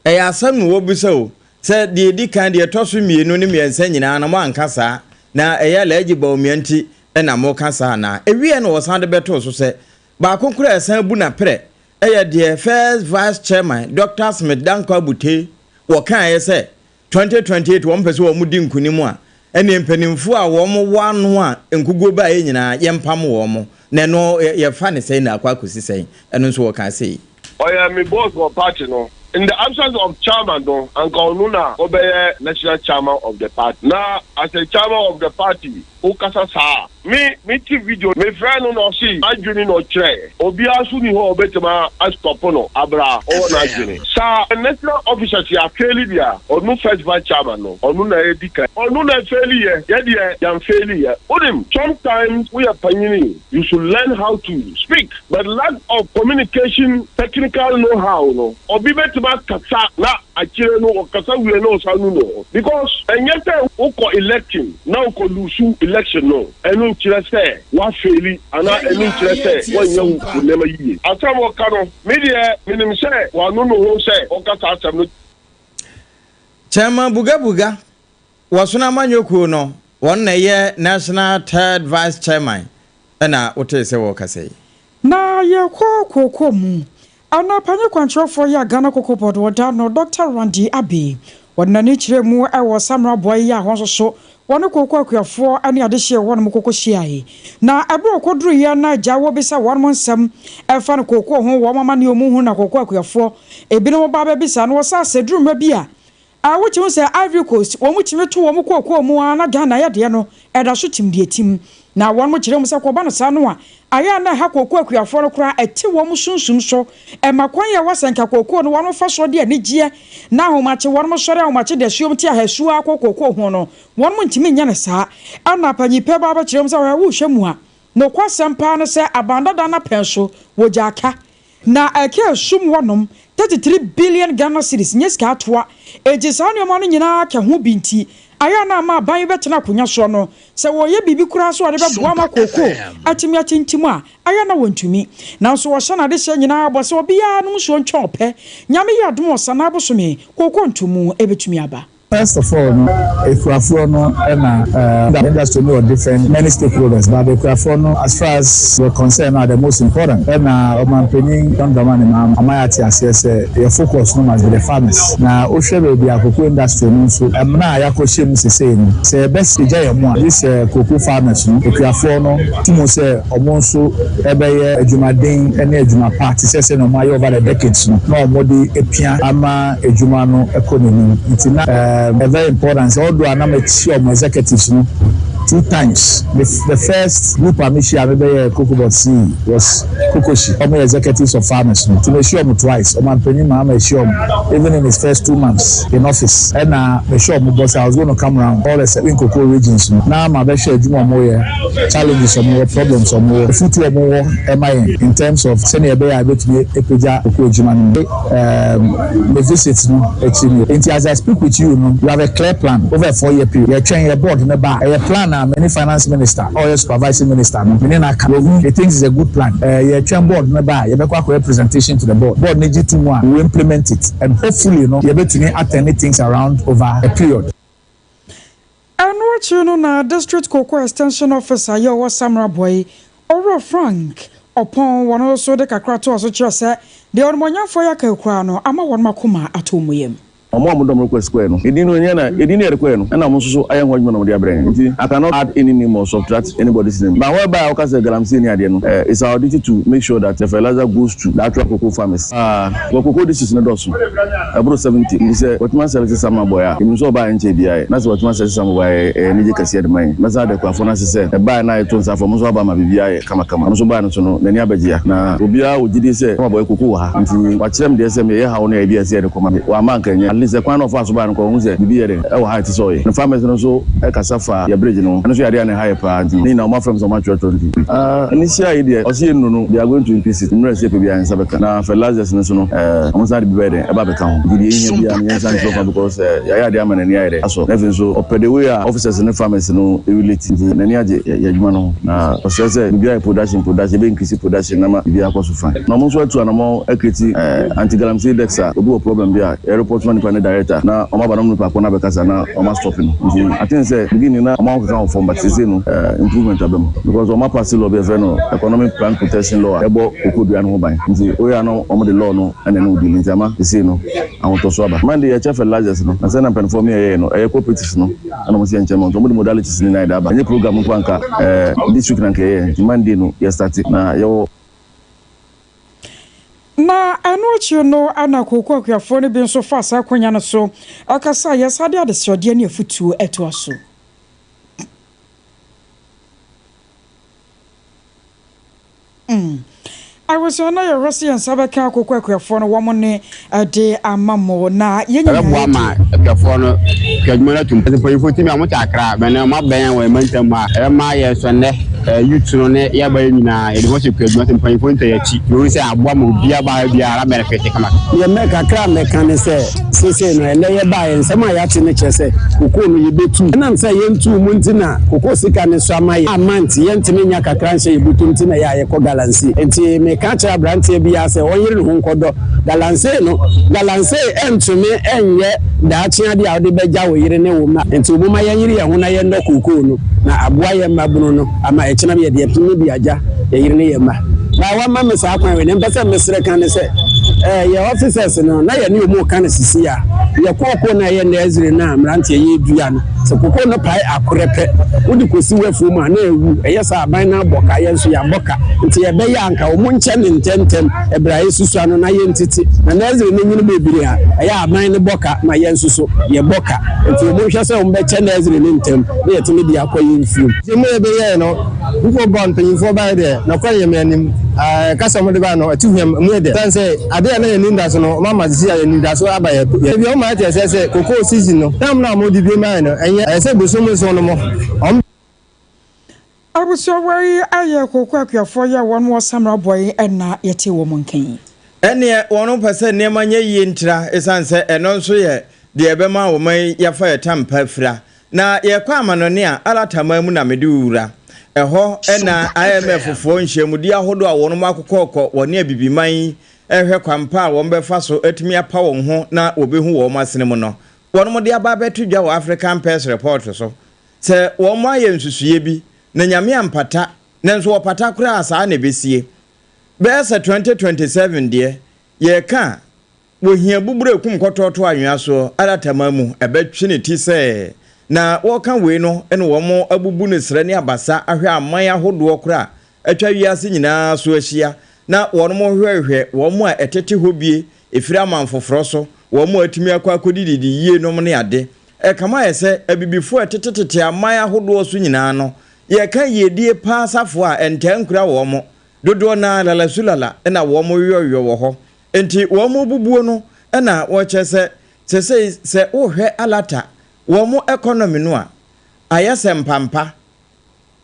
Ɛyɛ asɛm na wɔbisa o, sɛ deɛ ɛdi kan, deɛ ɛtɔ so mmienu ne mmiɛnsa nyinaa no moanka saa, na ɛyɛ Alhaji Bawumia nti na moka saa anaa? Ɛwieɛ na wɔsan de bɛtoo so sɛ, baako koraa a ɛsan bu n'aperɛ yɛ deɛ First Vice Chairman Dɔkta Smith Dankwa Abutey wɔkaeɛ sɛ 2028 wɔn pɛ sɛ wɔn di nkunim a, ɛneɛ mpanimfoɔ a wɔn wɔ ano a nkuguo baeɛ nyinaa yɛmpam wɔn, na ɛno yɛfa no sɛn na akɔ akɔsi sɛn? Ɛno nso wɔkaa sei. Ɔyɛ me boss wɔ party no. In the absence of chairman no, anka ɔno na ɔbɛyɛ national chairman of the party. Na as a chairman of the party, wokasa saa a, me me te video, me frɛ no na ɔse n'adwene na ɔkyerɛɛ. Obiara nso nni hɔ a ɔbɛtumi a stop no aberɛ a ɔwɔ n'adwene. Saa national officers yi afeeli deɛ a, ɔno first vice chairman no, ɔno na ɛdi kan. Ɔno na ɛfeeli yɛ, yɛ deɛ yɛnfeeli yɛ. Wonim, sometimes woyɛ panyini, you should learn how to speak. But lack of communication technical know how no obi bɛtumi akasa na akyire no ɔkasa wie na ɔsan nu ne ho because ɛnyɛ sɛ wokɔ election na wokɔ lusu election. election no, ɛno nkyerɛ sɛ woafeeli anaa ɛno nkyerɛ sɛ woanyɛ wo nneɛma yiye. Asɛm a ɔka no, me deɛ menim sɛ wanu ne ho sɛ ɔka saa asɛm no. Chairman Bugabuga wɔ Sono Amanyɔ Kuo no, wɔn na ɛyɛ National Third Vice Chairman na wotee sɛ wɔrekasa yi. Na yɛkɔ kookoo mu. Ana panyin kwankyerɛfoɔ yi a Ghana Cocoa Board wɔ da no, Dɔkta Randy Abbey, wɔde n'ani kyerɛɛ mu wɔ Samra boa yi a hɔ nso so wɔne kooko akuafoɔ ne adehyeɛ wɔ hɔnom koko hyiae. Na ɛberɛ a wɔkɔduruiɛ na agya wɔbisa wɔnom nsɛm ɛfa no kooko ho, wɔn amaneɛ wɔn hunu na kooko akuafoɔ ebinom ba bɛbisa no wɔ sɛ asɛ duru mmerɛ bi a A Wotumi hu sɛ Ivory Coast wɔn tumi to wɔn kookoo mu ara na Ghana yɛ deɛ no ɛda so tim deɛ ɛtim. Na wɔn kyerɛ mu sɛ kɔba no saa no a, ayɛ a na ɛha kookoo akuafoɔ no koraa, ɛte wɔn sunsum so, ɛma kwan a ɛwɔ sɛ nka kookoo no wɔn fa soɔ de anigyeɛ na ahomakye wɔn sɔre ahomakye dasuom te ahasuo ara kɔ kookoo ho no, wɔn ntumi nyɛ no saa. Ɛna panyin pɛ ba bɛkyerɛ mu sɛ hwɛ wohwɛ mu a, nokwasɛm paa ne sɛ aban dada no apɛn so wɔgyaa ka Na ɛka esum hɔ nom, 33 billion Ghana cedis nyɛ sika atoa, enti saa nnoɔma no nyinaa ka ho bi nti, ayɛ a na ama aban yi bɛtena akonwa soɔ no, sɛ wɔreyɛ biribi koraa sɛ wɔde bɛboa ama kookoo atumi atintim a, ayɛ a na wɔntumi. Nanso wɔhyɛ no adehyeɛ nyinaa bɔ sɛ obiara nom nsuo ntwɛn ɔpɛ. Nyame yɛ adom a Ɔsanaa bosome, kookoo ntomu bɛtumi aba. First of all no, akuafoɔ no na eh, industry no wɔ different many stakeholders but akuafoɔ no as far as we're concerned no are the most important. Ɛna Ɔmanpanin John Dramani Mahama ama yɛate aseɛ sɛ yɛ focus no must be the farmers. Na wohwɛ baabi a cocoa industry no nso ɛmena a yɛakɔhyɛ mu sesei no, sɛ yɛbɛgya yɛn ho a, gye sɛ cocoa farmers no, akuafoɔ no, to mu sɛ wɔn nso bɛyɛ adwumaden ne adwuma pa te sɛ sɛnea wɔayɛ over the decades no na wɔde apia ama adwuma no kɔ n'anim. Nti na ɛyɛ very important sɛ although a na mahyia wɔn executives no two times, me the first group a mehyia a mebɛyɛɛ Cocobod CE was Kokoshi, wɔn yɛ executives of farmers no, nti mehyia wɔn twice, Ɔmanpanyin Mahama ahyia wɔn even in his first 2 months in office, ɛna mehyɛ wɔn bɔ sɛ I was going to come round all the seven cocoa regions no na mabɛhwɛ adwuma a wɔyɛ, challenges a wɔwɔ, problems a wɔwɔ, afutuo a wɔwɔ ɛma yɛn in terms of sɛnea ɛbɛyɛ a yɛbɛtumi apagya cocoa adwuma no mu. Me visit no akyi no, nti as I speak with you no, we have a clear plan over a 4 year period. Yɛtwɛn yɛ board no ba a, ɛyɛ plan a me ne finance minister a ɔyɛ supervising minister no, me ne no aka, wahu, he thinks it's a good plan. Yɛtwɛn board no ba a, yɛbɛkɔ akɔyɛ presentation to the board. Board no gye to mu a, we will implement it and hopefully no, yɛbɛtumi a turn things around over a period. Ɛno akyiri no na District Cocoa Extension Officer yi a ɔwɔ Samreboi, Owura Frank Oppong wɔn nso de kakra toa so kyerɛ sɛ deɛ ɔnimɔnyamfoɔ yi aka yi koraa no ama wɔn akoma atɔ wɔn yam. Wɔn a wɔdɔ me rekɔ square no, edin no ɛnyɛ na edin no yɛde kɔɛ no ɛna wɔn nso so ayɛ ho adwuma na wɔde abrɛ yɛn nti I cannot add any name or subtract anybody's name but whereby a woka sɛ galamsey ne adeɛ no eh, it's our duty to make sure that the fertilizer goes to the actual cocoa farmers. Ah, wɔ cocoa districts no dɔɔso, ɛboro 70 nti sɛ watumi asɛlɛte Samaboi a, yɛnim sɛ ɔbaa ɛnkyɛɛ biara ɛ, na sɛ watumi asɛlɛte Samaboi a ɛyɛ anigye kɛseɛ de ma yɛn. Mɛsan ada akuafoɔ no ase sɛ ɛbaeɛ no a yɛto nsa frɛ wɔn nso aba ama biribiara ayɛ kamakama. Ɔno nso baeɛ no nso no, n'ani abɛgye a, na obiara wɔ gyidie sɛ Samaboi cocoa wɔ ha nti wakyerɛ me deɛ sɛ meyɛ haw no a ebi a ɛsɛ yɛde kɔma me. Wamma anka ɛnyɛ. At least ɛkwan no a ɔfaa so baeɛ no koraa ɔhu sɛ biribi yɛ dɛn ɛwɔ ha a ɛte sɛ ɔyɛ. Ne farmers no nso kasa faa yɛ bridge no ho. Ɛno nso yɛ adeɛ a na ɛha yɛ paa nti ne nyinaa wɔafrɛ me sɛ wɔatwerɛtwerɛ nti. Ah, ne hyia yi deɛ ɔse yɛnnuru no they are going to increase it mmerɛ ɛsɛ yɛpɛ biara yɛn nsa bɛka. Na fertilizers no nso no eh, wɔn san de bi bɛyɛ dɛn ɛba abɛka ho. Nti deɛ ɛhia biara no yɛnsan ntwerɛ fa because eh, yɛayɛ adeɛ ama n'ani ayɛ dɛn asɔ. Na afei nso ɔpɛ the way a officers ne farmers no relate nti n'ani agye yɛ adwuma no ho. Na ɔsrɛ sɛ biribiara yɛ production production yɛbɛ increase production na ama biribiara akɔ so fine. Na ɔmo nso atu anamɔn acreate eh, anti galamsey desk a obi wɔ problem bi a yɛ report ma nipa no direct a na ɔmo aba na ɔmo ne nipa ko no abɛkasa na ɔmo astop no. Nti I think sɛ beginning na ɔmo ahokeka wɔ fam but seesei no eh, improvement aba mu because ɔmo apass law bi a yɛfrɛ no economic plant protection law a ɛbɔ cocoa dua no ho ban. Nti woyɛ a na ɔmo de law no na ɛne wo deal nti ama seesei no ahotɔso aba. Monday yɛkyɛ fertilizers no na sɛnea mpanyinfoɔ me yɛyɛɛ no ɛyɛ cooperatives no ɛna ɔmo se yɛnkyɛ ma wɔn nti ɔmo de modalities no nyinaa yɛde aba. Ɛnyɛ program mpo anka eh, this week na anka yɛyɛ nti Monday no yɛ start na yɛwɔ. Na ɛno akyiri no na kooko akuafoɔ no bi nso faa saa akwanya no so kasaeɛ san de adesrɛdeɛ ne afutuo toa so. Abusua na yɛhwɛ sɛ yɛn nsa bɛka akoko akuafoɔ no wɔn nne de ama mo na yɛn nyinaa Ɛbɛboa yɛdi. ma akuafoɔ no kuadwuma no atu mpɔn. Mpanyinfoɔ tumi a wɔte Accra bɛn na wɔabɛn wɔ yɛn mantam ha. Ɛbɛma yɛn nso nnɛ. Youth no ne yɛn abayɛ nyinaa yɛde hɔ hyɛ kuadwuma sɛ mpanyinfoɔ nta yɛn akyi. Yɛhu sɛ aboa ma obiara ba ha biara benefit kama. Deɛ mɛ kakra a mɛka ne sɛ seesei no ɛnnɛ yɛbaeɛ nsɛm a yɛate no kyerɛ sɛ kokoo no yɛbɛtu. Ɛnam sɛ yɛntuu mu nti na kokoo sika no so ama yɛn a month yɛntumi nnya kakra nhyɛ yɛn bɔtɔ nti na ɛyɛ a yɛkɔ galamsey. Nti meka kyerɛ aberanteɛ biara sɛ ɔnyere ne ho nkɔdɔ galamsey no. Galamsey ntumi nyɛ daakye adeɛ a wode bɛgya wo yere ne wo mma. Nti momma yɛnyere yɛn ho na yɛnnɔ kookoo no na aboa yɛn mmabunu no ama ɛkyena bi yɛde apini bi agya yɛn yere ne yɛn mma. Na wama me saa kwan wei. Nea mepɛ sɛ mesrɛ ka ne sɛ, eh, yɛn officers no, na yɛne wɔn reka no sisi a, yɛ kookoo no a ɛyɛ nursery no a mmeranteɛ yɛredua no, sɛ kookoo no pae akorɛ pɛ, wode kɔsi w'afuo mu a, na awu. Ɛyɛ saa a, aban no abɔ ka, yɛn nso yɛabɔ ka. Nti ɛbɛyɛ a anka wɔn nkyɛ no ntɛmntɛm ɛberɛ a ɛsusua no na yɛntete. Na nursery no nyini bebree a, ɛyɛ a aban no bɔ ka ma yɛn nso so yɛbɔ ka. Nti wɔn nhwɛ sɛ wɔbɛkyɛ nursery no ntɛm na yɛatumi de akɔ yɛn mfuom. Nti mo yɛbɛyɛɛ no, Kufuor baa mpanyinfoɔ baeɛ deɛ, nɔkorɛ yɛ me anim. Ɛɛ kasa a wɔde baeɛ no, ɛto hwam, ɛmu yɛ dɛ. Ɛsiane sɛ adeɛ a na yɛn ani nda so no, wɔama sisi a yɛn anidaso aba yɛn yɛn. Ebia wɔma yɛte aseɛ sɛ cocoa season no, time no a wɔde bie maeɛ no, ɛnyɛ. Ɛyɛ sɛ bosom nson no mo, wɔn. Abusua wei yɛ kooko akuafoɔ yi a wɔn wɔ Samra Bɔe na yɛte wɔn nka yi. Ɛnneɛ wɔn pɛ sɛ nneɛma nyɛ yie ntira ɛsiane sɛ ɛno nso yɛ deɛ ɛbɛma wɔn yi yɛafa yɛ tampa afira. Na yɛrekɔ amanɔne a, Alataman mu na mede wo wura. Ɛhɔ na IMF foɔ nhyiamudie ahodoɔ a wɔn akokɔɔkɔ wɔne Abibiman yi rehwɛ kwan pa a wɔn bɛfa so atumi apa wɔn ho na wɔbɛhu wɔn asene mu no, wɔn de aba abɛto dwa wɔ African Pulse Report so sɛ wɔn ayɛ nsusuiɛ bi na Nyame ampata, nanso wɔpata koraa a saa na ɛbɛsie. Bɛyɛ sɛ 2027 deɛ, yɛreka a, Wɔhia buburo ekum kɔtɔɔtɔ anwea soɔ adataman mu, ɛbɛtwe ne ti sɛ na wɔreka wei no na wɔn abubu no serɛ ne abasa ahwɛ aman ahodoɔ koraa a atwa wiase nyinaa so ahyia na wɔn hwɛhwɛ wɔn a ɛtete hɔ bie ɛfiri aman foforɔ so, wɔn a atumi akɔ akɔdididi yie nom ne ade. Ɛkame ayɛ sɛ abibifoɔ a ɛtetetete aman ahodoɔ so nyinaa no yɛreka yiedie paa safoa a ɛntaa nkura wɔn, dodoɔ no ara lalasulala na wɔn yɔyɔ wɔ hɔ. Enti wɔn bubuo no na wɔkyerɛ sɛ sesei sɛ wohwɛ Alata wɔn economy no a, ayɛ sɛ mpampa,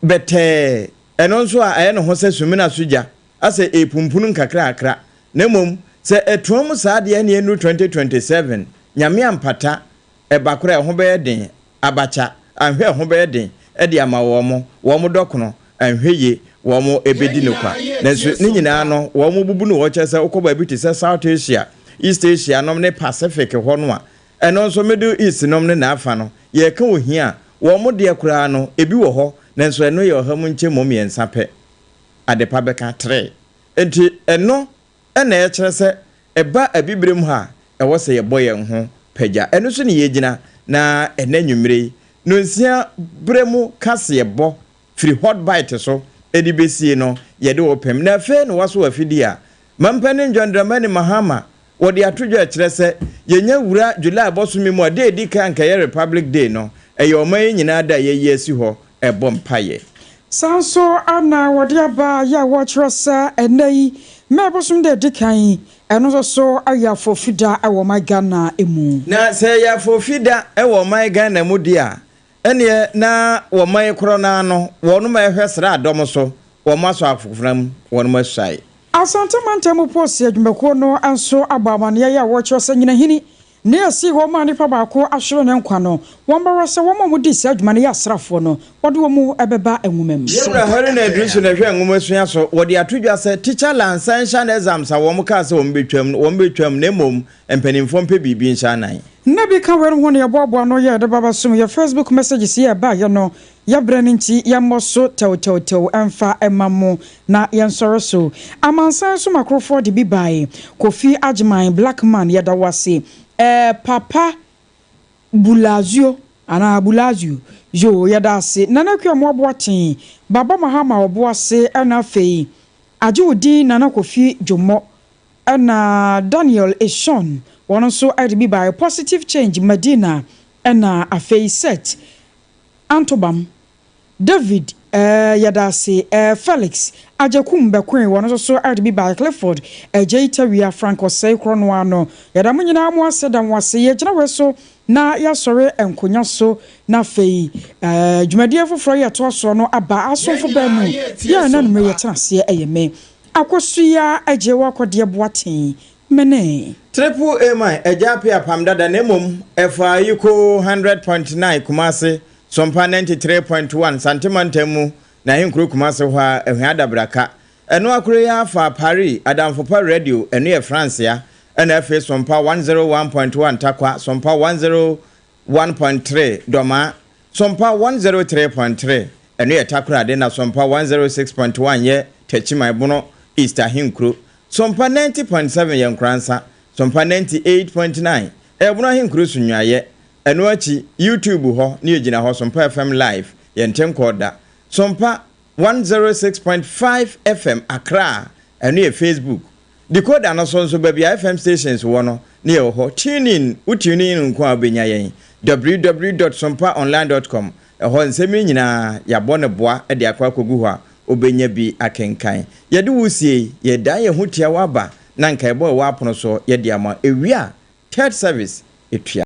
bɛtɛɛ, ɛno nso a ayɛ ne ho sɛ sumina so gya, asɛ ɛrepumpunu nkakrakra. Na mmom sɛ ɛtoa mu saa deɛ ɛneɛ nnuru 2027, Nyame ampata, ɛba koraa a ɛho bɛyɛ den Abacha, anhwɛ ɛho bɛyɛ den de ama wɔn, wɔn dɔkono, anhwɛ yie, wɔn bɛdi no kwa. Nanso ne nyinaa no, wɔn bubu no hɔ, kyerɛ sɛ wokɔ baabi te sɛ South Asia, East Asia nom ne Pacific hɔ no a, ɛno nso Middle East nom ne n'afa no, yɛreka ohia a, wɔn deɛ koraa no, ebi wɔ hɔ, nanso ɛno yɛ ɔha mu nkyɛmu mmiɛnsa pɛ. Adepa bɛka tree. Enti ɛno na ɛkyerɛ sɛ ɛba Abibirem ha a, ɛwɔ sɛ yɛbɔ yɛn ho pagya. Ɛno so na yɛgyina, na ɛnnɛ anwummere yi, nnɔnsia berɛ mu kaseɛbɔ firi Hot Bite so de bɛsie no, yɛde wo pem. Na afei na woaso w'afidie a, Mampanin John Dramani Mahama, wɔde ato dwa ɛkyerɛ sɛ yɛnya wura July bɔsome mu a, da a ɛdi kan a anka ɛyɛ Republic Day no, ɛyɛ ɔman yi nyinaa da a yɛayi asi hɔ rebɔ mpaeɛ. Saa nso na wɔde aba yɛ a wɔkyerɛ sɛ ɛnnɛ yi May bosom da a ɛdi kan yi, ɛno nso so yɛ afoofi da wɔ ɔman Ghana mu. Na sɛ ɛyɛ afoofi da wɔ ɔman Ghana mu deɛ a, ɛnneɛ na wɔman korɔ no ara no, wɔnom a ɛhwɛ sraadɔm so, wɔn asɔ akofena mu, wɔnom asuae. Asante mantam mu polisi adwumakuo no nso abɔ amaneɛ yi a wɔkyerɛ sɛ nyinahini Nea esii hɔ maa nipa baako ahwere ne nkwa no, wɔbɛhwɛ sɛ wɔn a wɔdii saa dwuma no yɛ asraafoɔ no, wɔde wɔn bɛba nwoma mu. Yɛwura Haruna Iddrisu na ɛhwɛ nwomasua so. Wɔde ato dwa sɛ Teacher Licensure Exams a wɔn kaa sɛ wɔn bɛtwam no, wɔn bɛtwam na mmom mpanimfoɔ mpɛ biribi nhyɛ anan. Nna bi ka weinom ho na yɛboaboa ano yɛ de ba bɛsom yɛ Facebook messages yi a ɛbaeɛ no. Yɛ berɛ no nti yɛmmɔ so tɛwtɛwtɛw mfa mma mo na yɛnsɔre so. Amansan so makorofoɔ de bi bae. Kofi Agyeman, Black Man, yɛda wo ase. Eh, Papa Bulazio anaa Bulazio, yoo, yɛda ase. Nana Akua Amoah Boateng, Baba Mahama Ɔboase ɛna afei Agye wo din Nana Kofi Dwommɔ ɛna Daniel Eshon, wɔn nso de bi bae. Positive Change Madina ɛna afei Seth Antobam, David eh, yɛda ase eh, Felix Agyekum bɛkoe wɔn nso so de bi bae Clifford Agyei Tawia, Frank Osei korɔ no ara no, yɛda mo nyinaa mo ase da mo ase. Yɛgyina wei so na yɛasɔre nkonya so na afei dwumadie foforɔ yɛ ɛtoa soɔ no aba asomfo baa mu yɛ a na numere yɛtena aseɛ ɛyɛ me Akosua Agye Wakɔdeɛ Boateng mene. Triple A man agya ape apam dada na mmom ɛfaa Ayiko 100.9 Kumase, Sompa 93.1 Sante mantam mu na ahenkuro Kumase hɔ ara Ahwea Adabraka. Ɛno akoro yi ara faa Paris, Adamfo Pa Radio, ɛno yɛ Francea, ɛna afei Sompa 101.1 Tarkwa, Sompa 101.3 Dɔmaa, Sompa 103.3, ɛno yɛ Takoradi na Sompa 106.1 yɛ Techiman Bono East ahenkuro. Sompa 90.7 yɛ Nkoransa, Sompa 98.9 ɛyɛ Bono ahenkuro Sunyuayɛ. Ɛno akyi, YouTube hɔ ne yɛgyina hɔ Sompa FM Live, yɛnte nkɔɔ da. Sompa 106.5 FM Accra, ɛno yɛ Facebook. Decoder no so nso, baabi a FM stations wɔ no, ne yɛwɔ hɔ. Tune in, wo tune in nko a wobɛnya yɛn. www dot sompaonline dot com, ɛhɔ nsɛm yi nyinaa yɛabɔ no boa de akɔ akɔgu hɔ a wobɛnya bi akenkan. Yɛde wo sie, yɛdan yɛn ho tia wo aba na nkaebɔ a ɛwɔ apono so yɛde ama. Ɛwie a, third service tua.